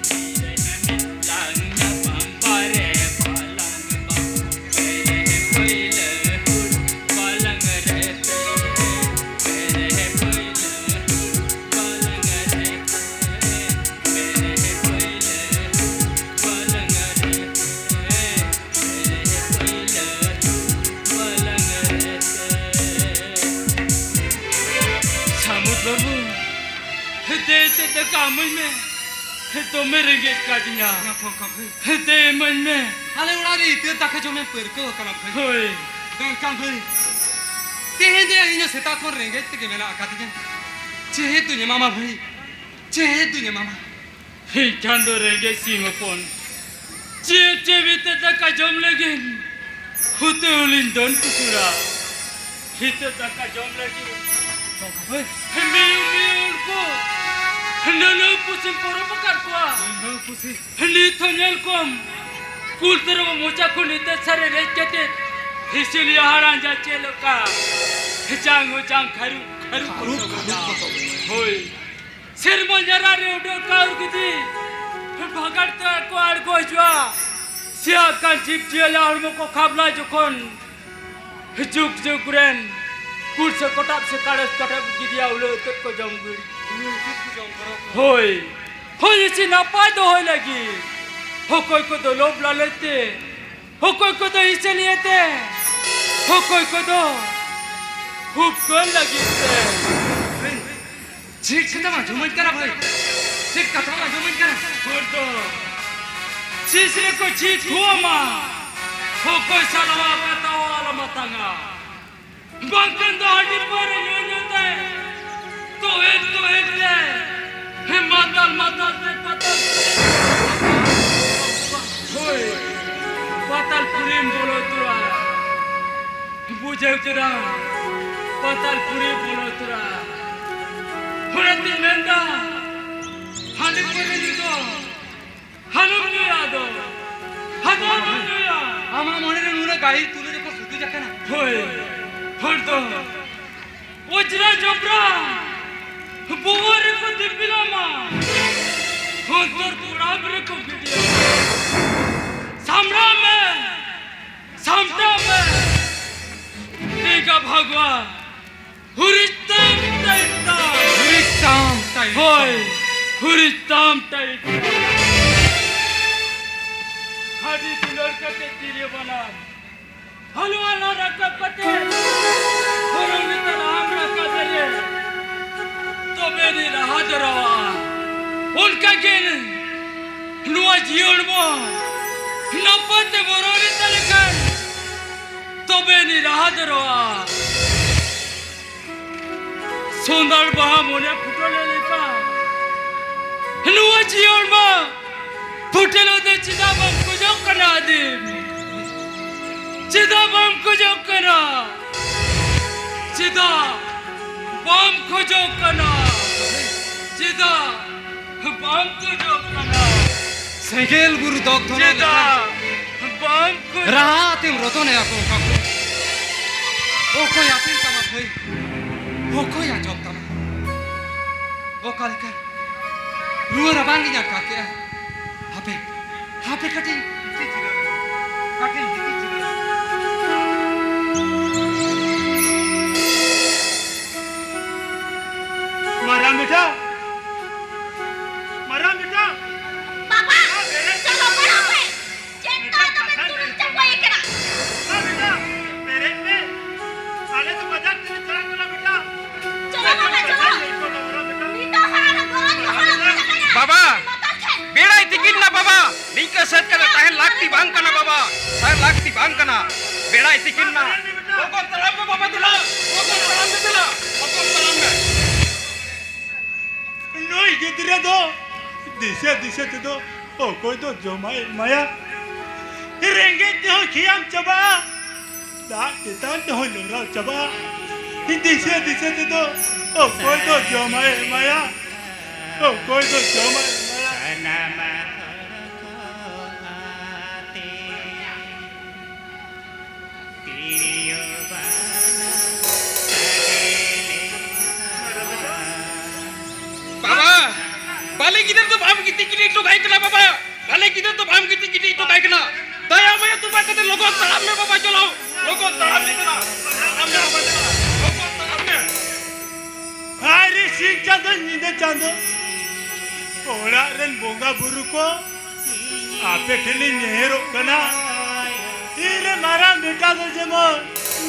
ᱛᱤᱨᱮ ᱢᱤᱫ ᱞᱟᱝ ᱧᱟᱯᱟᱢ ᱵᱟᱨᱮ ᱵᱟᱞᱟᱝ ᱵᱟᱝ, ᱯᱮᱨᱮ ᱯᱟᱹᱭᱞᱟᱹ ᱦᱩᱲ ᱵᱟᱞᱟᱝ ᱨᱮ ᱯᱮ, ᱯᱮᱨᱮ ᱯᱟᱹᱭᱞᱟᱹ ᱦᱩᱲ ᱵᱟᱞᱟᱝ ᱨᱮ ᱯᱮ᱾ ᱥᱟᱹᱢᱩᱫ ᱵᱟᱹᱵᱩ, ᱫᱮ ᱛᱮ ᱫᱟᱠᱟ ᱮᱢᱟᱹᱧ ᱢᱮ, ᱫᱚᱢᱮ ᱨᱮᱸᱜᱮᱡ ᱠᱟᱫᱤᱧᱟ᱾ ᱫᱮ ᱮᱢᱟᱹᱧ ᱢᱮ᱾ ᱟᱞᱮ ᱚᱲᱟᱜ ᱨᱮ ᱤᱛᱟᱹ ᱫᱟᱠᱟ ᱡᱚᱢᱮᱢ ᱯᱟᱹᱨᱠᱟᱹᱣ ᱟᱠᱟᱱᱟ ᱵᱷᱟᱹᱭ᱾ ᱦᱳᱭ᱾ ᱢᱮᱱᱠᱷᱟᱱ ᱵᱷᱟᱹᱭ, ᱛᱮᱦᱮᱧ ᱫᱚ ᱤᱧ ᱦᱚᱸ ᱥᱮᱛᱟᱜ ᱠᱷᱚᱱ ᱨᱮᱸᱜᱮᱡ ᱛᱮᱜᱮ ᱢᱮᱱᱟᱜ ᱟᱠᱟᱫᱤᱧᱟ᱾ ᱪᱮᱫ ᱫᱩᱧ ᱮᱢᱟᱢᱟ ᱵᱷᱟᱹᱭ? ᱪᱮᱫ ᱫᱩᱧ ᱮᱢᱟᱢᱟ? ᱮᱱᱠᱷᱟᱱ ᱫᱚ ᱨᱮᱸᱜᱮᱡ ᱥᱤᱢ ᱦᱚᱯᱚᱱ, ᱪᱮᱫ ᱪᱮᱫ ᱤᱛᱟᱹ ᱫᱟᱠᱟ ᱡᱚᱢ ᱞᱟᱹᱜᱤᱫ ᱦᱩᱛᱩ ᱦᱚᱞᱤᱧ ᱫᱚᱱ ᱠᱩᱥᱩᱲᱟ᱾ ᱤᱛᱟᱹ ᱫᱟᱠᱟ ᱡᱚᱢ ᱞᱟᱹᱜᱤᱫ ᱦᱳᱭ᱾ ᱢᱤᱭᱩ ᱢᱤᱭᱩ ᱩᱱᱠᱩ ᱱᱟᱹᱱᱟᱹ ᱯᱩᱥᱤᱢ ᱯᱚᱨᱚᱵᱽ ᱟᱠᱟᱫ ᱠᱚᱣᱟ᱾ ᱱᱟᱹᱱᱟᱹ ᱯᱩᱥᱤ᱾ ᱱᱤᱛ ᱦᱚᱸ ᱧᱮᱞ ᱠᱚᱢ, ᱠᱩᱞ ᱛᱟᱹᱨᱩᱵ ᱢᱚᱪᱟ ᱠᱷᱚᱱ ᱤᱛᱟᱹ ᱥᱟᱨᱮ ᱨᱮᱡ ᱠᱟᱛᱮ ᱦᱤᱥᱤᱞ ᱦᱟᱲᱟᱢ ᱡᱟ ᱪᱮᱫ ᱞᱮᱠᱟ ᱡᱟᱝ ᱦᱚᱸ ᱡᱟᱝ ᱠᱷᱟᱹᱨᱩ ᱠᱷᱟᱹᱨᱩ ᱠᱷᱟᱹᱨᱩ ᱠᱚ ᱠᱷᱟᱹᱨᱩ ᱠᱚ᱾ ᱦᱳᱭ᱾ ᱥᱮᱨᱢᱟ ᱧᱟᱨᱟ ᱨᱮ ᱩᱰᱟᱹᱣ ᱠᱟᱣᱨ ᱜᱤᱫᱤ ᱵᱷᱟᱜᱟᱲ ᱛᱮ ᱠᱚ ᱟᱬᱜᱚ ᱦᱤᱡᱩᱜᱼᱟ᱾ ᱥᱮᱭᱟ ᱟᱠᱟᱱ ᱡᱤᱵᱽ ᱡᱤᱭᱟᱹᱞᱤ ᱦᱚᱲᱢᱚ ᱠᱚ ᱠᱷᱟᱵᱽᱞᱟ ᱡᱚᱠᱷᱚᱱ ᱡᱩᱜᱽ ᱡᱩᱜᱽ ᱨᱮᱱ ᱠᱩᱲ ᱥᱮ ᱠᱚᱴᱟᱵ ᱥᱮ ᱠᱟᱲᱮᱥ ᱠᱟᱴᱟᱵ ᱜᱤᱫᱤᱭᱟ ᱩᱞᱟᱹ ᱩᱛᱟᱹᱨ ᱠᱚ ᱡᱚᱢ ᱜᱤᱲᱤ᱾ ᱦᱳᱭ, ᱦᱳᱭ, ᱤᱥᱤ ᱱᱟᱯᱟᱭ ᱫᱚᱦᱚᱭ ᱞᱟᱹᱜᱤᱫ ᱚᱠᱚᱭ ᱠᱚᱫᱚ ᱞᱳᱵᱷ ᱞᱟᱞᱚᱪ ᱛᱮ, ᱚᱠᱚᱭ ᱠᱚᱫᱚ ᱤᱥᱟᱹ ᱱᱤᱭᱟᱹᱛᱮ, ᱚᱠᱚᱭ ᱠᱚᱫᱚ ᱦᱩᱯᱠᱟᱹᱨ ᱞᱟᱹᱜᱤᱫ ᱛᱮ᱾ ᱪᱮᱫ ᱠᱟᱛᱷᱟᱢ ᱟᱸᱡᱚᱢᱟᱹᱧ ᱠᱟᱱᱟ ᱵᱷᱟᱹᱭ? ᱪᱮᱫ ᱠᱟᱛᱷᱟᱢ ᱟᱸᱡᱚᱢᱟᱹᱧ ᱠᱟᱱᱟ? ᱦᱚᱲ ᱫᱚ ᱪᱤᱥ ᱨᱮᱠᱚ ᱪᱤᱛ ᱦᱩᱣᱟᱢᱟ, ᱚᱠᱚᱭ ᱥᱟᱞᱟᱣᱟ ᱯᱟᱛᱟᱣᱟ ᱟᱞᱚᱢ ᱟᱛᱟᱝᱟ᱾ ᱵᱟᱝᱠᱷᱟᱱ ᱫᱚ ᱦᱟᱺᱰᱤ ᱯᱟᱹᱣᱨᱟᱹ ᱧᱩ ᱧᱩ ᱛᱮ, ᱛᱚᱦᱮᱫ ᱛᱚᱦᱮᱫ ᱛᱮ, ᱦᱮ ᱢᱟᱛᱟᱞ ᱢᱟᱛᱟᱞ ᱛᱮ ᱯᱟᱛᱟᱞ ᱯᱩᱨᱤ᱾ ᱦᱳᱭ, ᱯᱟᱛᱟᱞ ᱯᱩᱨᱤᱢ ᱵᱚᱞᱚ ᱩᱛᱟᱹᱨᱚᱜᱼᱟ᱾ ᱵᱩᱡᱷᱟᱹᱣ ᱠᱮᱫᱟᱢ? ᱯᱟᱛᱟᱞ ᱯᱩᱨᱤᱢ ᱵᱚᱞᱚ ᱩᱛᱟᱹᱨᱚᱜᱼᱟ᱾ ᱚᱱᱟᱛᱤᱧ ᱢᱮᱱᱫᱟ, ᱦᱟᱺᱰᱤ ᱯᱟᱹᱣᱨᱟᱹ ᱧᱩ ᱫᱚ ᱟᱞᱚᱢ ᱧᱩᱭᱟ ᱟᱫᱚ᱾ ᱟᱢᱟᱜ ᱢᱚᱱᱮ ᱨᱮ ᱱᱩᱱᱟᱹᱜ ᱜᱟᱹᱦᱤᱨ ᱛᱩᱞᱟᱹ ᱡᱚᱠᱷᱚᱱ ᱥᱩᱫᱷᱩ ᱡᱟᱠᱟᱱᱟ᱾ ᱦᱳᱭ, ᱦᱚᱲ ᱫᱚ ᱚᱡᱽᱨᱟ ᱡᱚᱵᱽᱨᱟ ᱵᱚᱦᱚᱜ ᱨᱮᱠᱚ ᱫᱤᱯᱤᱞᱟᱢᱟ, ᱚᱱᱛᱚᱨ ᱠᱚᱲᱟᱢ ᱨᱮᱠᱚ ᱜᱤᱰᱤᱭᱟᱢᱟ᱾ ᱥᱟᱢᱲᱟᱣ ᱢᱮ, ᱥᱟᱢᱴᱟᱣ ᱢᱮ, ᱮᱸᱜᱟ ᱵᱷᱟᱜᱽᱣᱟᱱ ᱦᱩᱨᱤᱡ ᱛᱟᱢ ᱴᱟᱭᱤᱴ ᱛᱟᱢ᱾ ᱦᱩᱨᱤᱡ ᱛᱟᱢ ᱴᱟᱭᱤᱴ ᱛᱟᱢ᱾ ᱦᱳᱭ, ᱦᱩᱨᱤᱡ ᱛᱟᱢ ᱴᱟᱭᱤᱴ ᱛᱟᱢ᱾ ᱟᱹᱰᱤ ᱫᱩᱞᱟᱹᱲ ᱠᱟᱛᱮ ᱛᱤᱨᱭᱳ ᱵᱟᱱᱟᱢ ᱦᱟᱞᱣᱟ ᱞᱟ ᱨᱟᱠᱟᱵ ᱠᱟᱛᱮ ᱦᱚᱨᱚᱝ ᱱᱮᱛᱟᱨ ᱟᱢ ᱨᱟᱠᱟᱵ ᱮᱱᱮ, ᱛᱚᱵᱮ ᱱᱤ ᱨᱟᱦᱟ ᱡᱚᱨᱟᱣᱟ᱾ ᱚᱱᱠᱟ ᱜᱮ ᱱᱚᱣᱟ ᱡᱤᱭᱚᱱ ᱵᱚ ᱱᱟᱯᱟᱭ ᱛᱮ ᱵᱚᱨᱚ ᱨᱮ ᱛᱟᱦᱮᱸ ᱞᱮᱠᱷᱟᱱ ᱛᱚᱵᱮ ᱱᱤ ᱨᱟᱦᱟ ᱡᱚᱨᱟᱣᱟ᱾ ᱥᱚᱸᱫᱷᱟᱲ ᱵᱟᱦᱟ ᱢᱚᱱᱮ ᱯᱷᱩᱴᱟᱹᱣ ᱞᱮᱱ ᱞᱮᱠᱟ ᱱᱚᱣᱟ ᱡᱤᱭᱚᱱ ᱢᱟ ᱯᱷᱩᱴᱟᱹᱞᱚᱜ ᱫᱚ ᱪᱮᱫᱟᱜ ᱵᱟᱢ ᱠᱷᱚᱡᱚᱜ ᱠᱟᱱᱟ ᱟᱹᱫᱤᱢ? ᱪᱮᱫᱟᱜ ᱵᱟᱢ ᱠᱷᱚᱡᱚᱜ ᱠᱟᱱᱟ? ᱪᱮᱫᱟᱜ ᱵᱟᱢ ᱠᱷᱚᱡᱚᱜ ᱠᱟᱱᱟ? ᱪᱮᱫᱟᱜ ᱵᱟᱢ ᱠᱷᱚᱡᱚᱜ ᱠᱟᱱᱟ? ᱥᱮᱸᱜᱮᱞ ᱵᱩᱨᱩ ᱫᱚᱜᱽᱫᱷᱚᱱ ᱞᱮᱠᱟ ᱪᱮᱫᱟᱜ ᱵᱟᱢ ᱠᱷᱚᱡᱚᱜ? ᱨᱟᱦᱟ ᱟᱛᱮᱢ ᱨᱚᱫᱚᱱᱮᱜᱼᱟ ᱠᱚ ᱚᱠᱟ ᱠᱚ? ᱚᱠᱚᱭ ᱟᱛᱮᱢ ᱛᱟᱢᱟ ᱵᱷᱟᱹᱭ? ᱚᱠᱚᱭ ᱟᱸᱡᱚᱢ ᱛᱟᱢᱟ? ᱚᱠᱟ ᱞᱮᱠᱟ ᱨᱩᱣᱟᱹ ᱨᱟᱵᱟᱝ ᱤᱧ ᱟᱴᱠᱟᱨ ᱠᱮᱜᱼᱟ᱾ ᱦᱟᱯᱮ, ᱦᱟᱯᱮ ᱠᱟᱹᱴᱤᱡ ᱜᱤᱛᱤᱡ ᱡᱤᱨᱟᱹᱜ ᱢᱮ᱾ ᱠᱟᱹᱴᱤᱡ ᱜᱤᱛᱤᱡ ᱡᱤᱨᱟᱹᱜ ᱢᱮ᱾ ᱢᱟᱨᱟᱝ ᱵᱮᱴᱟ, ᱢᱟᱨᱟᱝ ᱵᱮᱴᱟ᱾ ᱵᱟᱵᱟ, ᱵᱮᱨᱮᱫ ᱪᱚᱞᱚ ᱢᱮ᱾ ᱵᱟᱵᱟ ᱯᱮ᱾ ᱪᱮᱫ ᱫᱚ ᱫᱚᱢᱮ ᱫᱩᱲᱩᱵ ᱪᱟᱯᱚᱭ ᱠᱟᱱᱟ? ᱵᱮᱴᱟ, ᱵᱮᱨᱮᱫ ᱢᱮ᱾ ᱟᱞᱮ ᱫᱚ ᱵᱟᱡᱟᱨ ᱛᱮᱞᱮ ᱪᱟᱞᱟᱜ ᱠᱟᱱᱟ ᱵᱮᱴᱟ᱾ ᱪᱚᱞᱚ ᱵᱟᱵᱟ, ᱪᱚᱞᱚ᱾ ᱱᱤᱛᱚᱜ ᱦᱚᱸ ᱟᱨᱚ ᱜᱚᱨᱚᱡ ᱜᱚᱦᱚᱲ ᱠᱟᱱᱟ᱾ ᱵᱟᱵᱟ, ᱢᱚᱛᱚ ᱠᱷᱮᱞ᱾ ᱵᱮᱲᱟ ᱤᱛᱤᱠᱤᱱ ᱱᱟ ᱵᱟᱵᱟ᱾ ᱱᱤᱝᱠᱟᱹ ᱥᱮᱫ ᱠᱟᱛᱮ ᱛᱟᱦᱮᱱ ᱞᱟᱹᱠᱛᱤ ᱵᱟᱝ ᱠᱟᱱᱟ ᱵᱟᱵᱟ᱾ ᱛᱟᱦᱮᱱ ᱞᱟᱹᱠᱛᱤ ᱵᱟᱝ ᱠᱟᱱᱟ᱾ ᱵᱮᱲᱟ ᱤᱛᱤᱠᱤᱱ ᱱᱟ᱾ ᱞᱚᱜᱚᱱ ᱛᱟᱲᱟᱢ ᱢᱮ ᱵᱟᱵᱟ ᱫᱩᱞᱟ᱾ ᱞᱚᱜᱚᱱ ᱛᱟᱲᱟᱢ ᱢᱮ ᱫᱩᱞᱟ᱾ ᱞᱚᱜᱚᱱ ᱛᱟᱲᱟᱢ ᱢᱮ᱾ ᱱᱩᱭ ᱜᱤᱫᱽᱨᱟᱹ ᱫᱚ ᱫᱤᱥᱟᱹ ᱫᱤᱥᱟᱹ ᱛᱮᱫᱚ ᱚᱠᱚᱭ ᱫᱚ ᱡᱚᱢᱟᱭ ᱮᱢᱟᱭᱟ? ᱨᱮᱸᱜᱮᱡ ᱛᱮᱦᱚᱸ ᱠᱷᱮᱭᱟᱢ ᱪᱟᱵᱟᱜᱼᱟ, ᱫᱟᱜ ᱛᱮᱛᱟᱝ ᱛᱮᱦᱚᱸ ᱞᱚᱨᱟᱣ ᱪᱟᱵᱟᱜᱼᱟ᱾ ᱫᱤᱥᱟᱹ ᱫᱤᱥᱟᱹ ᱛᱮᱫᱚ ᱚᱠᱚᱭ ᱫᱚ ᱡᱚᱢᱟᱭ ᱮᱢᱟᱭᱟ? ᱚᱠᱚᱭ ᱫᱚ ᱡᱚᱢᱟᱭ ᱮᱢᱟᱭᱟ? ᱥᱟᱱᱟᱢ ᱦᱚᱲ ᱠᱚ ᱟᱛᱮ ᱜᱤᱫᱟᱹᱨ ᱫᱚ ᱵᱟᱢ ᱜᱤᱛᱤᱡ ᱜᱤᱰᱤ ᱦᱚᱴᱚ ᱠᱟᱭ ᱠᱟᱱᱟ ᱵᱟᱵᱟ᱾ ᱟᱞᱮ ᱜᱤᱫᱟᱹᱨ ᱫᱚ ᱵᱟᱢ ᱜᱤᱛᱤᱡ ᱜᱤᱰᱤ ᱦᱚᱴᱚ ᱠᱟᱭ ᱠᱟᱱᱟ᱾ ᱫᱟᱭᱟ ᱢᱟᱭᱟ ᱛᱚᱵᱟ ᱠᱟᱛᱮ ᱞᱚᱜᱚᱱ ᱛᱟᱲᱟᱢ ᱢᱮ ᱵᱟᱵᱟ, ᱪᱚᱞᱚ᱾ ᱞᱚᱜᱚᱱ ᱛᱟᱲᱟᱢ ᱢᱮ ᱪᱟᱞᱟᱜ᱾ ᱛᱟᱲᱟᱢ ᱢᱮ ᱵᱟᱵᱟ, ᱪᱟᱞᱟᱜ᱾ ᱞᱚᱜᱚᱱ ᱛᱟᱲᱟᱢ ᱢᱮ᱾ ᱦᱟᱭ ᱨᱮ ᱥᱤᱧ ᱪᱟᱸᱫᱚ, ᱧᱤᱫᱟᱹ ᱪᱟᱸᱫᱚ, ᱚᱲᱟᱜ ᱨᱮᱱ ᱵᱚᱸᱜᱟ ᱵᱩᱨᱩ ᱠᱚ, ᱟᱯᱮ ᱴᱷᱮᱱ ᱞᱤᱧ ᱱᱮᱦᱚᱨᱚᱜ ᱠᱟᱱᱟ᱾ ᱤᱧ ᱨᱮ ᱢᱟᱨᱟᱝ ᱵᱮᱴᱟ ᱫᱚ ᱡᱮᱢᱚᱱ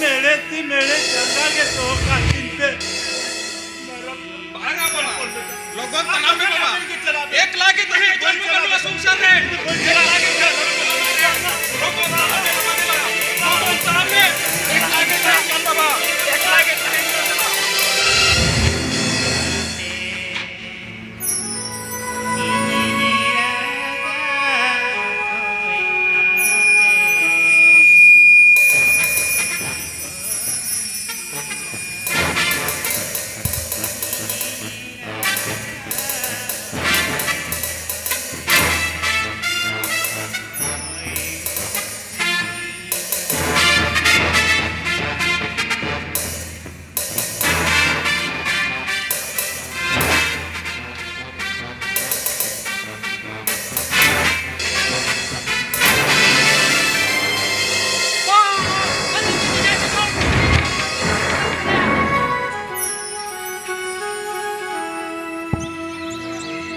ᱢᱮᱲᱦᱮᱫ ᱛᱤ ᱢᱮᱲᱦᱮᱫ ᱡᱟᱸᱜᱟ ᱜᱮ ᱫᱚᱦᱚ ᱠᱟᱜ ᱠᱤᱱ ᱯᱮ᱾ ᱵᱟᱝᱟ ᱵᱟᱵᱟ, ᱞᱚᱜᱚᱱ ᱛᱟᱲᱟᱢ ᱢᱮ ᱵᱟᱵᱟ᱾ ᱮᱠᱞᱟ ᱜᱮ ᱛᱟᱦᱮᱸ ᱦᱚᱪᱚᱱ ᱵᱟᱵᱟ ᱱᱚᱣᱟ ᱥᱚᱝᱥᱟᱨ ᱨᱮ᱾ ᱮᱠᱞᱟ ᱜᱮ ᱛᱟᱦᱮᱸ ᱦᱚᱪᱚᱱ ᱵᱟᱵᱟ᱾ ᱞᱚᱜᱚᱱ ᱛᱟᱲᱟᱢ ᱢᱮ ᱵᱟᱵᱟ, ᱞᱚᱜᱚᱱ ᱛᱟᱲᱟᱢ ᱢᱮ᱾ ᱮᱠᱞᱟ ᱜᱮ ᱛᱟᱦᱮᱸ ᱦᱚᱪᱚᱱ ᱵᱟᱵᱟ᱾ ᱮᱠᱞᱟ ᱜᱮ ᱛᱟᱦᱮᱸ ᱦᱚᱪᱚᱱ ᱵᱟᱵᱟ᱾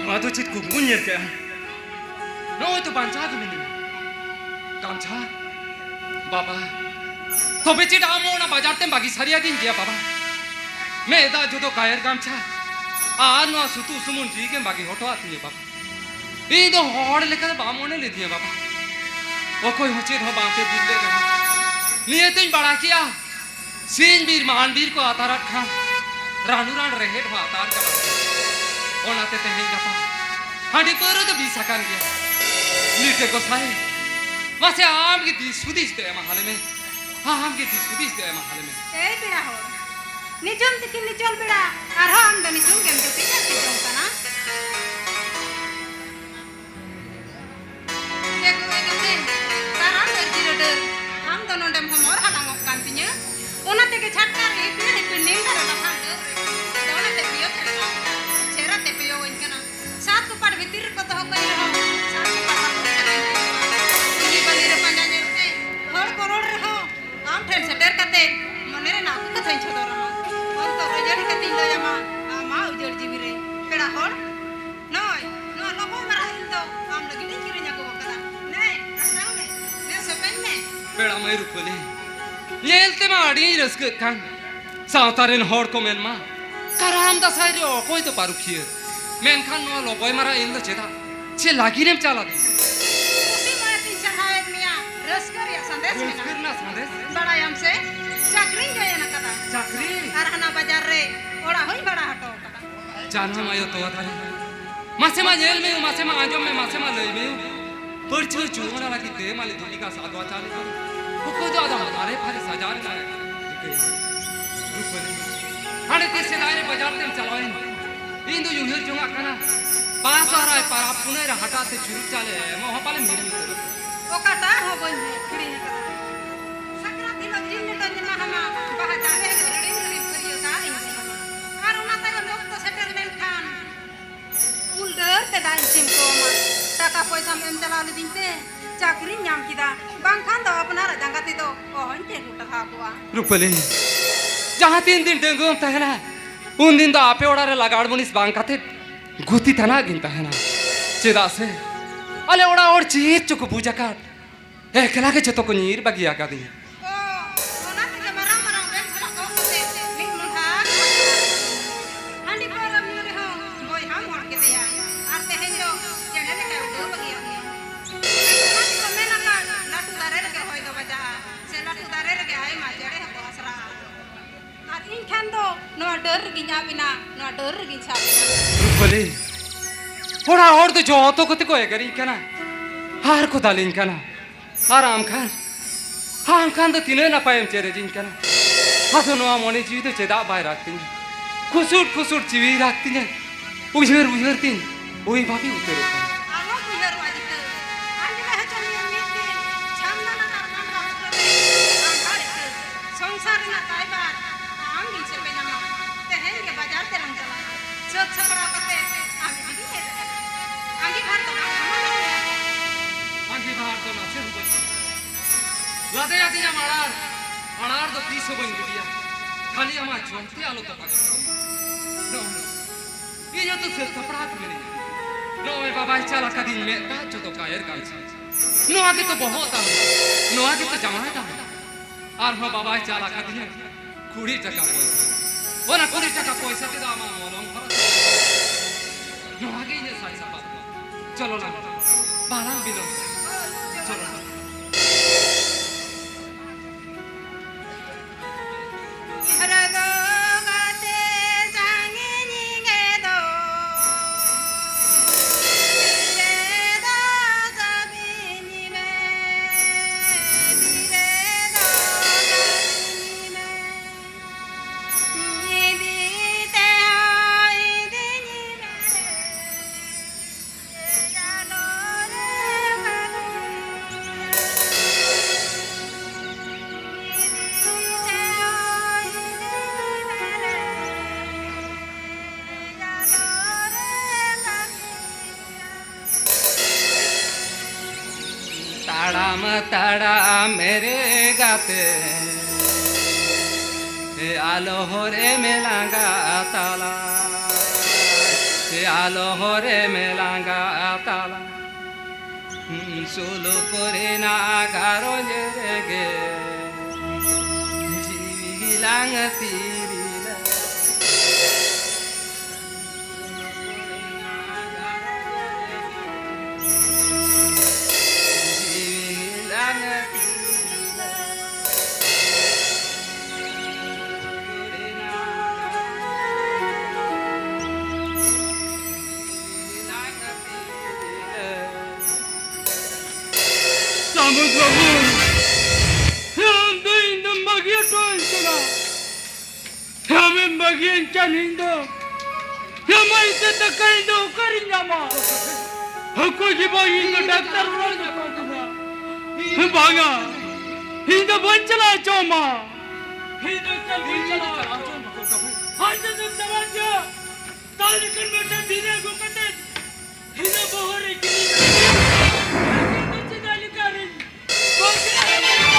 ᱱᱚᱣᱟ ᱫᱚ ᱪᱮᱫ ᱠᱩᱠᱢᱩᱧ ᱧᱮᱞ ᱠᱮᱜᱼᱟ? ᱱᱚᱜᱼᱚᱭ ᱛᱚ ᱵᱟᱧᱪᱟᱣ ᱜᱮ ᱢᱤᱱᱟᱹᱧᱟ᱾ ᱜᱟᱢᱪᱷᱟ? ᱵᱟᱵᱟ, ᱛᱚᱵᱮ ᱪᱮᱫ ᱟᱢ ᱚᱱᱟ ᱵᱟᱡᱟᱨ ᱛᱮᱢ ᱵᱟᱹᱜᱤ ᱥᱟᱹᱨᱤᱭᱟᱫᱤᱧ ᱜᱮᱭᱟ ᱵᱟᱵᱟ? ᱢᱮᱫ ᱫᱟᱜ ᱡᱚᱫᱚ ᱠᱟᱭᱮᱨ ᱜᱟᱢᱪᱷᱟ ᱟᱨ ᱱᱚᱣᱟ ᱥᱩᱛᱩᱜ ᱥᱩᱢᱩᱱ ᱡᱤᱣᱤ ᱜᱮᱢ ᱵᱟᱹᱜᱤ ᱦᱚᱴᱚᱣᱟᱫ ᱛᱤᱧᱟᱹ ᱵᱟᱵᱟ᱾ ᱤᱧ ᱫᱚ ᱦᱚᱲ ᱞᱮᱠᱟ ᱫᱚ ᱵᱟᱢ ᱢᱚᱱᱮ ᱞᱤᱫᱤᱧᱟ ᱵᱟᱵᱟ᱾ ᱚᱠᱚᱭ ᱦᱚᱸ ᱪᱮᱫ ᱦᱚᱸ ᱵᱟᱝ ᱯᱮ ᱵᱩᱡᱽ ᱞᱮᱫ ᱨᱮᱦᱚᱸ ᱱᱤᱭᱟᱹ ᱛᱚᱧ ᱵᱟᱲᱟᱭ ᱠᱮᱜᱼᱟ᱾ ᱥᱤᱧ ᱵᱤᱨ ᱢᱟᱱ ᱵᱤᱨ ᱠᱚ ᱟᱛᱟᱨᱟᱫ ᱠᱷᱟᱱ ᱨᱟᱱᱩ ᱨᱟᱱ ᱨᱮᱦᱮᱫ ᱦᱚᱸ ᱟᱛᱟᱨ ᱪᱟᱵᱟᱜᱼᱟ᱾ ᱚᱱᱟᱛᱮ ᱛᱮᱦᱮᱧ ᱜᱟᱯᱟ ᱦᱟᱺᱰᱤ ᱯᱟᱹᱣᱨᱟᱹ ᱫᱚ ᱵᱤᱥ ᱟᱠᱟᱱ ᱜᱮᱭᱟ᱾ ᱞᱤᱴᱟᱹ ᱜᱚᱸᱥᱟᱭ, ᱢᱟᱥᱮ ᱟᱢ ᱜᱮ ᱫᱤᱥ ᱦᱩᱫᱤᱥ ᱫᱚ ᱮᱢᱟ ᱦᱟᱞᱮ ᱢᱮ᱾ ᱟᱢ ᱜᱮ ᱫᱤᱥ ᱦᱩᱫᱤᱥ ᱫᱚ ᱮᱢᱟ ᱦᱟᱞᱮ ᱢᱮ᱾ ᱮᱭ ᱯᱮᱲᱟ ᱦᱚᱲ, ᱱᱤᱡᱚᱢ ᱛᱤᱠᱤᱱ ᱱᱤᱪᱚᱞ ᱵᱮᱲᱟ ᱟᱨᱦᱚᱸ ᱟᱢ ᱫᱚ ᱱᱤᱥᱩᱱ ᱜᱮᱢ ᱡᱟᱹᱯᱤᱫ ᱡᱟᱹᱯᱤᱫ ᱡᱚᱝ ᱠᱟᱱᱟ᱾ ᱮ ᱜᱚ, ᱮ ᱜᱚ, ᱮ, ᱛᱟᱨᱟᱢ ᱰᱟᱹᱨ ᱡᱤᱨᱟᱹ ᱰᱟᱹᱨ, ᱟᱢ ᱫᱚ ᱱᱚᱰᱮᱢ ᱦᱚᱢᱚᱨ ᱦᱟᱞᱟᱝᱚᱜ ᱠᱟᱱ ᱛᱤᱧᱟᱹ᱾ ᱚᱱᱟ ᱛᱮᱜᱮ ᱪᱷᱟᱴᱠᱟ ᱨᱮ ᱤᱯᱤᱞ ᱤᱯᱤᱞ ᱱᱤᱢ ᱫᱟᱨᱮ ᱞᱟᱯᱷᱟᱝ ᱰᱟᱹᱨ ᱨᱮ ᱫᱚᱱ ᱟᱛᱮ ᱯᱤᱭᱳ ᱪᱷᱮᱨᱟ, ᱪᱷᱮᱨ ᱟᱛᱮ ᱯᱤᱭᱳᱣᱟᱹᱧ ᱠᱟᱱᱟ᱾ ᱥᱟᱛ ᱠᱟᱛᱮ ᱢᱚᱱᱮ ᱨᱮᱱᱟᱜ ᱠᱟᱛᱷᱟᱧ ᱥᱚᱫᱚᱨ ᱟᱢᱟ᱾ ᱚᱱᱛᱚᱨ ᱨᱮ ᱡᱟᱹᱲᱤ ᱠᱟᱛᱮᱧ ᱞᱟᱹᱭ ᱟᱢᱟ, ᱟᱢᱟᱜ ᱩᱡᱟᱹᱲ ᱡᱤᱣᱤ ᱨᱮ ᱯᱮᱲᱟ ᱦᱚᱲ, ᱱᱚᱜᱼᱚᱭ ᱱᱚᱣᱟ ᱞᱚᱵᱚᱭ ᱢᱟᱨᱟᱜ ᱤᱞ ᱫᱚ ᱟᱢ ᱞᱟᱹᱜᱤᱫ ᱤᱧ ᱠᱤᱨᱤᱧ ᱟᱹᱜᱩ ᱟᱠᱟᱫᱟ᱾ ᱱᱮ, ᱦᱟᱛᱟᱣ ᱢᱮ, ᱱᱮ ᱥᱮᱯᱮᱧ ᱢᱮ᱾ ᱯᱮᱲᱟ ᱢᱟᱹᱭ ᱨᱩᱯᱟᱹᱞᱤ, ᱧᱮᱞ ᱛᱮᱢᱟ ᱟᱹᱰᱤᱧ ᱨᱟᱹᱥᱠᱟᱹᱜ ᱠᱟᱱ᱾ ᱥᱟᱶᱛᱟ ᱨᱮᱱ ᱦᱚᱲ ᱠᱚ ᱢᱮᱱᱢᱟ, ᱠᱟᱨᱟᱢ ᱫᱟᱸᱥᱟᱭ ᱨᱮ ᱚᱠᱚᱭ ᱫᱚ ᱯᱟᱹᱨᱩᱠᱷᱤᱭᱟᱹ? ᱢᱮᱱᱠᱷᱟᱱ ᱱᱚᱣᱟ ᱞᱚᱵᱚᱭ ᱢᱟᱨᱟᱜ ᱤᱞ ᱫᱚ ᱪᱮᱫᱟᱜ ᱪᱮ ᱞᱟᱹᱜᱤᱫ ᱮᱢ ᱪᱟᱞᱟᱜ? ᱠᱩᱥᱤ ᱢᱚᱱᱮ ᱛᱤᱧ ᱪᱟᱨᱦᱟᱣᱮᱫ ᱢᱮᱭᱟ, ᱨᱟᱹᱥᱠᱟᱹ ᱨᱮᱭᱟᱜ ᱥᱟᱸᱫᱮᱥ ᱨᱟᱹᱥᱠᱟᱹ ᱢᱮᱱᱟᱜᱼᱟ᱾ ᱨᱮᱱᱟᱜ ᱥᱟᱸᱫᱮᱥ? ᱵᱟᱲᱟᱭᱟᱢ ᱥᱮ, ᱪᱟᱹᱠᱨᱤᱧ join ᱟᱠᱟᱫᱟ᱾ ᱪᱟᱹᱠᱨᱤ? ᱟᱨ ᱦᱟᱱᱟ ᱵᱟᱡᱟᱨ ᱨᱮ ᱚᱲᱟᱜ ᱦᱚᱸᱧ ᱵᱷᱟᱲᱟ ᱦᱚᱴᱚ ᱟᱠᱟᱫᱟ᱾ ᱡᱟᱱᱟᱢ ᱟᱭᱳ ᱛᱚᱣᱟ ᱫᱟᱨᱮ, ᱢᱟᱥᱮ ᱢᱟ ᱧᱮᱞ ᱢᱮ, ᱢᱟᱥᱮ ᱢᱟ ᱟᱸᱡᱚᱢ ᱢᱮ, ᱢᱟᱥᱮ ᱢᱟ ᱞᱟᱹᱭ ᱢᱮ᱾ ᱯᱟᱹᱲᱪᱷᱟᱹ ᱪᱩᱢᱟᱹᱲᱟ ᱞᱟᱹᱜᱤᱫ ᱛᱮ ᱢᱟᱞᱮ ᱫᱷᱩᱛᱤ ᱠᱟ ᱥᱟᱫᱣᱟ ᱪᱟᱞᱮ ᱠᱟᱱᱟ᱾ ᱚᱠᱚᱭ ᱫᱚ ᱟᱫᱚ ᱦᱟᱱᱟᱨᱮ ᱯᱷᱟᱨᱤ ᱥᱟᱡᱟᱣ ᱨᱮᱱᱟᱜ ᱮ ᱨᱤᱠᱟᱹᱭᱟ᱾ ᱨᱩᱯᱟᱹᱞᱤ, ᱦᱟᱸᱰᱮ ᱛᱮ ᱥᱮᱫᱟᱭ ᱨᱮ ᱵᱟᱡᱟᱨ ᱛᱮᱢ ᱪᱟᱞᱟᱣᱮᱱ᱾ ᱤᱧ ᱫᱚᱧ ᱩᱭᱦᱟᱹᱨ ᱡᱚᱝᱟᱜ ᱠᱟᱱᱟ, ᱵᱟᱦᱟ ᱥᱚᱦᱨᱟᱭ ᱯᱟᱨᱟᱵᱽ ᱯᱩᱱᱟᱹᱭ ᱨᱮ ᱦᱟᱴᱟᱜ ᱛᱮ ᱪᱩᱨᱩᱡ ᱪᱟᱣᱞᱮ ᱮᱢᱚᱜ ᱦᱚᱸ ᱯᱟᱞᱮᱢ ᱦᱤᱲᱤᱧ ᱩᱛᱟᱹᱨ ᱟᱠᱟᱫᱟ᱾ ᱚᱠᱟᱴᱟᱜ ᱦᱚᱸ ᱵᱟᱹᱧ ᱦᱤᱲᱤᱧ ᱟᱠᱟᱫᱟ᱾ ᱥᱟᱠᱨᱟᱛ ᱦᱤᱞᱳᱜ ᱡᱤᱞ ᱞᱮᱴᱚᱧ ᱮᱢᱟ ᱦᱟᱢᱟ, ᱵᱟᱦᱟ ᱪᱟᱣᱞᱮ ᱦᱤᱞᱳᱜ ᱨᱮᱲᱮᱧ ᱨᱮᱲᱮᱧ ᱯᱷᱟᱹᱨᱭᱟᱹ ᱫᱟᱜ ᱤᱧ ᱫᱩᱞ ᱟᱢᱟ᱾ ᱟᱨ ᱚᱱᱟ ᱛᱟᱭᱚᱢ ᱚᱠᱛᱚ ᱥᱮᱴᱮᱨ ᱞᱮᱱᱠᱷᱟᱱ ᱩᱞ ᱰᱟᱹᱨ ᱛᱮ ᱫᱟᱜ ᱤᱧ ᱪᱷᱤᱢ ᱠᱚᱣᱟᱢᱟ᱾ ᱴᱟᱠᱟ ᱯᱚᱭᱥᱟᱢ ᱮᱢ ᱪᱟᱞᱟᱣ ᱞᱤᱫᱤᱧ ᱛᱮ ᱪᱟᱹᱠᱨᱤᱧ ᱧᱟᱢ ᱠᱮᱫᱟ, ᱵᱟᱝᱠᱷᱟᱱ ᱫᱚ ᱟᱯᱱᱟᱨᱟᱜ ᱡᱟᱸᱜᱟ ᱛᱮᱫᱚ ᱚᱦᱚᱧ ᱛᱤᱸᱜᱩ ᱴᱟᱨᱦᱟᱣ ᱠᱚᱜᱼᱟ᱾ ᱨᱩᱯᱟᱹᱞᱤ, ᱡᱟᱦᱟᱸ ᱛᱤᱱ ᱫᱤᱱ ᱰᱟᱺᱜᱩᱣᱟᱹᱢ ᱛᱟᱦᱮᱱᱟ, ᱩᱱ ᱫᱤᱱ ᱫᱚ ᱟᱯᱮ ᱚᱲᱟᱜ ᱨᱮ ᱞᱟᱜᱟᱲ ᱢᱩᱱᱤᱥ ᱵᱟᱝ ᱠᱟᱛᱮ ᱜᱩᱛᱤ ᱛᱟᱱᱟᱜ ᱜᱤᱧ ᱛᱟᱦᱮᱱᱟ᱾ ᱪᱮᱫᱟᱜ ᱥᱮ ᱟᱞᱮ ᱚᱲᱟᱜ ᱦᱚᱲ ᱪᱮᱫ ᱪᱚᱠᱚ ᱵᱩᱡᱽ ᱟᱠᱟᱫ, ᱮᱠᱞᱟ ᱜᱮ ᱡᱚᱛᱚ ᱠᱚ ᱧᱤᱨ ᱵᱟᱹᱜᱤ ᱟᱠᱟᱫᱤᱧᱟ᱾ ᱚ, ᱚᱱᱟ ᱛᱮᱜᱮ ᱢᱟᱨᱟᱝ ᱢᱟᱨᱟᱝ ᱵᱮᱧᱪ ᱨᱮ ᱜᱚᱜ ᱠᱟᱛᱮ ᱢᱤᱫ ᱢᱚᱦᱰᱟ ᱦᱟᱺᱰᱤ ᱯᱟᱹᱣᱨᱟᱹ ᱧᱩ ᱨᱮᱦᱚᱸ ᱵᱚᱭᱦᱟᱢ ᱦᱚᱲ ᱠᱮᱫᱮᱭᱟ᱾ ᱟᱨ ᱛᱮᱦᱮᱧ ᱫᱚ ᱪᱮᱬᱮ ᱞᱮᱠᱟᱭ ᱩᱰᱟᱹᱣ ᱵᱟᱹᱜᱤᱭᱟᱫ ᱢᱮᱭᱟ᱾ ᱚᱱᱟ ᱛᱮᱠᱚ ᱢᱮᱱ ᱟᱠᱟᱫ, ᱞᱟᱹᱴᱩ ᱫᱟᱨᱮ ᱨᱮᱜᱮ ᱦᱚᱭ ᱫᱚ ᱵᱟᱡᱟᱜᱼᱟ, ᱥᱮ ᱞᱟᱹᱴᱩ ᱫᱟᱨᱮ ᱨᱮᱜᱮ ᱟᱭᱢᱟ ᱪᱮᱬᱮ ᱦᱚᱸᱠᱚ ᱟᱥᱨᱟᱜᱼᱟ᱾ ᱟᱨ ᱤᱧ ᱠᱷᱟᱱ ᱫᱚ ᱱᱚᱣᱟ ᱰᱟᱹᱨ ᱨᱮᱜᱤᱧ ᱟᱵ ᱮᱱᱟ, ᱱᱚᱣᱟ ᱰᱟᱹᱨ ᱨᱮᱜᱤᱧ ᱥᱟᱵ ᱮᱱᱟ᱾ ᱨᱩᱯᱟᱹᱞᱤ, ᱚᱲᱟᱜ ᱦᱚᱲ ᱫᱚ ᱡᱚᱛᱚ ᱠᱚᱛᱮ ᱠᱚ ᱮᱜᱮᱨᱤᱧ ᱠᱟᱱᱟ ᱟᱨ ᱠᱚ ᱫᱟᱞᱤᱧ ᱠᱟᱱᱟ᱾ ᱟᱨ ᱟᱢ ᱠᱷᱟᱱ, ᱟᱢ ᱠᱷᱟᱱ ᱫᱚ ᱛᱤᱱᱟᱹᱜ ᱱᱟᱯᱟᱭᱮᱢ ᱪᱮᱨᱮᱡᱤᱧ ᱠᱟᱱᱟ᱾ ᱟᱫᱚ ᱱᱚᱣᱟ ᱢᱚᱱᱮ ᱡᱤᱣᱤ ᱫᱚ ᱪᱮᱫᱟᱜ ᱵᱟᱭ ᱨᱟᱜᱽ ᱛᱤᱧᱟ? ᱠᱩᱥᱩᱴ ᱠᱩᱥᱩᱴ ᱡᱤᱣᱤᱭ ᱨᱟᱜᱽ ᱛᱤᱧᱟ᱾ ᱩᱭᱦᱟᱹᱨ ᱩᱭᱦᱟᱹᱨ ᱛᱤᱧ ᱩᱭ ᱵᱷᱟᱵᱤ ᱩᱛᱟᱹᱨᱚᱜ ᱠᱟᱱᱟ᱾ ᱟᱞᱚᱢ ᱩᱭᱦᱟᱹᱨᱚᱜᱼᱟ ᱡᱤᱛᱟᱹ, ᱟᱸᱡᱽᱞᱮ ᱦᱚᱪᱚ ᱢᱮᱭᱟ ᱢᱤᱫ ᱫᱤᱱ, ᱪᱷᱟᱢᱰᱟ ᱞᱟᱛᱟᱨ ᱠᱟᱢᱨᱟ ᱵᱩᱴᱟᱹ ᱨᱮ ᱟᱸᱜᱷᱟᱲ ᱤᱛᱟᱹ᱾ ᱥᱚᱝᱥᱟᱨ ᱨᱮᱱᱟᱜ ᱫᱟᱭᱵᱷᱟᱨ ᱟᱢ ᱜᱤᱧ ᱪᱮᱯᱮᱡ ᱟᱢᱟ᱾ ᱛᱮᱦᱮᱧ ᱜᱮ ᱵᱟᱡᱟᱨ ᱛᱮᱞᱟᱝ ᱪᱟᱞᱟᱜᱼᱟ᱾ ᱥᱟᱹᱛ ᱥᱟᱯᱲᱟᱣ ᱠᱟᱛᱮ ᱟᱢ ᱤᱫᱤ ᱦᱮᱡ ᱟᱠᱟᱱᱟ᱾ ᱟᱸᱜᱤᱵᱷᱟᱨ ᱫᱚ ᱵᱟᱝ ᱦᱟᱢᱟᱞ ᱟᱠᱟᱱᱟ᱾ ᱟᱸᱜᱤᱵᱷᱟᱨ ᱫᱚ ᱱᱟᱥᱮ ᱦᱚᱸ ᱵᱟᱹᱧ ᱞᱟᱫᱮᱭᱟᱫᱤᱧᱟ ᱢᱟᱲᱟᱝ᱾ ᱟᱲᱟᱨ ᱫᱚ ᱛᱤᱥ ᱦᱚᱸ ᱵᱟᱹᱧ ᱜᱤᱰᱤᱭᱟ᱾ ᱠᱷᱟᱹᱞᱤ ᱟᱢᱟᱜ ᱡᱚᱢ ᱛᱮ ᱟᱞᱚ ᱛᱚᱯᱟ ᱠᱟᱜ ᱛᱟᱢᱟ᱾ ᱱᱚᱜᱼᱚᱭ, ᱤᱧ ᱦᱚᱸᱛᱚ ᱥᱟᱹᱛ ᱥᱟᱯᱲᱟᱣ ᱛᱮ ᱢᱤᱱᱟᱹᱧᱟ᱾ ᱱᱚᱜᱼᱚᱭ ᱵᱟᱵᱟᱭ ᱪᱟᱞ ᱟᱠᱟᱫᱤᱧ, ᱢᱮᱫ ᱫᱟᱜ ᱡᱚᱛᱚ ᱠᱟᱭᱮᱨ ᱠᱟᱱ ᱪᱷᱟᱹᱲ᱾ ᱱᱚᱣᱟ ᱜᱮᱛᱚ ᱵᱚᱦᱚᱜ ᱛᱟᱢ, ᱱᱚᱣᱟ ᱜᱮᱛᱚ ᱡᱟᱶᱟᱭ ᱛᱟᱢ᱾ ᱟᱨᱦᱚᱸ ᱵᱟᱵᱟᱭ ᱪᱟᱞ ᱟᱠᱟᱫᱤᱧᱟ ᱠᱩᱲᱤ ᱴᱟᱠᱟ ᱯᱚᱭᱥᱟ᱾ ᱚᱱᱟ ᱠᱩᱲᱤ ᱴᱟᱠᱟ ᱯᱚᱭᱥᱟ ᱛᱮᱫᱚ ᱟᱢᱟᱜ ᱢᱚᱞᱚᱝ ᱠᱷᱚᱨᱚᱪ᱾ ᱱᱚᱣᱟ ᱜᱮ ᱤᱧᱟᱹᱜ ᱥᱟᱡ ᱥᱟᱯᱟᱵ᱾ ᱪᱚᱞᱚ ᱞᱟᱝ, ᱵᱟᱞᱟᱝ ᱵᱤᱞᱚᱢ᱾ ᱪᱚᱞᱚ ᱞᱟᱝ᱾ ᱛᱟᱲᱟᱢ ᱛᱟᱲᱟᱢ ᱨᱮ ᱜᱟᱛᱮ, ᱟᱞᱚ ᱦᱚᱨᱮᱢ ᱞᱟᱸᱜᱟ ᱛᱟᱞᱟ, ᱟᱞᱚ ᱦᱚᱨᱮᱢ ᱞᱟᱸᱜᱟ ᱛᱟᱞᱟ᱾ ᱥᱩᱞᱩᱠ ᱨᱮᱱᱟᱜ ᱜᱷᱟᱨᱚᱸᱡᱽ ᱨᱮᱜᱮ ᱡᱤᱣᱤ ᱞᱟᱝ ᱛᱤᱨᱤᱞᱟ᱾ ᱥᱟᱹᱢᱩᱫ ᱵᱟᱹᱵᱩ, ᱟᱢ ᱫᱚ ᱤᱧ ᱫᱚᱢ ᱵᱟᱹᱜᱤ ᱦᱚᱴᱚ ᱟᱹᱧ ᱠᱟᱱᱟ᱾ ᱟᱢᱮᱢ ᱵᱟᱹᱜᱤᱭᱟᱹᱧ ᱠᱷᱟᱱ ᱤᱧ ᱫᱚ ᱟᱢᱟᱜ ᱤᱛᱟᱹ ᱫᱟᱠᱟ ᱤᱧ ᱫᱚ ᱚᱠᱟᱨᱤᱧ ᱧᱟᱢᱟ? ᱚᱠᱚᱭ ᱜᱮ ᱵᱟᱝ, ᱤᱧ ᱫᱚ ᱰᱟᱠᱛᱟᱨ ᱚᱲᱟᱜ ᱤᱧ ᱟᱠᱚ ᱠᱟᱱᱟ᱾ ᱵᱟᱝᱟ, ᱤᱧ ᱫᱚ ᱵᱟᱹᱧ ᱪᱟᱞᱟᱣ ᱦᱚᱪᱚ ᱟᱢᱟ᱾ ᱤᱧ ᱫᱚ ᱮᱠᱟᱞ ᱵᱟᱹᱧ ᱪᱟᱞᱟᱣ ᱦᱚᱪᱚ ᱟᱢᱟ᱾ ᱟᱢ ᱡᱩᱫᱤᱢ ᱪᱟᱞᱟᱣ ᱦᱚᱪᱚ, ᱛᱟᱦᱞᱮ ᱠᱷᱟᱱ ᱢᱤᱫᱴᱟᱝ ᱫᱷᱤᱨᱤ ᱟᱹᱜᱩ ᱠᱟᱛᱮ ᱤᱧ ᱫᱚ ᱵᱚᱦᱚᱜ ᱨᱮ ᱜᱤᱰᱤ ᱠᱟᱛᱮ ᱤᱧ ᱫᱚ ᱪᱮᱫᱟᱜ ᱞᱮᱠᱟ ᱨᱤᱧ ᱵᱟᱹᱜᱤ ᱟᱢᱟ?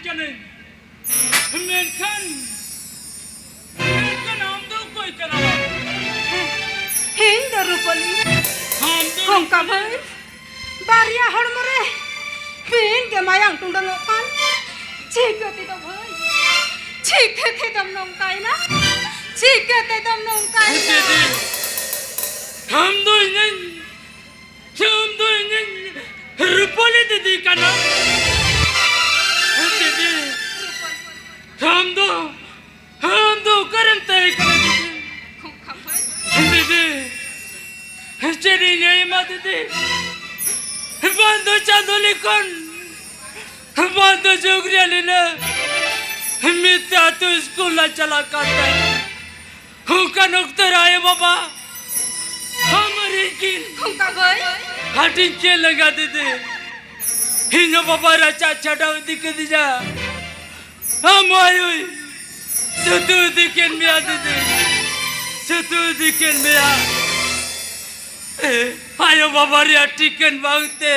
ᱠᱟᱹᱱᱟᱹᱧ᱾ ᱢᱮᱱᱠᱷᱟᱱ, ᱢᱮᱱᱠᱷᱟᱱ ᱟᱢ ᱫᱚ ᱚᱠᱚᱭ ᱠᱟᱱᱟᱢ? ᱤᱧ ᱫᱚ ᱨᱩᱯᱟᱹᱞᱤ᱾ ᱟᱢ ᱫᱚ ᱚᱱᱠᱟ ᱨᱩᱯᱟᱹᱞᱤ? ᱵᱷᱟᱹᱭ, ᱵᱟᱨᱭᱟ ᱦᱚᱲᱢᱚ ᱨᱮ ᱵᱤᱧ ᱜᱮ ᱢᱟᱭᱟᱝ ᱴᱩᱰᱟᱹᱝᱚᱜ ᱠᱟᱱ᱾ ᱪᱤᱠᱟᱹ ᱛᱮᱫᱚ ᱵᱷᱟᱹᱭ? ᱪᱤᱠᱟᱹ ᱛᱮᱫᱚᱢ ᱱᱚᱝᱠᱟᱭᱮᱱᱟ? ᱪᱤᱠᱟᱹ ᱛᱮᱫᱚᱢ ᱱᱚᱝᱠᱟᱭᱮᱱᱟ? ᱫᱤᱫᱤ, ᱟᱢ ᱫᱚ ᱤᱧᱤᱧ ᱟᱢ ᱫᱚ ᱤᱧᱤᱧ ᱨᱩᱯᱟᱹᱞᱤ ᱫᱤᱫᱤ ᱠᱟᱱᱟᱢ? ᱫᱤᱫᱤ, ᱟᱢ ᱫᱚ, ᱟᱢ ᱫᱚ ᱚᱠᱟᱨᱮᱢ ᱛᱟᱦᱮᱸ ᱠᱟᱱᱟ ᱫᱤᱫᱤ? ᱫᱤᱫᱤ, ᱪᱮᱫ ᱤᱧ ᱞᱟᱹᱭ ᱟᱢᱟ ᱫᱤᱫᱤ? ᱵᱟᱝ ᱫᱚ ᱪᱟᱸᱫᱚ ᱞᱤᱠᱷᱚᱱ, ᱵᱟᱝ ᱫᱚ ᱡᱩᱜᱽ ᱨᱮᱭᱟᱜ ᱞᱤᱞᱟᱹ, ᱢᱤᱫ ᱛᱮ ᱟᱹᱛᱩ ᱥᱠᱩᱞ ᱞᱮ ᱪᱟᱞᱟᱜ ᱠᱟᱱ ᱛᱟᱦᱮᱸ᱾ ᱚᱱᱠᱟᱱ ᱚᱠᱛᱚ ᱨᱮ ᱟᱭᱳ ᱵᱟᱵᱟ ᱟᱢ ᱟᱨ ᱤᱧ ᱠᱤᱱ ᱚᱱᱠᱟ ᱜᱚᱭ? ᱦᱟᱹᱴᱤᱧ ᱠᱮᱫ ᱞᱮᱠᱟ ᱫᱤᱫᱤ᱾ ᱤᱧ ᱦᱚᱸ ᱵᱟᱵᱟ ᱨᱟᱪᱟ ᱪᱷᱟᱰᱟᱣ ᱤᱫᱤ ᱠᱤᱫᱤᱧᱟ᱾ ᱟᱢ ᱟᱭᱳᱭ ᱥᱩᱛᱩ ᱤᱫᱤ ᱠᱮᱫ ᱢᱮᱭᱟ ᱫᱤᱫᱤ, ᱥᱩᱛᱩ ᱤᱫᱤ ᱠᱮᱫ ᱢᱮᱭᱟ᱾ ᱟᱭᱳ ᱵᱟᱵᱟ ᱨᱮᱭᱟᱜ ᱴᱷᱤᱠᱟᱹᱱ ᱵᱟᱝᱛᱮ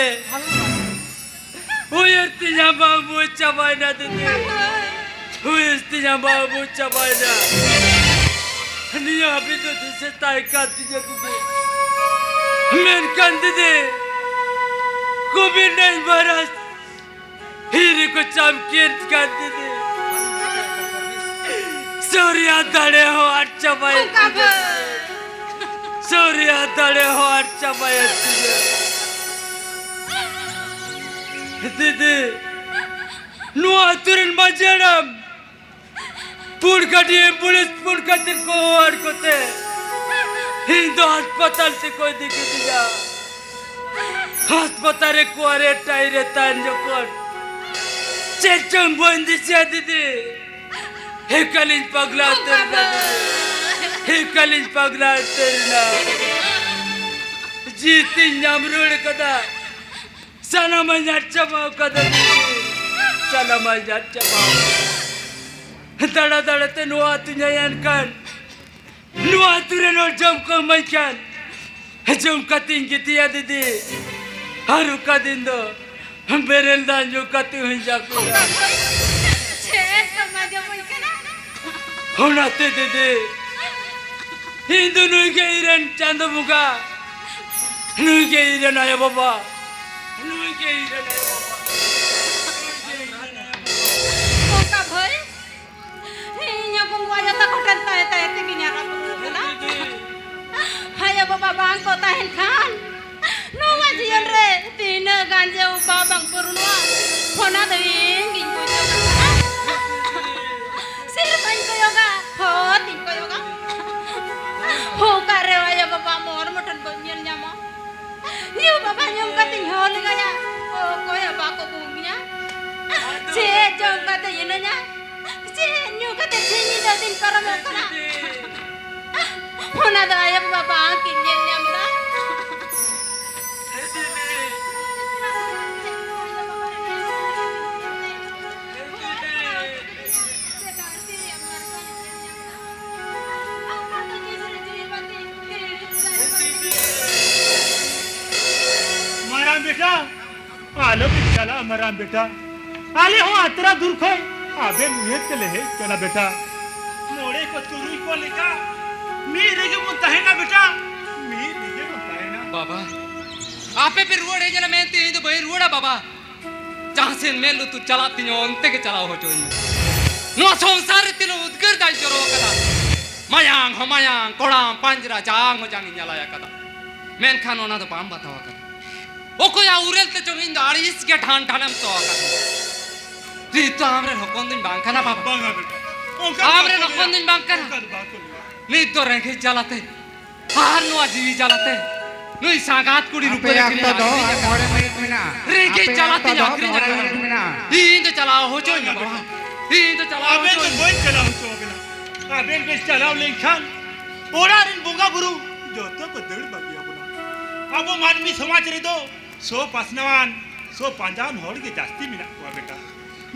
ᱩᱭᱦᱟᱹᱨ ᱛᱤᱧ ᱟᱢᱟᱜ ᱵᱩᱡᱽ ᱪᱟᱵᱟᱭᱮᱱᱟ ᱫᱤᱫᱤ᱾ ᱩᱭᱦᱟᱹᱨ ᱛᱤᱧ ᱟᱢᱟᱜ ᱵᱩᱡᱽ ᱪᱟᱵᱟᱭᱮᱱᱟ᱾ ᱱᱤᱭᱟᱹ ᱦᱟᱹᱵᱤᱡ ᱫᱚ ᱫᱤᱥᱟᱹ ᱛᱟᱦᱮᱸ ᱠᱟᱱ ᱛᱤᱧᱟᱹ ᱫᱤᱫᱤ, ᱢᱮᱱᱠᱷᱟᱱ ᱫᱤᱫᱤ, ᱠᱳᱵᱷᱤᱰ ᱱᱟᱭᱤᱱ ᱵᱷᱟᱭᱨᱟᱥ ᱦᱤᱨᱤ ᱠᱚ ᱪᱟᱢᱠᱤᱭᱮᱱ ᱠᱟᱱ ᱫᱤᱫᱤ᱾ ᱥᱟᱹᱨᱤᱭᱟ ᱫᱟᱲᱮ ᱦᱚᱸ ᱟᱫ ᱪᱟᱵᱟᱭᱮᱱ ᱚᱱᱠᱟ ᱛᱤᱧᱟᱹ᱾ ᱵᱟᱝ᱾ ᱥᱟᱹᱨᱤᱭᱟ ᱫᱟᱲᱮ ᱦᱚᱸ ᱟᱫ ᱪᱟᱵᱟᱭᱮᱱ ᱛᱤᱧᱟᱹ᱾ ᱫᱤᱫᱤ, ᱱᱚᱣᱟ ᱟᱹᱛᱩ ᱨᱮᱱ ᱢᱟᱹᱡᱷᱤ ᱦᱟᱲᱟᱢ ᱯᱩᱱ ᱜᱟᱹᱰᱤ ᱮᱢᱵᱩᱞᱮᱱᱥ ᱯᱩᱱ ᱠᱷᱟᱹᱛᱤᱨ ᱠᱚ ᱦᱚᱦᱚᱣᱟᱫ ᱠᱚᱛᱮ ᱤᱧ ᱫᱚ ᱦᱟᱥᱯᱟᱛᱟᱞ ᱛᱮᱠᱚ ᱤᱫᱤ ᱠᱤᱫᱤᱧᱟ᱾ ᱦᱟᱥᱯᱟᱛᱟᱞ ᱨᱮ ᱠᱚᱣᱟᱨᱮᱱᱴᱟᱭᱤᱱ ᱨᱮ ᱛᱟᱦᱮᱱ ᱡᱚᱠᱷᱚᱱ ᱪᱮᱫ ᱪᱚᱝ ᱵᱟᱹᱧ ᱫᱤᱥᱟᱹᱭᱟ ᱫᱤᱫᱤ᱾ ᱮᱠᱟᱞᱤᱧ ᱯᱟᱜᱽᱞᱟ ᱩᱛᱟᱹᱨ ᱮᱱᱟ ᱫᱤᱫᱤ, ᱮᱠᱟᱞᱤᱧ ᱯᱟᱜᱽᱞᱟ ᱩᱛᱟᱹᱨ ᱮᱱᱟ᱾ ᱡᱤᱣᱤ ᱛᱤᱧ ᱧᱟᱢ ᱨᱩᱣᱟᱹᱲ ᱠᱟᱫᱟ᱾ ᱥᱟᱱᱟᱢᱟᱜ ᱧᱟᱢ ᱪᱟᱵᱟ ᱠᱟᱫᱟ ᱫᱤᱫᱤ, ᱥᱟᱱᱟᱢᱟᱜ ᱧᱟᱢ ᱪᱟᱵᱟ᱾ ᱫᱟᱬᱟ ᱫᱟᱬᱟ ᱛᱮ ᱱᱚᱣᱟ ᱟᱹᱛᱩᱧ ᱦᱮᱡ ᱮᱱ ᱠᱷᱟᱱ, ᱱᱚᱣᱟ ᱟᱹᱛᱩ ᱨᱮᱱ ᱦᱚᱲ ᱡᱚᱢ ᱠᱚ ᱮᱢᱟᱹᱧ ᱠᱷᱟᱱ, ᱡᱚᱢ ᱠᱟᱛᱮᱧ ᱜᱤᱛᱤᱡᱼᱟ ᱫᱤᱫᱤ᱾ ᱟᱨ ᱚᱠᱟ ᱫᱤᱱ ᱫᱚ ᱵᱮᱨᱮᱞ ᱫᱟᱜ ᱧᱩ ᱠᱟᱛᱮ ᱦᱚᱸᱧ ᱡᱟᱹᱯᱤᱫᱟ᱾ ᱪᱮᱫ ᱠᱚᱢ ᱟᱸᱡᱚᱢᱟᱹᱧ ᱠᱟᱱᱟ? ᱚᱱᱟᱛᱮ ᱫᱤᱫᱤ, ᱤᱧ ᱫᱚ ᱱᱩᱭ ᱜᱮ ᱤᱧᱨᱮᱱ ᱪᱟᱸᱫᱚ ᱵᱚᱸᱜᱟ, ᱱᱩᱭ ᱜᱮ ᱤᱧᱨᱮᱱ ᱟᱭᱳ ᱵᱟᱵᱟ, ᱱᱩᱭ ᱜᱮ ᱤᱧᱨᱮᱱ ᱟᱭᱳ ᱵᱟᱵᱟ, ᱱᱩᱭ ᱜᱮ ᱤᱧᱨᱮᱱ ᱟᱭᱳ ᱵᱟᱵᱟ᱾ ᱚᱱᱠᱟ ᱵᱷᱟᱹᱭ, ᱤᱧ ᱦᱚᱸ ᱵᱚᱸᱜᱟ ᱟᱭᱳ ᱛᱟᱠᱚ ᱴᱷᱮᱱ ᱛᱟᱦᱮᱸ ᱛᱟᱦᱮᱸ ᱛᱮᱜᱮᱧ ᱦᱟᱨᱟ ᱵᱩᱨᱩ ᱟᱠᱟᱱᱟ᱾ ᱫᱤᱫᱤ᱾ ᱟᱭᱳ ᱵᱟᱵᱟ ᱵᱟᱝ ᱠᱚ ᱛᱟᱦᱮᱱ ᱠᱷᱟᱱ ᱱᱚᱣᱟ ᱡᱤᱭᱚᱱ ᱨᱮ ᱛᱤᱱᱟᱹᱜ ᱜᱟᱱ ᱡᱮ ᱚᱵᱷᱟᱵ ᱵᱟᱝ ᱯᱩᱨᱩᱱᱚᱜᱼᱟ, ᱚᱱᱟ ᱫᱚ ᱤᱧ ᱜᱤᱧ ᱵᱩᱡᱷᱟᱹᱣ ᱠᱟᱫᱟ᱾ ᱥᱮᱨᱢᱟᱧ ᱠᱚᱭᱚᱜᱟ, ᱦᱚᱨ ᱫᱤᱧ ᱠᱚᱭᱚᱜᱟ, ᱚᱠᱟᱨᱮ ᱟᱭᱳ ᱵᱟᱵᱟ ᱢᱚᱨ ᱢᱩᱴᱷᱟᱹᱱ ᱵᱟᱹᱧ ᱧᱮᱞ ᱧᱟᱢᱟ᱾ ᱧᱩ ᱵᱟᱵᱟ ᱧᱩ ᱠᱟᱛᱮᱧ ᱦᱚ ᱞᱮᱜᱟᱭᱟ, ᱚᱠᱚᱭ ᱦᱚᱸ ᱵᱟᱠᱚ ᱜᱩᱢᱤᱧᱟ᱾ ᱪᱮᱫ ᱡᱚᱢ ᱠᱟᱛᱮᱧ ᱮᱱᱮᱡᱟ, ᱪᱮᱫ ᱧᱩ ᱠᱟᱛᱮ ᱥᱤᱧ ᱧᱤᱫᱟᱹ ᱫᱤᱱ ᱯᱟᱨᱚᱢᱚᱜ ᱠᱟᱱᱟ, ᱚᱱᱟ ᱫᱚ ᱟᱭᱳ ᱵᱟᱵᱟ ᱵᱟᱝ ᱠᱤᱱ ᱧᱮᱞ ᱧᱟᱢ ᱮᱫᱟ᱾ ᱢᱟᱨᱟᱝ ᱵᱮᱴᱟ, ᱟᱞᱚ ᱵᱤᱱ ᱪᱟᱞᱟᱜᱼᱟ ᱢᱟᱨᱟᱝ ᱵᱮᱴᱟ, ᱟᱞᱮ ᱦᱚᱸ ᱟᱛᱨᱟ ᱫᱩᱨ ᱠᱷᱚᱱ ᱟᱵᱮᱱ ᱩᱭᱦᱟᱹᱨ ᱛᱮᱞᱮ ᱦᱮᱡ ᱠᱟᱱᱟ ᱵᱮᱴᱟ᱾ ᱢᱚᱬᱮ ᱠᱚ ᱛᱩᱨᱩᱭ ᱠᱚ ᱞᱮᱠᱟ ᱢᱤᱫ ᱨᱮᱜᱮ ᱵᱚᱱ ᱛᱟᱦᱮᱱᱟ ᱵᱮᱴᱟ, ᱢᱤᱫ ᱨᱮᱜᱮ ᱵᱚᱱ ᱛᱟᱦᱮᱱᱟ᱾ ᱵᱟᱵᱟ, ᱟᱯᱮ ᱯᱮ ᱨᱩᱣᱟᱹᱲ ᱦᱮᱡ ᱮᱱᱟ ᱢᱮᱱᱛᱮ ᱤᱧ ᱫᱚ ᱵᱟᱹᱧ ᱨᱩᱣᱟᱹᱲᱟ ᱵᱟᱵᱟ᱾ ᱡᱟᱦᱟᱸ ᱥᱮᱫ ᱢᱮᱫ ᱞᱩᱛᱩᱨ ᱪᱟᱞᱟᱜ ᱛᱤᱧᱟᱹ, ᱚᱱᱛᱮ ᱜᱮ ᱪᱟᱞᱟᱣ ᱦᱚᱪᱚᱧ ᱢᱮ᱾ ᱱᱚᱣᱟ ᱥᱚᱝᱥᱟᱨ ᱨᱮ ᱛᱤᱱᱟᱹᱜ ᱩᱫᱽᱜᱟᱹᱨ ᱫᱟᱜ ᱤᱧ ᱡᱚᱨᱚ ᱟᱠᱟᱫᱟ᱾ ᱢᱟᱭᱟᱝ ᱦᱚᱸ ᱢᱟᱭᱟᱝ, ᱠᱚᱲᱟᱢ ᱯᱟᱸᱡᱽᱨᱟ, ᱡᱟᱝ ᱦᱚᱸ ᱡᱟᱝ ᱤᱧ ᱧᱟᱞᱟᱭ ᱟᱠᱟᱫᱟ, ᱢᱮᱱᱠᱷᱟᱱ ᱚᱱᱟ ᱫᱚ ᱵᱟᱢ ᱵᱟᱛᱟᱣ ᱟᱠᱟᱫᱟ᱾ ᱚᱠᱚᱭᱟᱜ ᱩᱨᱮᱞ ᱛᱮ ᱪᱚᱝ ᱤᱧ ᱫᱚ ᱟᱹᱲᱤᱥ ᱜᱮ ᱴᱷᱟᱱ ᱴᱷᱟᱱᱮᱢ ᱛᱚ ᱟᱠᱟᱫᱤᱧᱟ᱾ ᱱᱤᱛ ᱫᱚ ᱟᱢᱨᱮᱱ ᱦᱚᱯᱚᱱ ᱫᱚᱧ ᱵᱟᱝ ᱠᱟᱱᱟ ᱵᱟᱵᱟ᱾ ᱵᱟᱝᱟ ᱵᱮᱴᱟ, ᱚᱱᱠᱟ ᱫᱚ ᱟᱢᱨᱮᱱ ᱵᱟᱠᱚ ᱦᱚᱯᱚᱱ ᱞᱟᱹᱭᱟ᱾ ᱫᱚᱧ ᱵᱟᱝ ᱠᱟᱱᱟ᱾ ᱚᱱᱠᱟ ᱫᱚ ᱵᱟᱠᱚ ᱞᱟᱹᱭᱟ᱾ ᱱᱤᱛ ᱫᱚ ᱨᱮᱸᱜᱮᱡ ᱡᱟᱞᱟᱛᱮ ᱟᱨ ᱱᱚᱣᱟ ᱡᱤᱣᱤ ᱡᱟᱞᱟᱛᱮ ᱱᱩᱭ ᱥᱟᱸᱜᱟᱛ ᱠᱩᱲᱤ ᱨᱩᱯᱟᱹ ᱟᱯᱮᱭᱟᱜ ᱞᱮᱠᱷᱟᱱ ᱚᱠᱛᱚ ᱫᱚ ᱟᱹᱠᱷᱨᱤᱧ ᱟᱨ ᱟᱠᱟᱫᱟ᱾ ᱢᱚᱬᱮ ᱢᱤᱱᱤᱴ ᱢᱮᱱᱟᱜᱼᱟ᱾ ᱨᱮᱸᱜᱮᱡ ᱟᱯᱮᱭᱟᱜ ᱡᱟᱞᱟᱛᱮ ᱚᱠᱛᱚ ᱫᱚ ᱟᱹᱠᱷᱨᱤᱧ ᱢᱚᱬᱮ ᱟᱠᱟᱫᱟ᱾ ᱢᱤᱱᱤᱴ ᱢᱮᱱᱟᱜᱼᱟ᱾ ᱤᱧ ᱫᱚ ᱪᱟᱞᱟᱣ ᱦᱚᱪᱚᱧ ᱢᱮ ᱵᱟᱵᱟ᱾ ᱤᱧ ᱫᱚ ᱪᱟᱞᱟᱣ ᱟᱵᱮᱱ ᱫᱚ ᱦᱚᱪᱚᱧ ᱢᱮ᱾ ᱵᱟᱹᱧ ᱪᱟᱞᱟᱣ ᱦᱚᱪᱚ ᱟᱵᱮᱱᱟ᱾ ᱟᱵᱮᱱ ᱵᱮᱱ ᱪᱟᱞᱟᱣ ᱞᱮᱱᱠᱷᱟᱱ ᱚᱲᱟᱜ ᱨᱮᱱ ᱵᱚᱸᱜᱟ ᱵᱩᱨᱩ ᱡᱚᱛᱚ ᱠᱚ ᱫᱟᱹᱲ ᱵᱟᱹᱜᱤ ᱟᱵᱚᱱᱟ᱾ ᱟᱵᱚ ᱢᱟᱹᱱᱢᱤ ᱥᱚᱢᱟᱡᱽ ᱨᱮᱫᱚ ᱥᱚ ᱯᱟᱥᱱᱟᱣᱟᱱ, ᱥᱚ ᱯᱟᱸᱡᱟᱣᱟᱱ ᱦᱚᱲ ᱜᱮ ᱡᱟᱹᱥᱛᱤ ᱢᱮᱱᱟᱜ ᱠᱚᱣᱟ ᱵᱮᱴᱟ᱾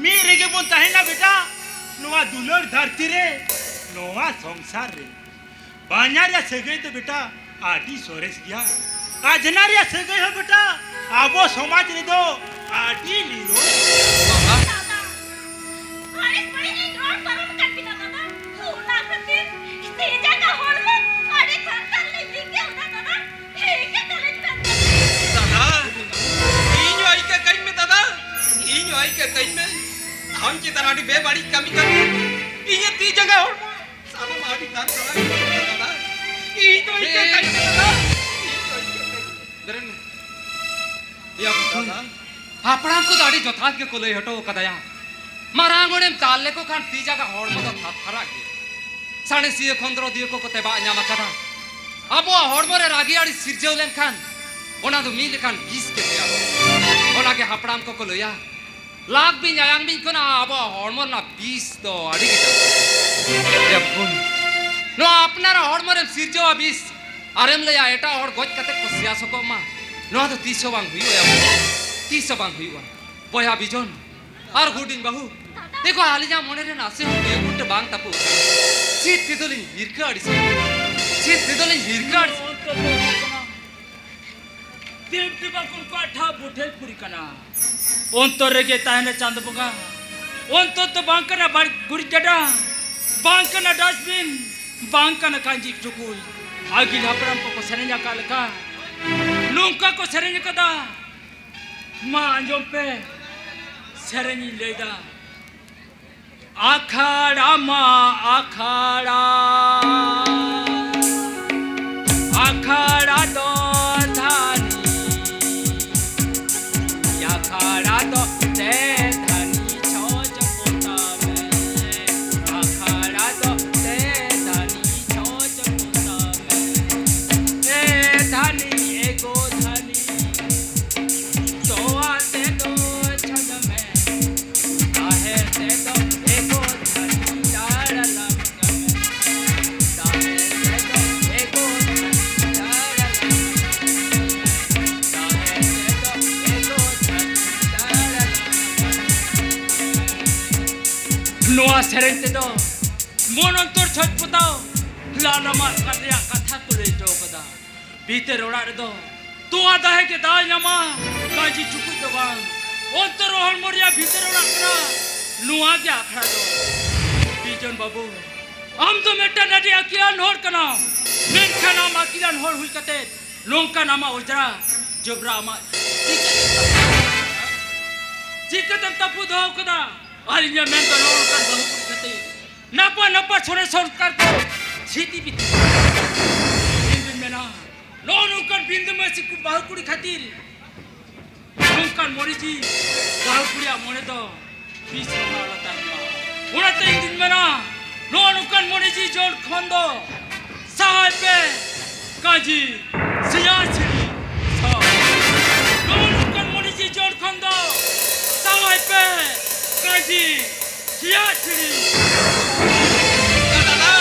ᱢᱤᱫ ᱨᱮᱜᱮ ᱵᱚᱱ ᱛᱟᱦᱮᱱᱟ ᱵᱮᱴᱟ, ᱱᱚᱣᱟ ᱫᱩᱞᱟᱹᱲ ᱫᱷᱟᱹᱨᱛᱤ ᱨᱮ, ᱱᱚᱣᱟ ᱥᱚᱝᱥᱟᱨ ᱨᱮ᱾ ᱵᱟᱧᱦᱟᱨ ᱨᱮᱭᱟᱜ ᱥᱟᱹᱜᱟᱹᱭ ᱫᱚ ᱵᱮᱴᱟ ᱟᱹᱰᱤ ᱥᱚᱨᱮᱥ ᱜᱮᱭᱟ᱾ ᱟᱡᱷᱱᱟᱨ ᱨᱮᱭᱟᱜ ᱥᱟᱹᱜᱟᱹᱭ ᱦᱚᱸ ᱵᱮᱴᱟ ᱟᱵᱚ ᱥᱚᱢᱟᱡᱽ ᱨᱮᱫᱚ ᱟᱹᱰᱤ ᱱᱤᱨᱚᱲ᱾ ᱫᱟᱫᱟ, ᱟᱹᱲᱤᱥ ᱵᱟᱹᱲᱤᱡ ᱞᱤᱧ ᱨᱚᱲ ᱯᱟᱨᱚᱢ ᱟᱠᱟᱫ ᱵᱤᱱᱟ ᱫᱟᱫᱟ᱾ ᱚᱱᱟ ᱠᱷᱟᱹᱛᱤᱨ ᱛᱤ ᱡᱟᱸᱜᱟ ᱦᱚᱲᱢᱚ ᱟᱹᱰᱤ ᱛᱷᱟᱨ ᱛᱷᱟᱨ ᱞᱤᱧ ᱟᱹᱭᱠᱟᱹᱣ ᱮᱫᱟ ᱫᱟᱫᱟ᱾ ᱴᱷᱤᱠ ᱜᱮ ᱛᱟᱹᱞᱤᱧ ᱠᱟᱱ ᱛᱟᱹᱞᱤᱧᱟ᱾ ᱫᱟᱫᱟ, ᱤᱧ ᱦᱚᱸ ᱟᱹᱭᱠᱟᱹ ᱠᱟᱹᱧ ᱢᱮ ᱫᱟᱫᱟ, ᱤᱧ ᱦᱚᱸ ᱟᱹᱭᱠᱟᱹ ᱠᱟᱹᱧ ᱢᱮ᱾ ᱟᱢ ᱪᱮᱛᱟᱱ ᱟᱹᱰᱤ ᱵᱮᱵᱟᱹᱲᱤᱡ ᱠᱟᱹᱢᱤ ᱠᱟᱱᱟ᱾ ᱤᱧᱟᱹᱜ ᱛᱤ ᱡᱟᱸᱜᱟ ᱦᱚᱲᱢᱚ ᱥᱟᱱᱟᱢ ᱟᱹᱰᱤ ᱛᱷᱟᱨ ᱛᱷᱟᱨ ᱟᱠᱟᱱᱟ ᱫᱟᱫᱟ᱾ ᱤᱧ ᱫᱚ ᱟᱹᱭᱠᱟᱹ ᱠᱟᱹᱧ ᱢᱮ ᱫᱟᱫᱟ, ᱤᱧ ᱫᱚ ᱟᱹᱭᱠᱟᱹ ᱠᱟᱹᱧ ᱢᱮ᱾ ᱵᱮᱨᱮᱱ ᱢᱮ᱾ ᱭᱟ ᱵᱚᱠᱚᱧ, ᱫᱟᱫᱟ᱾ ᱦᱟᱯᱲᱟᱢ ᱠᱚᱫᱚ ᱟᱹᱰᱤ ᱡᱚᱛᱷᱟᱛ ᱜᱮᱠᱚ ᱞᱟᱹᱭ ᱦᱚᱴᱚ ᱟᱠᱟᱫᱟᱭᱟ᱾ ᱢᱟᱨᱟᱝ ᱦᱚᱲᱮᱢ ᱪᱟᱞ ᱞᱮᱠᱚ ᱠᱷᱟᱱ ᱛᱤ ᱡᱟᱸᱜᱟ ᱦᱚᱲᱢᱚ ᱫᱚ ᱛᱷᱟᱨ ᱛᱷᱟᱨᱟᱜ ᱜᱮᱭᱟ᱾ ᱥᱟᱬᱮᱥᱤᱭᱟᱹ ᱠᱷᱚᱸᱫᱽᱨᱚᱸᱫᱤᱭᱟᱹ ᱠᱚᱠᱚ ᱛᱮᱵᱟᱜ ᱧᱟᱢ ᱟᱠᱟᱫᱟ᱾ ᱟᱵᱚᱣᱟᱜ ᱦᱚᱲᱢᱚ ᱨᱮ ᱨᱟᱹᱜᱤ ᱟᱹᱲᱤᱥ ᱥᱤᱨᱡᱟᱹᱣ ᱞᱮᱱᱠᱷᱟᱱ ᱚᱱᱟ ᱫᱚ ᱢᱤᱫ ᱞᱮᱠᱟᱱ ᱵᱤᱥ ᱜᱮ ᱛᱮᱭᱟᱨᱚᱜᱼᱟ᱾ ᱚᱱᱟᱜᱮ ᱦᱟᱯᱲᱟᱢ ᱠᱚᱠᱚ ᱞᱟᱹᱭᱟ, ᱞᱟᱜ ᱵᱤᱧ ᱟᱭᱟᱝ ᱵᱤᱧ ᱠᱷᱚᱱᱟᱜ ᱟᱵᱚᱣᱟᱜ ᱦᱚᱲᱢᱚ ᱨᱮᱱᱟᱜ ᱵᱤᱥ ᱫᱚ ᱟᱹᱰᱤ ᱜᱮ ᱡᱟᱹᱥᱛᱤ᱾ ᱮ ᱵᱚᱠᱚᱧ, ᱱᱚᱣᱟ ᱟᱯᱱᱟᱨᱟᱜ ᱦᱚᱲᱢᱚ ᱨᱮᱢ ᱥᱤᱨᱡᱟᱹᱣᱟ ᱵᱤᱥ, ᱟᱨᱮᱢ ᱞᱟᱹᱭᱟ ᱮᱴᱟᱜ ᱦᱚᱲ ᱜᱚᱡ ᱠᱟᱛᱮ ᱠᱚ ᱥᱮᱭᱟ ᱥᱚᱠᱚᱜ ᱢᱟ, ᱱᱚᱣᱟ ᱫᱚ ᱛᱤᱥ ᱦᱚᱸ ᱵᱟᱝ ᱦᱩᱭᱩᱜᱼᱟ ᱭᱟ ᱵᱚᱠᱚᱧ, ᱛᱤᱥ ᱦᱚᱸ ᱵᱟᱝ ᱦᱩᱭᱩᱜᱼᱟ᱾ ᱵᱚᱭᱦᱟ ᱵᱤᱡᱚᱱ ᱟᱨ ᱦᱩᱰᱤᱧ ᱵᱟᱹᱦᱩ, ᱫᱮᱠᱷᱚ, ᱟᱹᱞᱤᱧᱟᱜ ᱢᱚᱱᱮ ᱨᱮ ᱱᱟᱥᱮ ᱦᱚᱸ ᱵᱮᱜᱩᱱ ᱛᱮ ᱵᱟᱝ ᱛᱟᱹᱯᱩᱜ ᱟᱠᱟᱱᱟ᱾ ᱪᱮᱫ ᱛᱮᱫᱚ ᱞᱤᱧ ᱦᱤᱨᱠᱟᱹ ᱟᱹᱲᱤᱥ ᱠᱟᱱᱟ, ᱪᱮᱫ ᱛᱮᱫᱚ ᱞᱤᱧ ᱦᱤᱨᱠᱟᱹ ᱟᱹᱲᱤᱥ ᱠᱟᱱᱟ᱾ ᱫᱮᱵ ᱫᱮᱵᱟ ᱠᱚ ᱩᱱᱠᱩᱣᱟᱜ ᱴᱷᱟᱶ ᱵᱩᱴᱷᱟᱹᱞ ᱯᱩᱨᱤ ᱠᱟᱱᱟ᱾ ᱚᱱᱛᱚᱨ ᱨᱮᱜᱮ ᱛᱟᱦᱮᱱᱟ ᱪᱟᱸᱫᱚ ᱵᱚᱸᱜᱟ᱾ ᱚᱱᱛᱚᱨ ᱫᱚ ᱵᱟᱝ ᱠᱟᱱᱟ ᱵᱟᱲ-, ᱜᱩᱨᱤᱡ ᱜᱟᱰᱟ, ᱵᱟᱝ ᱠᱟᱱᱟ ᱰᱟᱥᱴᱵᱤᱱ, ᱵᱟᱝ ᱠᱟᱱᱟ ᱠᱟᱸᱡᱤ ᱴᱩᱠᱩᱡ᱾ ᱟᱹᱜᱤᱞ ᱦᱟᱯᱲᱟᱢ ᱠᱚᱠᱚ ᱥᱮᱨᱮᱧ ᱟᱠᱟᱫ ᱞᱮᱠᱟ ᱱᱚᱝᱠᱟ ᱠᱚ ᱥᱮᱨᱮᱧ ᱟᱠᱟᱫᱟ᱾ ᱢᱟ ᱟᱸᱡᱚᱢ ᱯᱮ, ᱥᱮᱨᱮᱧ ᱤᱧ ᱞᱟᱹᱭᱫᱟ᱾ ᱟᱠᱷᱟᱲᱟ ᱢᱟ ᱟᱠᱷᱟᱲᱟ, ᱟᱠᱷᱟᱲᱟ ᱫᱚ ᱫᱷᱟᱹᱱᱤ, ᱟᱠᱷᱟᱲᱟ ᱫᱚ ᱛᱮ ᱫᱷᱟᱹᱱᱤ ᱪᱷᱚᱪ ᱯᱚᱛᱟᱢ ᱢᱮ, ᱟᱠᱷᱟᱲᱟ ᱫᱚ ᱛᱮ ᱫᱷᱟᱹᱱᱤ ᱪᱷᱚᱪ ᱯᱚᱛᱟᱢ ᱢᱮ, ᱮ ᱫᱷᱟᱹᱱᱤ ᱮᱜᱳ ᱫᱷᱟᱹᱱᱤ, ᱛᱚᱣᱟ ᱛᱮᱫᱚ ᱪᱷᱟᱸᱫᱽ ᱢᱮ᱾ ᱛᱟᱦᱮᱸ ᱛᱮᱫᱚ ᱮᱜᱳ ᱫᱷᱟᱹᱱᱤ ᱫᱟᱲᱟ ᱞᱟᱢ ᱜᱟᱢᱮ᱾ ᱛᱟᱦᱮᱸ ᱛᱮᱫᱚ ᱮᱜᱳ ᱫᱷᱟᱹᱱᱤ ᱫᱟᱲᱟ ᱞᱟᱢ ᱜᱟᱢᱮ᱾ ᱛᱟᱦᱮᱸ ᱛᱮᱫᱚ ᱮᱜᱳ ᱫᱷᱟᱹᱱᱤ ᱫᱟᱲᱟ ᱞᱟᱢ ᱜᱟᱢᱮ᱾ ᱱᱚᱣᱟ ᱥᱮᱨᱮᱧ ᱛᱮᱫᱚ ᱢᱚᱱ ᱚᱱᱛᱚᱨ ᱪᱷᱚᱡ ᱯᱚᱛᱟᱣ ᱞᱟᱞᱟᱢᱟᱜ ᱨᱮᱭᱟᱜ ᱠᱟᱛᱷᱟ ᱠᱚ ᱞᱟᱹᱭ ᱦᱚᱴᱚ ᱠᱟᱫᱟ᱾ ᱵᱷᱤᱛᱟᱹᱨ ᱚᱲᱟᱜ ᱨᱮᱫᱚ ᱛᱚᱣᱟ ᱫᱟᱦᱮ ᱜᱮ ᱫᱟᱣ ᱧᱟᱢᱟ, ᱠᱟᱹᱡᱤ ᱪᱩᱠᱩᱡ ᱫᱚ ᱵᱟᱝ᱾ ᱚᱱᱛᱚᱨ ᱦᱚᱲᱢᱚ ᱨᱮᱭᱟᱜ ᱵᱷᱤᱛᱟᱹᱨ ᱚᱲᱟᱜ ᱠᱟᱱᱟ ᱱᱚᱣᱟ ᱜᱮ ᱟᱠᱷᱲᱟ ᱫᱚ᱾ ᱵᱤᱡᱚᱱ ᱵᱟᱹᱵᱩ, ᱟᱢ ᱫᱚ ᱢᱤᱫᱴᱟᱝ ᱟᱹᱰᱤ ᱟᱹᱠᱤᱞᱟᱱ ᱦᱚᱲ ᱠᱟᱱᱟᱢ, ᱢᱮᱱᱠᱷᱟᱱ ᱟᱢ ᱟᱹᱠᱤᱞᱟᱱ ᱦᱚᱲ ᱦᱩᱭ ᱠᱟᱛᱮ ᱱᱚᱝᱠᱟᱱ ᱟᱢᱟᱜ ᱚᱡᱽᱨᱟ ᱡᱚᱵᱽᱨᱟ ᱟᱢᱟᱜ ᱪᱤᱠᱟᱹᱛᱮᱢ ᱛᱟᱹᱯᱩ ᱫᱚᱦᱚ ᱠᱟᱫᱟ? ᱟᱨ ᱤᱧᱟᱹᱜ ᱢᱮᱱ ᱫᱚ ᱱᱚᱜᱼᱚ ᱱᱚᱝᱠᱟᱱ ᱵᱟᱹᱦᱩ ᱠᱩᱲᱤ ᱠᱷᱟᱹᱛᱤᱨ ᱱᱟᱯᱟ ᱱᱟᱯᱟ ᱥᱚᱨᱮᱥ ᱥᱚᱨᱠᱟᱨ ᱠᱚ ᱥᱤᱴᱤ ᱵᱤᱴᱤ᱾ ᱤᱧ ᱫᱩᱧ ᱢᱮᱱᱟ, ᱱᱚᱜᱼᱚ ᱱᱚᱝᱠᱟᱱ ᱵᱤᱱᱫᱩ ᱢᱟᱹᱥᱤ ᱠᱚ ᱵᱟᱹᱦᱩ ᱠᱩᱲᱤ ᱠᱷᱟᱹᱛᱤᱨ ᱱᱚᱝᱠᱟᱱ ᱢᱚᱱᱮ ᱡᱤᱣᱤ ᱵᱟᱹᱦᱩ ᱠᱩᱲᱤᱭᱟᱜ ᱢᱚᱱᱮ ᱫᱚ ᱛᱤᱥ ᱦᱚᱸ ᱟᱞᱚ ᱛᱟᱦᱮᱱ ᱢᱟ᱾ ᱚᱱᱟᱛᱮ ᱤᱧ ᱫᱩᱧ ᱢᱮᱱᱟ, ᱱᱚᱜᱼᱚ ᱱᱚᱝᱠᱟᱱ ᱢᱚᱱᱮ ᱡᱤᱣᱤ ᱡᱚᱲ ᱠᱷᱚᱱ ᱫᱚ ᱥᱟᱦᱟᱭ ᱯᱮ ᱠᱟᱹᱡᱤ ᱥᱮᱭᱟ ᱥᱤᱨᱤ ᱥᱟᱶ᱾ ᱱᱚᱜᱼᱚ ᱱᱚᱝᱠᱟᱱ ᱢᱚᱱᱮ ᱡᱤᱣᱤ ᱡᱚᱲ ᱠᱷᱚᱱ ᱫᱚ ᱥᱟᱦᱟᱭ ᱯᱮ ᱠᱟᱹᱡᱤ ᱥᱮᱭᱟ ᱥᱤᱨᱤ᱾ ᱫᱟᱫᱟ,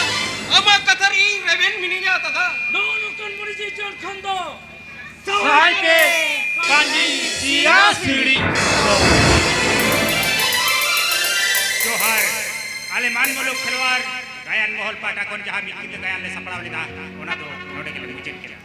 ᱟᱢᱟᱜ ᱠᱟᱛᱷᱟ ᱨᱮ ᱤᱧ ᱨᱮᱵᱮᱱ ᱢᱤᱱᱟᱹᱧᱟ ᱫᱟᱫᱟ᱾ ᱱᱚᱜᱼᱚ ᱱᱚᱝᱠᱟᱱ ᱢᱚᱱᱮ ᱡᱤᱣᱤ ᱡᱚᱲ ᱠᱷᱚᱱ ᱫᱚ ᱥᱟᱦᱟᱭ ᱯᱮ ᱠᱟᱹᱡᱤ ᱥᱮᱭᱟ ᱥᱤᱨᱤ᱾ ᱡᱚᱦᱟᱨ᱾ ᱟᱞᱮ ᱢᱟᱱ ᱢᱩᱞᱩᱠ ᱠᱷᱮᱞᱣᱟᱲ ᱜᱟᱭᱟᱱ ᱢᱚᱦᱚᱞ ᱯᱟᱦᱴᱟ ᱠᱷᱚᱱ ᱡᱟᱦᱟᱸ ᱢᱤᱫ ᱧᱤᱫᱟᱹ ᱜᱟᱭᱟᱱ ᱞᱮ ᱥᱟᱯᱲᱟᱣ ᱞᱮᱫᱟ, ᱚᱱᱟ ᱫᱚ ᱱᱚᱰᱮ ᱜᱮᱞᱮ ᱢᱩᱪᱟᱹᱫ ᱠᱮᱫᱟ᱾